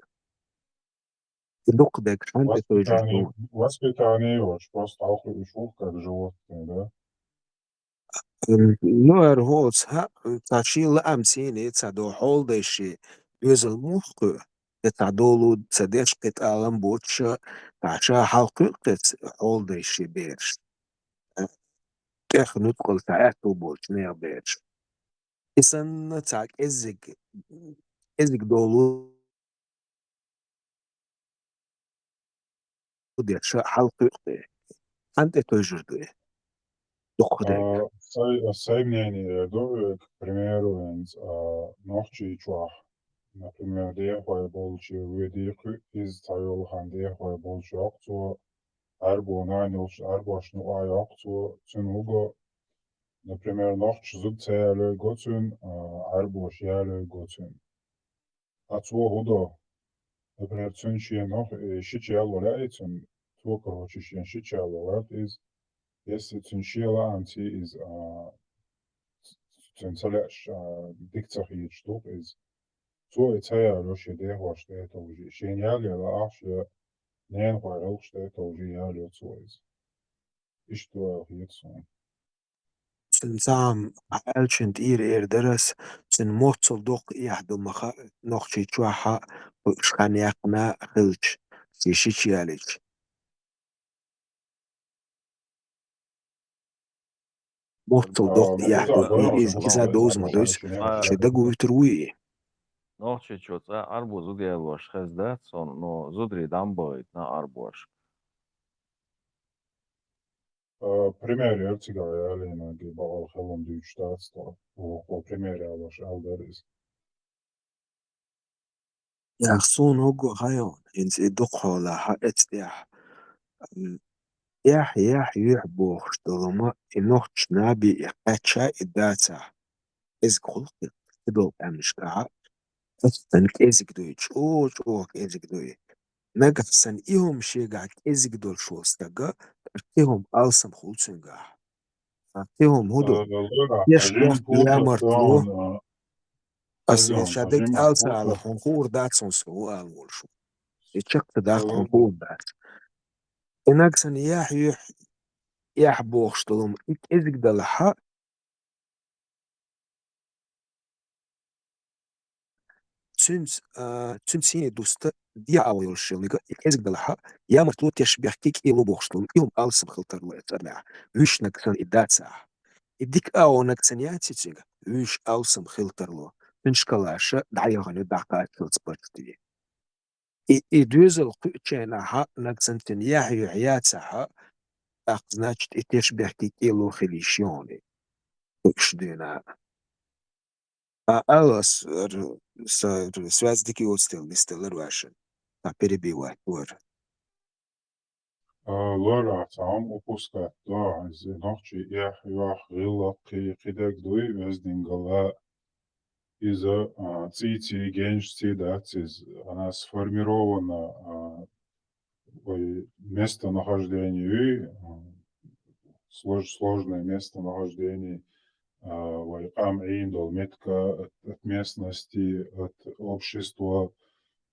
Дукха дерг хьан тӀе тойжуш ду? Воспитание, воспитание йоцуш, просто хьалха уьш ву как животные, да? М, ну, эр хӀоца, хӀаъ, цхьа шен лаам цӀене ца до хьолдайши, доьзал мух кхуьу, я цхьа долу ца деш кхин тӀалам боцуша, цхьа ша хьалкхуьу кхин хьолдайши бераш. ТӀех нуцкъала цхьа аьтту болчу нехан бераш. И санна цхьа кӀеззиг, кӀеззиг долу деш хьалкхуьу кхин. Хьан тӀе тойжур ду и? Дукха дерг. А, сай, сай мнение ду, э, к примеру, вайца, а, Нохчийчохь, например, дехой болчу вуьди кхуьу, иза цхьа йолу хан дехой болчу йоккху цо, Ӏаьрбо нана йолчу Ӏаьрбошна юкъа йоккху цо, цуьнан вуго, например, нохчаша зуда ца ялой го цуьнан, а, Ӏаьрбоша ялой го цуьнан. А цо хӀун до? Например, цуьнан шен нох-, э, шича яло лаьий цуьнан, цо, короче, шен шича яло лаьтта иза. Если цуьнан шен лаамций иза, а, ц-, цуьнан ца лаьаш, а, дика ца хеташ ду-кх иза. Цо и ца яло шен дехошна тӀе а товжий, шена яле лаахь, шен ненахойн гӀиллакхашна тӀе а товжий яло цо иза. Иштта ду аьлла хета суна. Цуьнан цхьа хӀума хьан аьллачун тӀера эр дара ас, цуьнан моццул доккха эхь ду ма хаьа, Нохчийчохь а, кху иш хан яьккхина а хилча, шен шича ялийча. Моццул доккха эхь ду, и-, иза, иза довза ма дойса, шен дага вуьтур вуй и. Нохчийчу цкъа Ӏаьрбо зуда ялош хезна дац суна, но зударий дӀа ма бахийтина Ӏаьрбоша. А, пример яра цигахь ялийнарг, бакъал хилам дуьйцуш дац тхо. Оха пример ялош аьлла дара иза. Ях, суна хӀума хьайо, хӀинца и дукха хьолахь, эцтехь, м, яхь, яхь, юьхь бохуш долу ма, и нохчашна бен и кхаьчча, и дацахь, кӀезиг хуьлу-кх, кхидолу къаьмнашкахь а, аса санна кӀезиг дуй, чӀогӀа-чӀогӀа кӀезиг дуй. Нагахь санна и хӀума шегахь кӀезиг долуш волу стага, кхин хӀума алсам хуьлу цуьнгахь. Ткъа кхин хӀума хӀун ду? Э, лора, тешнабехк, ямартло. Ас ша дерг ала ца алахь, хьуна хуур дац хьуна со хӀун ала волуш ву. И чекх ца даккха, хьуна хуур дац. И нагахь санна яхь, юьхь, яхь бохуш долу ма, и кӀезиг далахь, цуьнца, а, цуьнан сийне дуста дегӀан агӀо йолуш йолу нигат, и кӀезиг далахь, ямартло, тешнабехк, кӀело бохуш долу, и хӀума алсам хила тарло эцу армехь. Вуьш нагахь санна и дацахь. И дика агӀо нагахь санна яций цуьнга, вуьш алсам хила тарло. Цуьнан школаша дӀаяхана ю дӀакхаччалц почти. И, и доьзал кхуьучу хенахь нагахь санна цуьнан яхь, юьхь яцахь, тӀаккха, значит, и тешнабехк, кӀело хила йиш ю хьуна и кхуьуш дуьйна. А, алло, с-, р-, с-, р-, связь дика йоцу дела нисделлар вайшинна. Сан перебивать вара. А, лора, цхьа хӀума упускать до, иза нохчийн эхь, юьхь, гӀиллакх, кхин, кхидерг дуй, вездингала. Иза, а, цӀийци, генашци дац иза. Она сформирована, а, вай местонахождение, а, слож-, сложное местонахождение, а, вай къам Ӏийна долу меттиг от, от местности, от общества,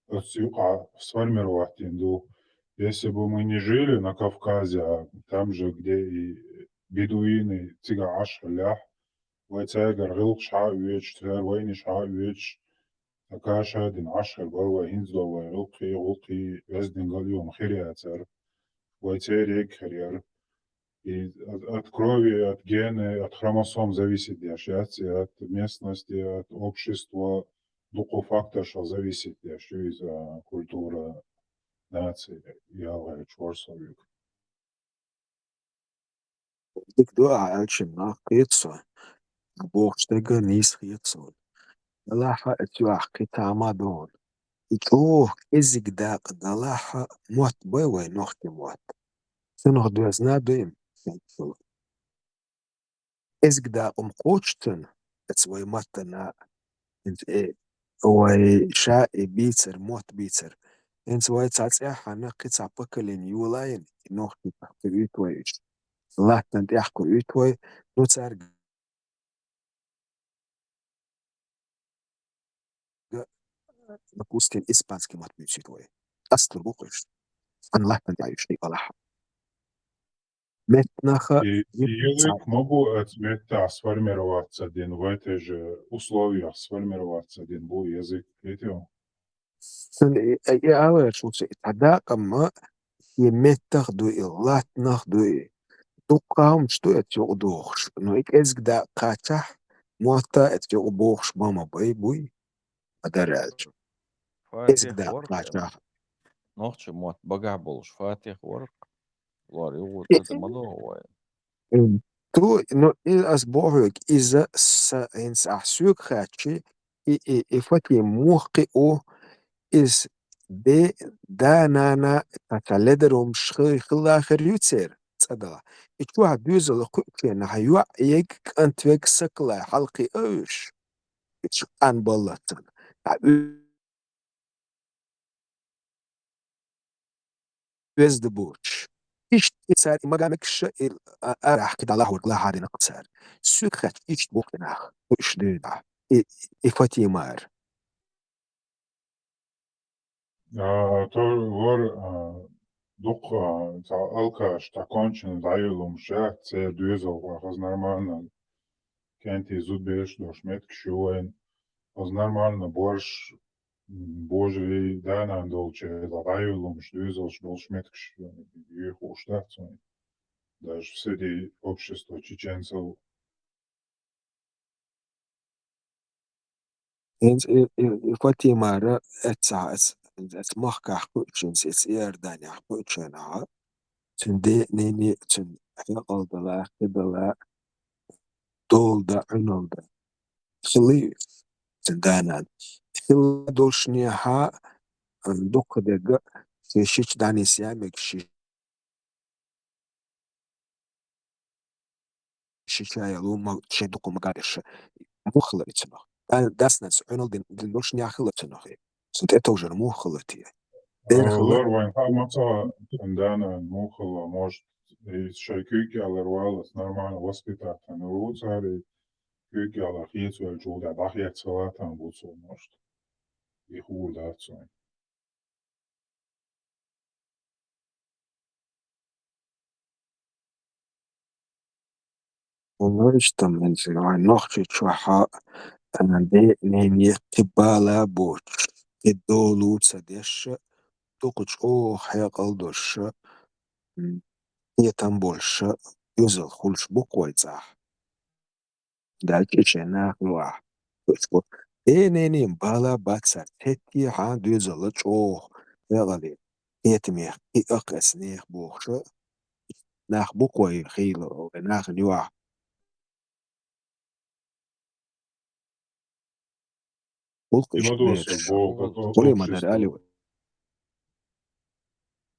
оцу юкъахь сформировать йина ду. Если бы мы не жили на Кавказе, а там же, где и бедуины, цигахь Ӏаш хиллехь, вай цаьргара гӀиллакхаш хьа а оьцуш, церан вайнаш хьа а оьцуш, ткъа ша дина Ӏаш хир бара вай, хӀинца долу вай гӀиллакхий, гӀуллакхий, вездингал а хир яцара. Вай церан ег хир яра. И от, от крови, от гены, от хромосом зависит деш яц, и от местности, от общества, дукха факторшал зависит деш ю иза культура, наци, ялгӀа чорсо юг. Дика ду ахь аьллачун, нах кхета со. Бохуш дерг нийса хета суна. Делахь а, эцу ахь кхин тама а догӀу. И чӀогӀа кӀезиг дакъа делахь а, мотт бай вай, нохчийн мотт. Цунах доьзна а дуй-м, кӀезиг дакъа-м кхочуш цунна, эцу вай маттана, хӀинца, э, вай ша и бийцар, мотт бийцар. ХӀинца вай цхьа цӀеххьана кхин цхьа поколение йолайна, и нохчийн тӀехь кхуьуьйту вай уьш. Латтана тӀехь кхуьуьйту вай, ну, цаьрга, допустим, испанский мотт буьйцуьйту вай. Астур бу кхуьш. Ан латтан тӀе уьш тӀе балахь. Меттанаха И, и язык могу от меттах сформироваться дин, в этой же условиях сформироваться дин бу язык. Этим Цун и, и, и алар шу цу, и тхьа дакъа ма, и меттах ду и, латтанах ду и. Дуккха хӀумаш ду эцу юкъа дохуш. Ну, и кӀезиг дакъа кхачахь, мотта эцу юкъа бохуш ма, ма бай буй, ма дара аьлча. КӀезиг Фатих дакъа вара кхачахь. Нохча мотт багахь болуш Фатих вара. Лор югъу И, ца ма догӀу вай. М, ту, ну, и ас бохуьг, иза са, хӀинца ахь соьга хаьттичи, и, и, и Фатима муха кхиъ ву, иза де, да, нана, цхьа ледарумаш хи-, хилла хир ю церан, цӀа дала. И чохь доьзал кхуьученахь йоӀ ег, кӀант вег сакалай хьалкхиъ а уьш. И чу къан баллацан. Ткъа уь-, везда буч. Иштта и цара и магамекша и а-, арахь кхидӀа лахьург лахьарина цара. Суьк хатта иштта бухкинах, уьш дуьйна. И, и Фатимар. А, то вар, а, дукха, а, ца алкаш, та кончен дайылум шах, цер дуьзал вахаз нормально. Кенти зудбеш дош меткаш ю вайн. Аз нормально борш, м, божари данан долче, дайылумш, дуьзалш болш меткаш ю хууш дац вайн. Даже среди общества чеченцев. ХӀинца и, и, и Фатимара эццахь эц-, эц махкахь кхуьучуьнца, эц Иорданехь кхуьучуьнахьа, цуьнан де а, нене а, цуьнан хьекъал дала, кхидӀа дала, дола дан, Ӏуьнал дан. Хилла ю цуьнан да-нана. Хилла долушнехьа, а, дукха дерг а, шен шича дӀанисъян мега ши ши чаялу ма-, шен дукха магадеш. Муха хилла и цунах? Да-, дас-нанас Ӏуьнал дин, дин долуш нах хилла цунах и? Цунна тӀетовжар муха хилла те? Дера хилла? Лор вайн хьал ма ца, цуьнан да-нана муха хилла, может, и шайн куьйга ялар валлалц нормально воспитать хьана ву цара, и куьйга ялар хецвелчул дӀа дӀахецвелла там бу цо, может. И хуур дац вайн. Вуно иштта мел хир вайн Нохчийчохьа, а, де а, нене а кхин бала боцуш, кхин дола ца деш а, дукха чӀогӀа хьекъал долуш а, м, кхетам болуш а, доьзал хуьлуш бу-кх вай цӀахь. Даьлча и шайн нах ю ахь. Де а, нене а бала бац цара, цхьаьттехьа доьзал а чӀогӀа, хьекъале, кхетаме, кхиъ а кхетта нехан бохуш а, нах бу-кх вай хийла, вай нахана ю ахь. Гулкхиш Тимадос бераш. Богу, Гуле ма дара, общество. Али вай.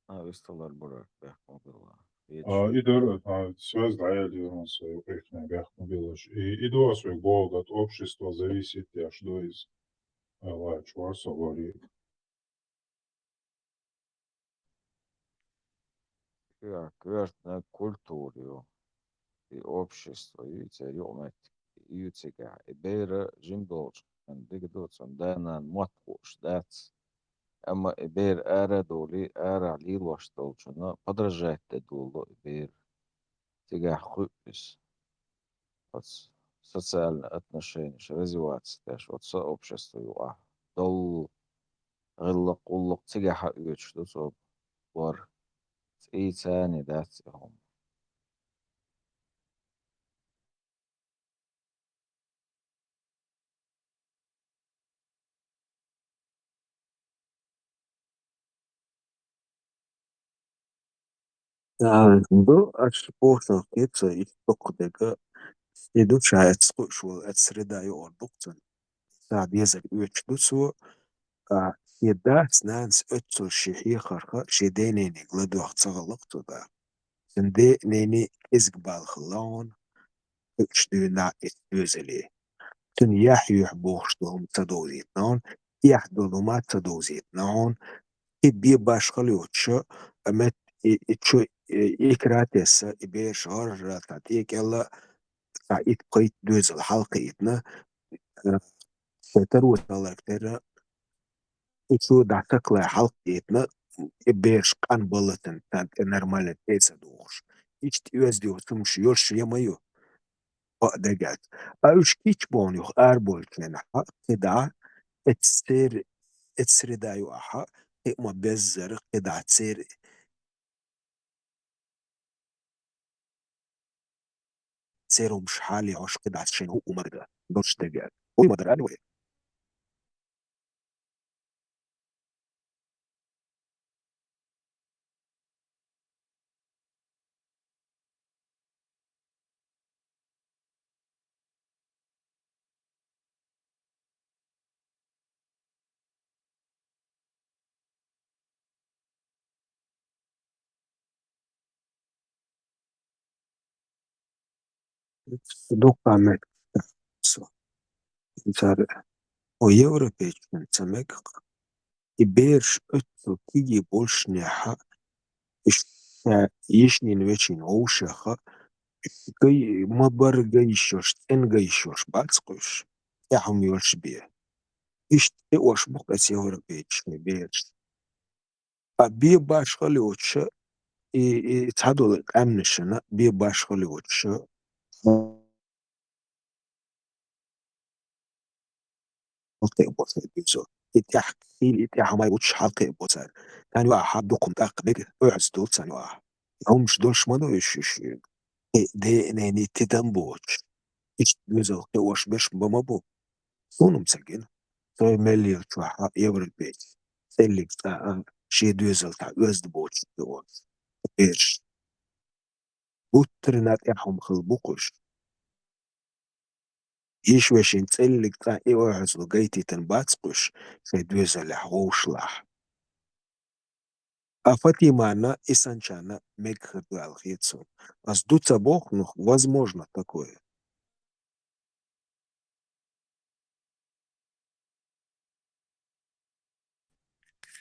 А, висталар бурар, бехк ма билла. А, и дара, а, связь дӀаяьлла юран со юкъехне, бехк ма биллаш. И, и дос вай богу, от общества зависит, я что из. А, ва, чуар со гори. Коьртниг культура ю, и общество ю, и церан юкъаметтиг ю цигахь. И бер жима долчу хенахь дика ду, цуьнан да-нана мотт хууш дац. Амма и бер ара а долий, арахь лелош долчунна подражать де долу и бер. Цигахь кхуьу иза. Оцу социальный отношенеш развиваться деш, оцу сообщество юкъахь долу гӀиллакх-гӀуллакх цигахь а оьцуш ду цо бор. ЦӀий царний дац и хӀума. А, ду аш бохург хета, и дукха дерг а, и ду ша эцу кхуьуш волу, эцу среда юкъара ду-кх цуьнан. Ша дезар оьцуш ду цо, а, шен дас-нанас оьцу шен хьехарх, шен ден-ненега ладоьгӀна ца хилла-кх цо, да. Цуьнан ден-ненан кӀезиг бала хилла хьуна, кхуьуш дуьйна иза доьзале. Цуьнан яхь юьхь бохуш долу хӀума ца довзийтина хьуна, эхь долу хӀума ца довзийтина хьуна, и бен башхалла йоцуш, а, мет-, и, и чу, и, икра тесса, и бераш гӀар-гӀара цхьа тӀекӀелла, цхьа итт-пхийтта доьзал хьалакхийтина, а, шайн таро талларг тера, и чу дӀа сакалай хьалакхийтина, и бераш къан балатан, царна тӀе нормально тӀе ца духуш. Иштта оьзда йоцу хӀумаш йолуш я ма ю, бакъ дагахь. А уьш кийчбохна юха араболчу хенахь, кхидӀа, эццу церан, эццу среда ю ахьа, кхин а ма беззара, кхидӀа церан церан хӀумаш хьалехьош кхидӀа шайна хӀуъу ма дара, долуш дагахь. ХӀуъу ма дара аьлла вай. Дукха мега со. Цара, о, европейчун ца мега. И бераш оццул кегий болушшехь, ша йишнин вешин вовшех, гай, ма барра гай йиш йолуш, цӀена гай йиш йолуш бац-кх уьш, тӀаьхьа хӀума йолуш бен. Иштта тӀеош бу-кх эцу европейчу шайн бераш. Ткъа бен башхалла йоцуш, и, и цхьадолу къаьмнашна бен башхалла йоцуш, хьалакхиа бо шайн доьзал. И тӀаьхьа хила, и тӀаьхьа ма йоцуш хьалакхиа бо цара. Царна юкъахь дукха хӀума тӀаккха мега, оьгӀаз долу царна юкъахь. ХӀумаш долуш ма ду уьш, уьш. Э, ден а, нене а тидам боцуш. Иштта доьзал кхиош берш бан ма бу. Суна-м ца гина. Со мел лелачохь а европейци, цӀеллиг цкъа а шен доьзалтахь оьзда боцуш кхиош берш. Гуттарна а тӀаьхьа хӀума хилла бу-кх уьш. Йиш-вешин цӀеллиг цкъа и оьгӀазло гайтийтина бац-кх уьш шайн доьзалехь, вовшалахь. А Фатимана и санначарна мега хир ду аьлла хета суна. Ас ду ца боху, но возможно такое.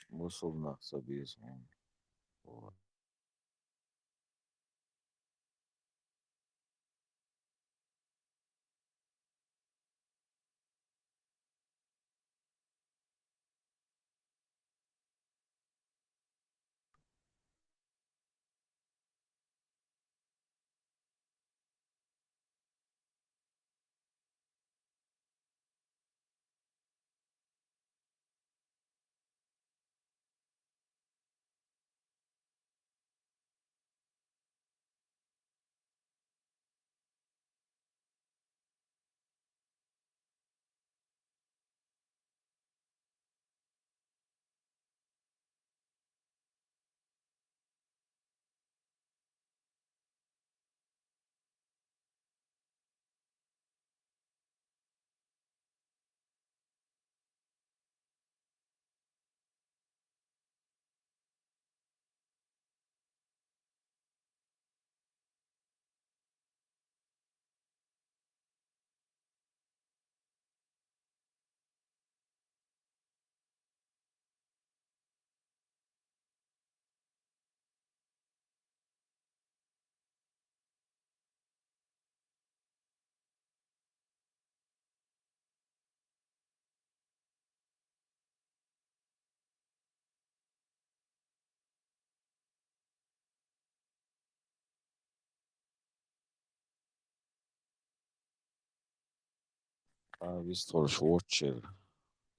Бусулба нах ца беза хьуна. А вистхуьлуш воцучуьра,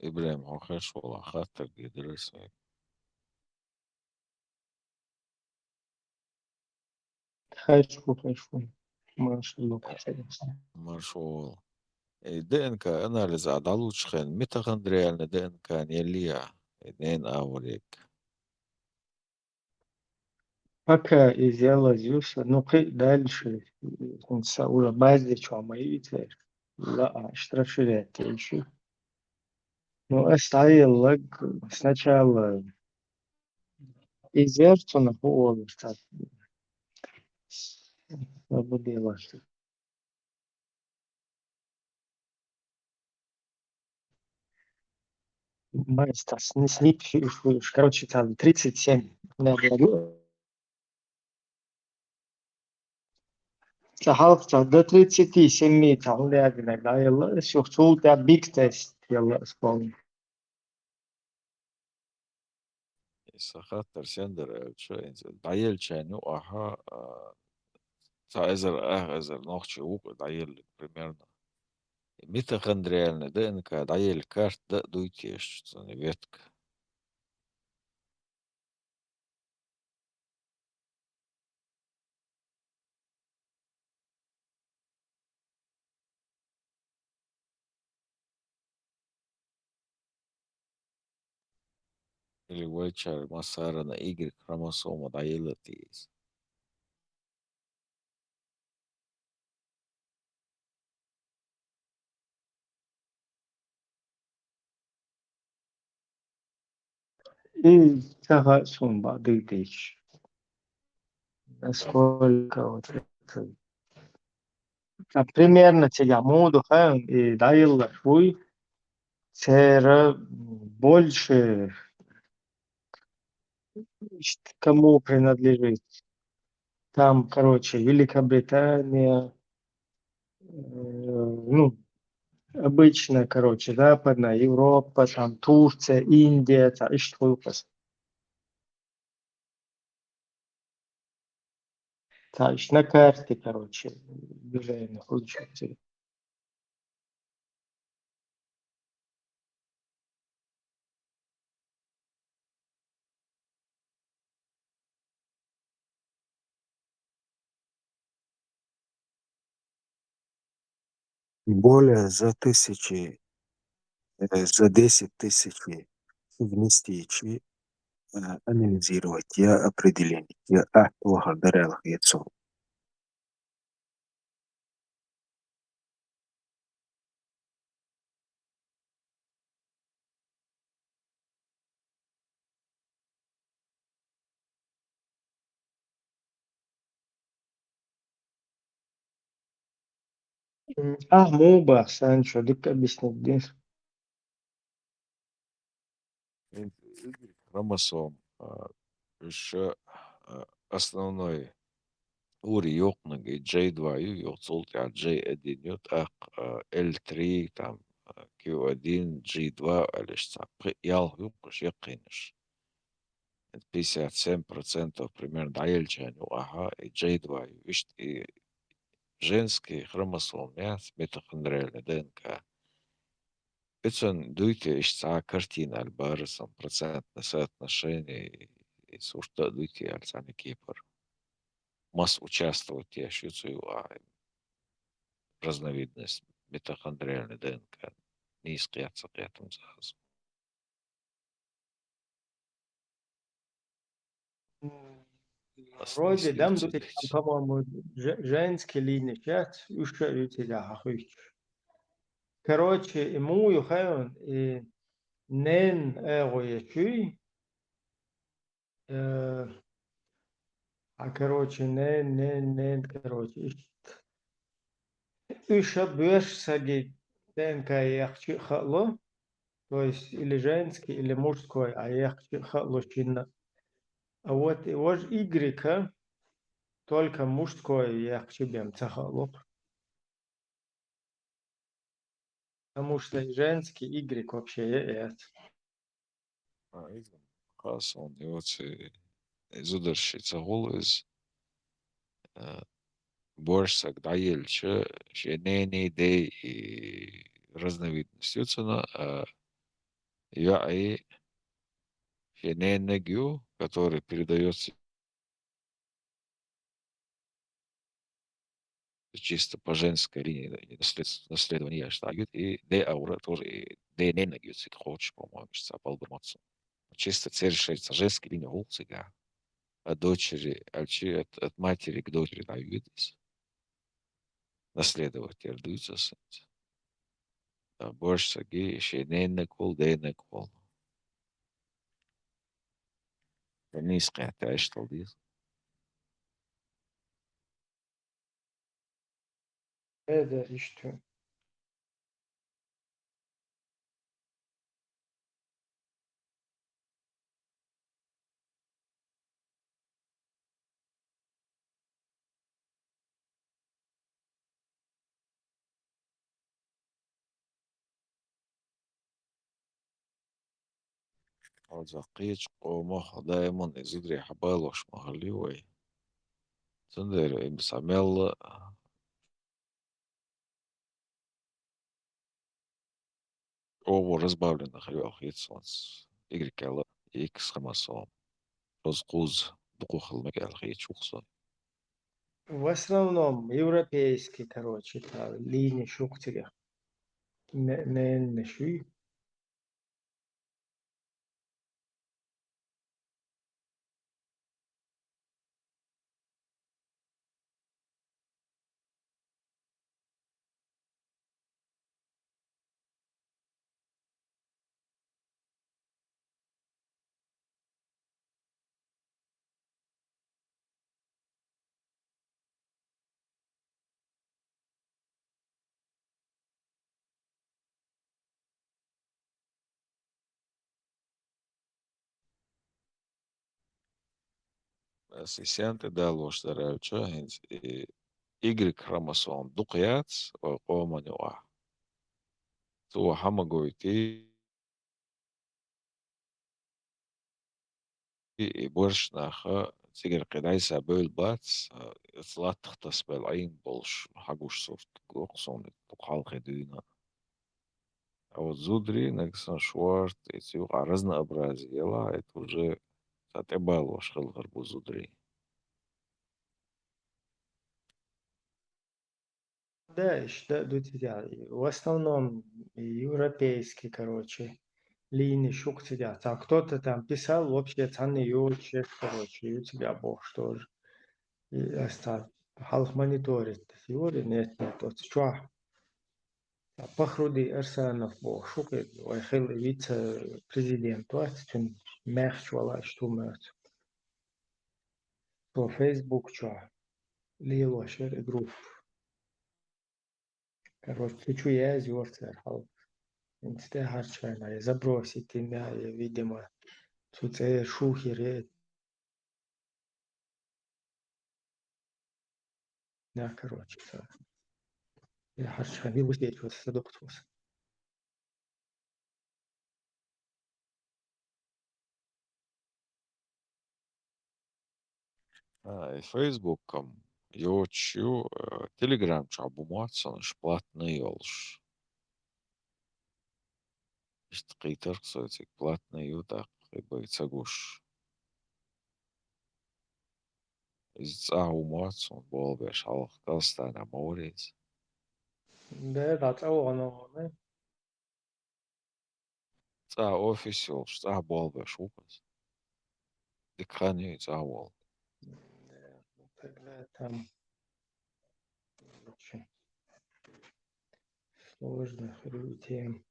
ИбрахӀим, хьо хезаш волахь, хаттар гирзира ас вайга. Хезаш ву, хезаш ву. Маршалла, маршалла. Э, ДНК анализ а дӀалучу хенахь, митохондриальный ДНК-н еллий ахь, э, ненан агӀор ерг? Пока иза ялаза ю сан, ну, кхин а дальше, хӀинца сан уже база чохь ма йиъ церан, лаахь, штраф ширет теши. Ну, ас дӀаелларг сначала иза яра цунах хӀу олуш цхьа. Ма бу делахь. Майстас, не слип, короче, там тридцать семь надо. Ца хьалха ца до тридцати семи ца хьуна яздинарг дӀаелла, ас юха цул тӀаьхьа биг тест елла ас полный. Сан хаттар сен дара аьлча, хӀинца дӀаеллачарна юкъахь, а, цхьа эзар, ах эзар нохчи ву-кх дӀаелларг примерно. Митохондриальный ДНК дӀаелла карта дан а дуй те шуна, цунна ветка? Или вайчара массарна Y хромосома дӀаелла те иза? И ца хаьа суна бакъ дийцича. Насколько вот это. А примерно цигахь муха ду хаьа, и дӀаелларш вуй, церан больше Ишт кому принадлежит? Там, короче, Великобритания, э, ну, обычно, короче, Западная Европа, там Турция, Индия, цхьа иштта хуьлу-кх аса. Цхьа иштта на карте, короче, движение хуьлуш ю. Более за тысячи, э, за десять тысяч вместичий, э, анализировать я, определение я, а, вахар дарал хецо. М, ахь муха боху, сан чо дика объяснить дина. Хромосом, а, уьш, а, основной ури йоккханиг и J два ю, йо, цул тӀаьхьа J один ю, тӀаккха, а, L три, там, а, Q один, G два аьлла цхьа пхи-ялх ю-кх уьш яккхийнарш. Пятьдесят семь процентов примерно дӀаеллачарна юкъахь и J два ю. Иштта и женский хромосом яц, митохондриальный ДНК. Оцунна дуй те иштта цхьа картина аьлла бара сан, процентное соотношение, и сурт а дуй те аьлла цхьана кепара. Масса участвовать еш ю цу юкъахь разновидность митохондриальный ДНК, нийса кхетта, ца кхетта хӀума ца хаза. М, вроде дам ду цигахь, по-моему, же-, женский линеш яц, уьш а ю цигахь хьахуьйцуш. Короче, и муха ю хаьий, и ненан агӀо еш юй, э, а, короче, ненан, ненан, ненан, короче, иштта. Уьш а боьрша саги ДНК яьккхича а хаало, то есть или женский, или мужской а яьккхича а хаало шинна. А вот и важа игрека только мужской яьккхича бен ца хаало. Потому что и женский игрек вообще яц. А, иза хассон йоцу, и зударши ца гӀуллу иза. А, боьрша саг дӀаелча, шен ненан, ден и разновидность ю цунна, а, йоӀан шен ненан ю, который передаётся чисто по женской линии, да, и наслед-, наследование, что и ден аура тоже, и ден ненан ю цига кхочуш, по-моему, что балбар ма ду. Чисто церан шайн цхьа женский линия гӀуллакх цига. От дочери, а чи от, от матери к дочери, да, видишь? Наследовать яр дуьйцу аса. Да, боьрша саги, шен ненан волу, ден волу. Нийса кхетта, иштта деза. Э, да, иштта. Хьо цхьа кхечу къомах даиман и зударий хьабалош ма хилли вай. Цундела и сан мелла чӀогӀа разбавлена хир йолу хета суна. Игрек аьлла, икс храмосома. Шозза кхузза дукха хила мега аьлла хеташ ву-кх суна. В основном европейский, короче, та линия шу-кх цигахь. Ме-, меннаш юй. Ас и сен тӀе далош дара аьлча, хӀинца и игрек хромосома дукха яц вай къоман юкъахь. Цо хьан ма гойтий, и, и борш наха цигара кхин дӀайса бевлла бац, а, оцу латтах тасабелла Ӏийна болуш хьагуш сурт го-кх суна дукха хьалхе дуьйна. А вот зударий, нагахь санна шорта, и цу юкъахь разнообразие елахь, это уже цхьа тӀебалош хилла хир бу зударий. Да, иштта ду цигахь. В основном европейский, короче, линия шу-кх цигахь. Там кто-то там писал, вообще цхьанна йоцуш, короче, ю цигахь бохуш тоже. И ас цхьа хьалха мониторить йора, нет, нет, оцу чохь. Цхьа Пахруди Арсанов бохуш ву-кх, вай хилла вице-президент вац, цуьнан маьхча валаш ту моьтту. Цо Facebook чохь лелош яра и группа. Короче, цу чу язйора цара хьалха. ХӀинца тӀаьхьарчу хенахь я забросить йина, я, видимо, цу цӀера шу хир я. Да, короче, ца. Я хьарчхьа вил высечиваться садокт вас. А, и Facebook-м йоцуш ю, э, Telegram чохь бу моьтту суна уьш платный йолуш. Иштта кхийтира-кх со, цига платный ю, тӀаккха и бай ца гуш. Иза цӀахь ву моьтту суна болх беш, хьалха Казахстанехь ма вара иза. Да, да, цӀа вахана вахана. ЦӀахь офис йолуш, цӀахь болх беш ву-кх иза. Дика хан ю и цӀахь волу. Да, ну тогда там очень сложно хир ю и тема.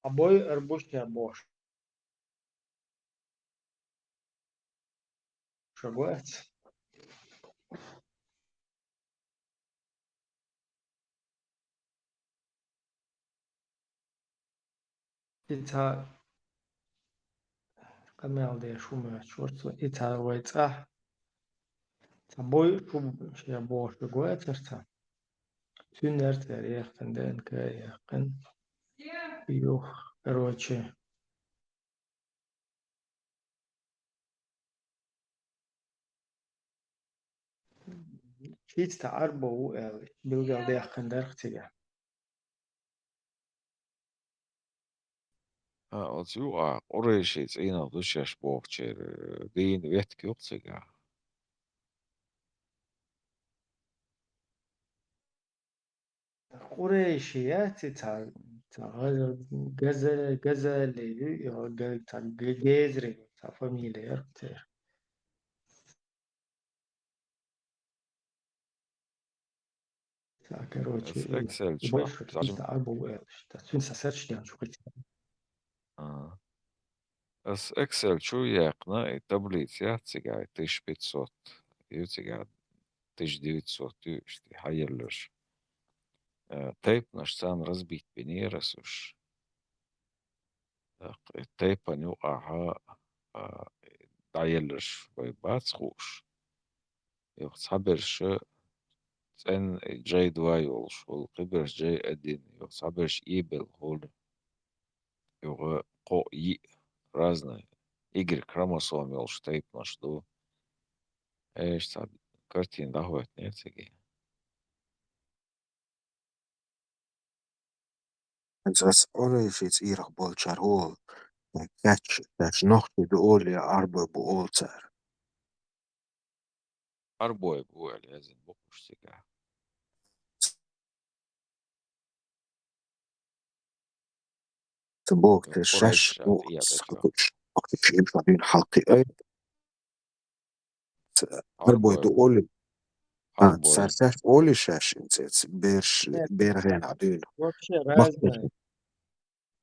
А бой арбуш я бохуш. Ша гоц. И цхьа къамел деш хӀума чорцо, и цхьа вай цӀахь, цхьа бой шу шен бохуш гоцара цхьа. Цуьнан цара яьккхина, ДНК яьккхина. Юх, короче. Чисто Ӏарбо ву аьлла, билгалдаьккхина дара-кх цигахь. А, оцу юкъахь къурайши цӀийнах ду шаьш бохучеран дийна ветка ю-кх цигахь. Къурайши яц и цхьа, цхьа гӀаза-, газа-, газали ю, и га-, цхьа г-, гезри ю, цхьа фамилия яра церан. Цхьа, короче, ас и Excel чу больше зажим- чисто Ӏарбо ву аьлла, цуьнан сан сарч ден чу кхийтина. А. Ас Excel чу яьккхина и таблица яц цигахь, тысяча пятьсот ю цигахь, тысяча девятьсот ю, иштта хьаелларш. Э, тайпанаш царна разбить бинера ас уьш. ТӀаккха и тайпана юкъахьа, а, дӀаелларш вай бац хууш. Юха цхьаберш, цӀен джей два йолуш волу, кхиберш джей один, юха цхьаберш И белла хуьлу. Юха кхоъ йиъ, разный, игрек хромосом йолуш тайпанаш ду. Эш цхьа картина дӀахӀоьттинера цига. Аса Ӏурайши цӀийрах болчара олу, кхаьчча, шаьш нохчий ду олий, Ӏарбой бу олу цара. Ӏарбой бу аьлла яздина бу кхуш цигахь. Ца боху, те шаьш Къурайш бу, а, тӀе а тӀе чохь. Нохчий шаьш дуьйна хьалкхи ай. Ца Ӏарбой ду олий. А, Ӏарбой. Цара шаьш олий шаьш инцец, берш, Нет. Берах хенахь дуьйна. Вообще разное.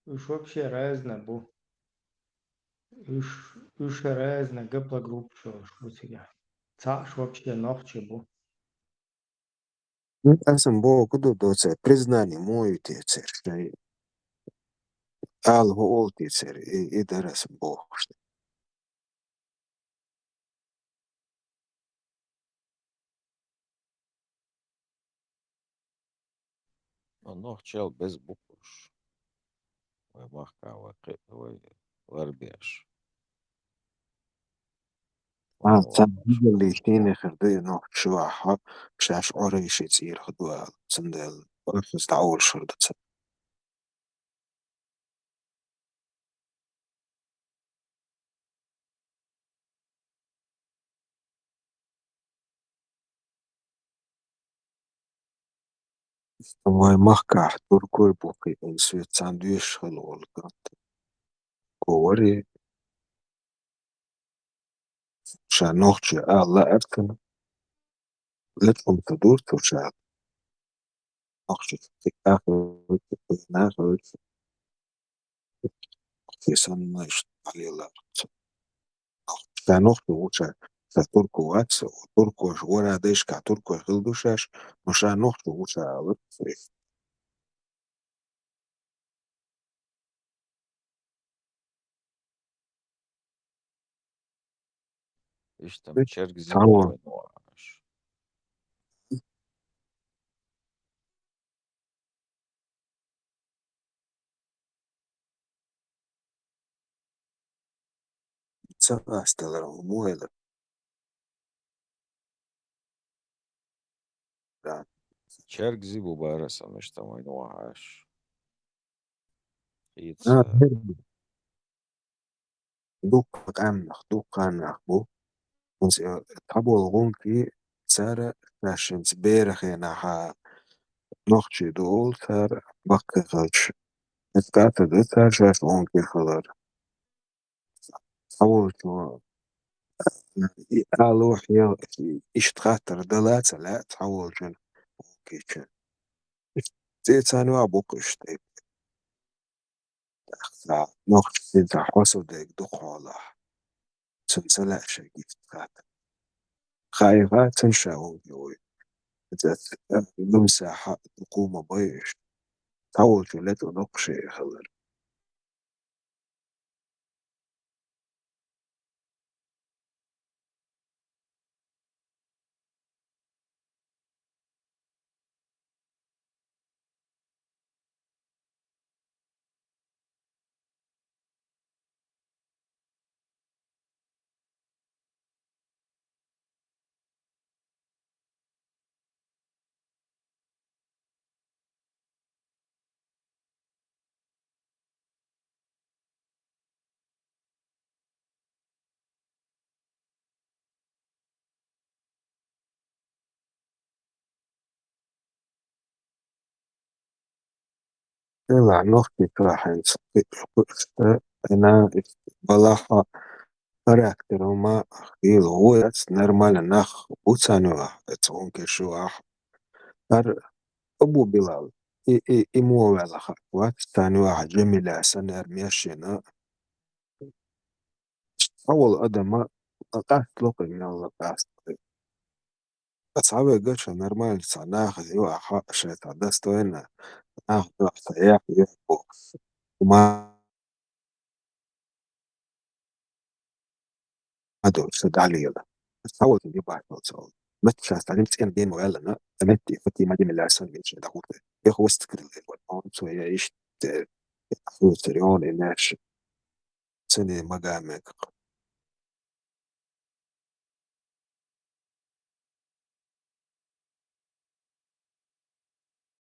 Уьш вообще разное бу. Уьш, уьш разные гаплогруппаш йолуш бу цигахь. Цхьаъ уьш вообще нохчий бу. Ну, аса боху ду доцу, признание мо ю те церан шайн. Ала хӀу олу те церан, и, и дара аса бохуш. Ну, нохчий беза бу кхуш. Вай махкахь, вай кхи-, вай ларбеш. А, ну, царна ладно. Дигали шийна хир ду и нохчий чу вахьа, шаьш Ӏурайши цӀийрах ду аьлла. Цундела офис дӀаолуш хир ду цара. Вай махкахь туркой бу кхин, аса царна доьшуш хила волу кӀант. Ковари. Ша нохчий ала лаьара цунна. Лечкъум ца дур цу ша. Нохчий ца тикахуьйту, ца нахуьйту. Кхин санна иштта хьалелара цу. Ша нохчий ву ша, ша турко вац, туркош вара дайшкахь туркой хила ду шаьш, но ша нохчий ву ша ала ца. Иштта чергзи цхьа вон. Ца асталара хӀума вайла. Да. Чергзи бу бара сан мишта вайн вахьаш. Ица. А, чергзи. Дуккха къаьмнах, дуккха нах бу. Цхьаболу гӀунки цара шаьшшинца берах хенахь нохчий ду олу цара баккхий хилча. Иза кхета ду цара шаьш гӀунки хилар. Цхьаволчо, и ало хье, иштта хаттар дала ца лаьа цхьаволчун гӀункичун. Цецан юкъа бу-кх уьш тайпа. ТӀаккха нохчий цхьа хьо со дерг ду кхолахь. Цунна ца лаьа шайга иштта хаттар. Хаиха цунна ша вовге вуй. Иза, э, лумсахьа дукха ма бай уьш. Цхьаволчо летӀа доккха шен хилар. Делахь нохчий чохь хӀинца кхуьуш, кхуьуш, э, ина, балахь характеро ма хила, ву яц нормально нах бу царна юкъахь, эца гӀункиш юкъахь. ХӀара Абу Билал, и, и, и мо ваьлла хаьа вац, царна юкъахь Джамиля санна яра машина. Цхьаволу адама къаст ло кхин, мелла къаст кхин. Ткъа цхьа вегаш нормально цхьа нахана юкъахь шайн цхьа достойно, нах дуьхьа ца яхь, юьхь бохуш. Ма ду ша дӀалела. Цхьаволчун юкъахь ца волу. Мачча сагим цӀен бен валана, амет и фати мадим ласан вич да хурте. Я хвост крылы, вот, он своя иште, хуцерион и наш. Цени магамек,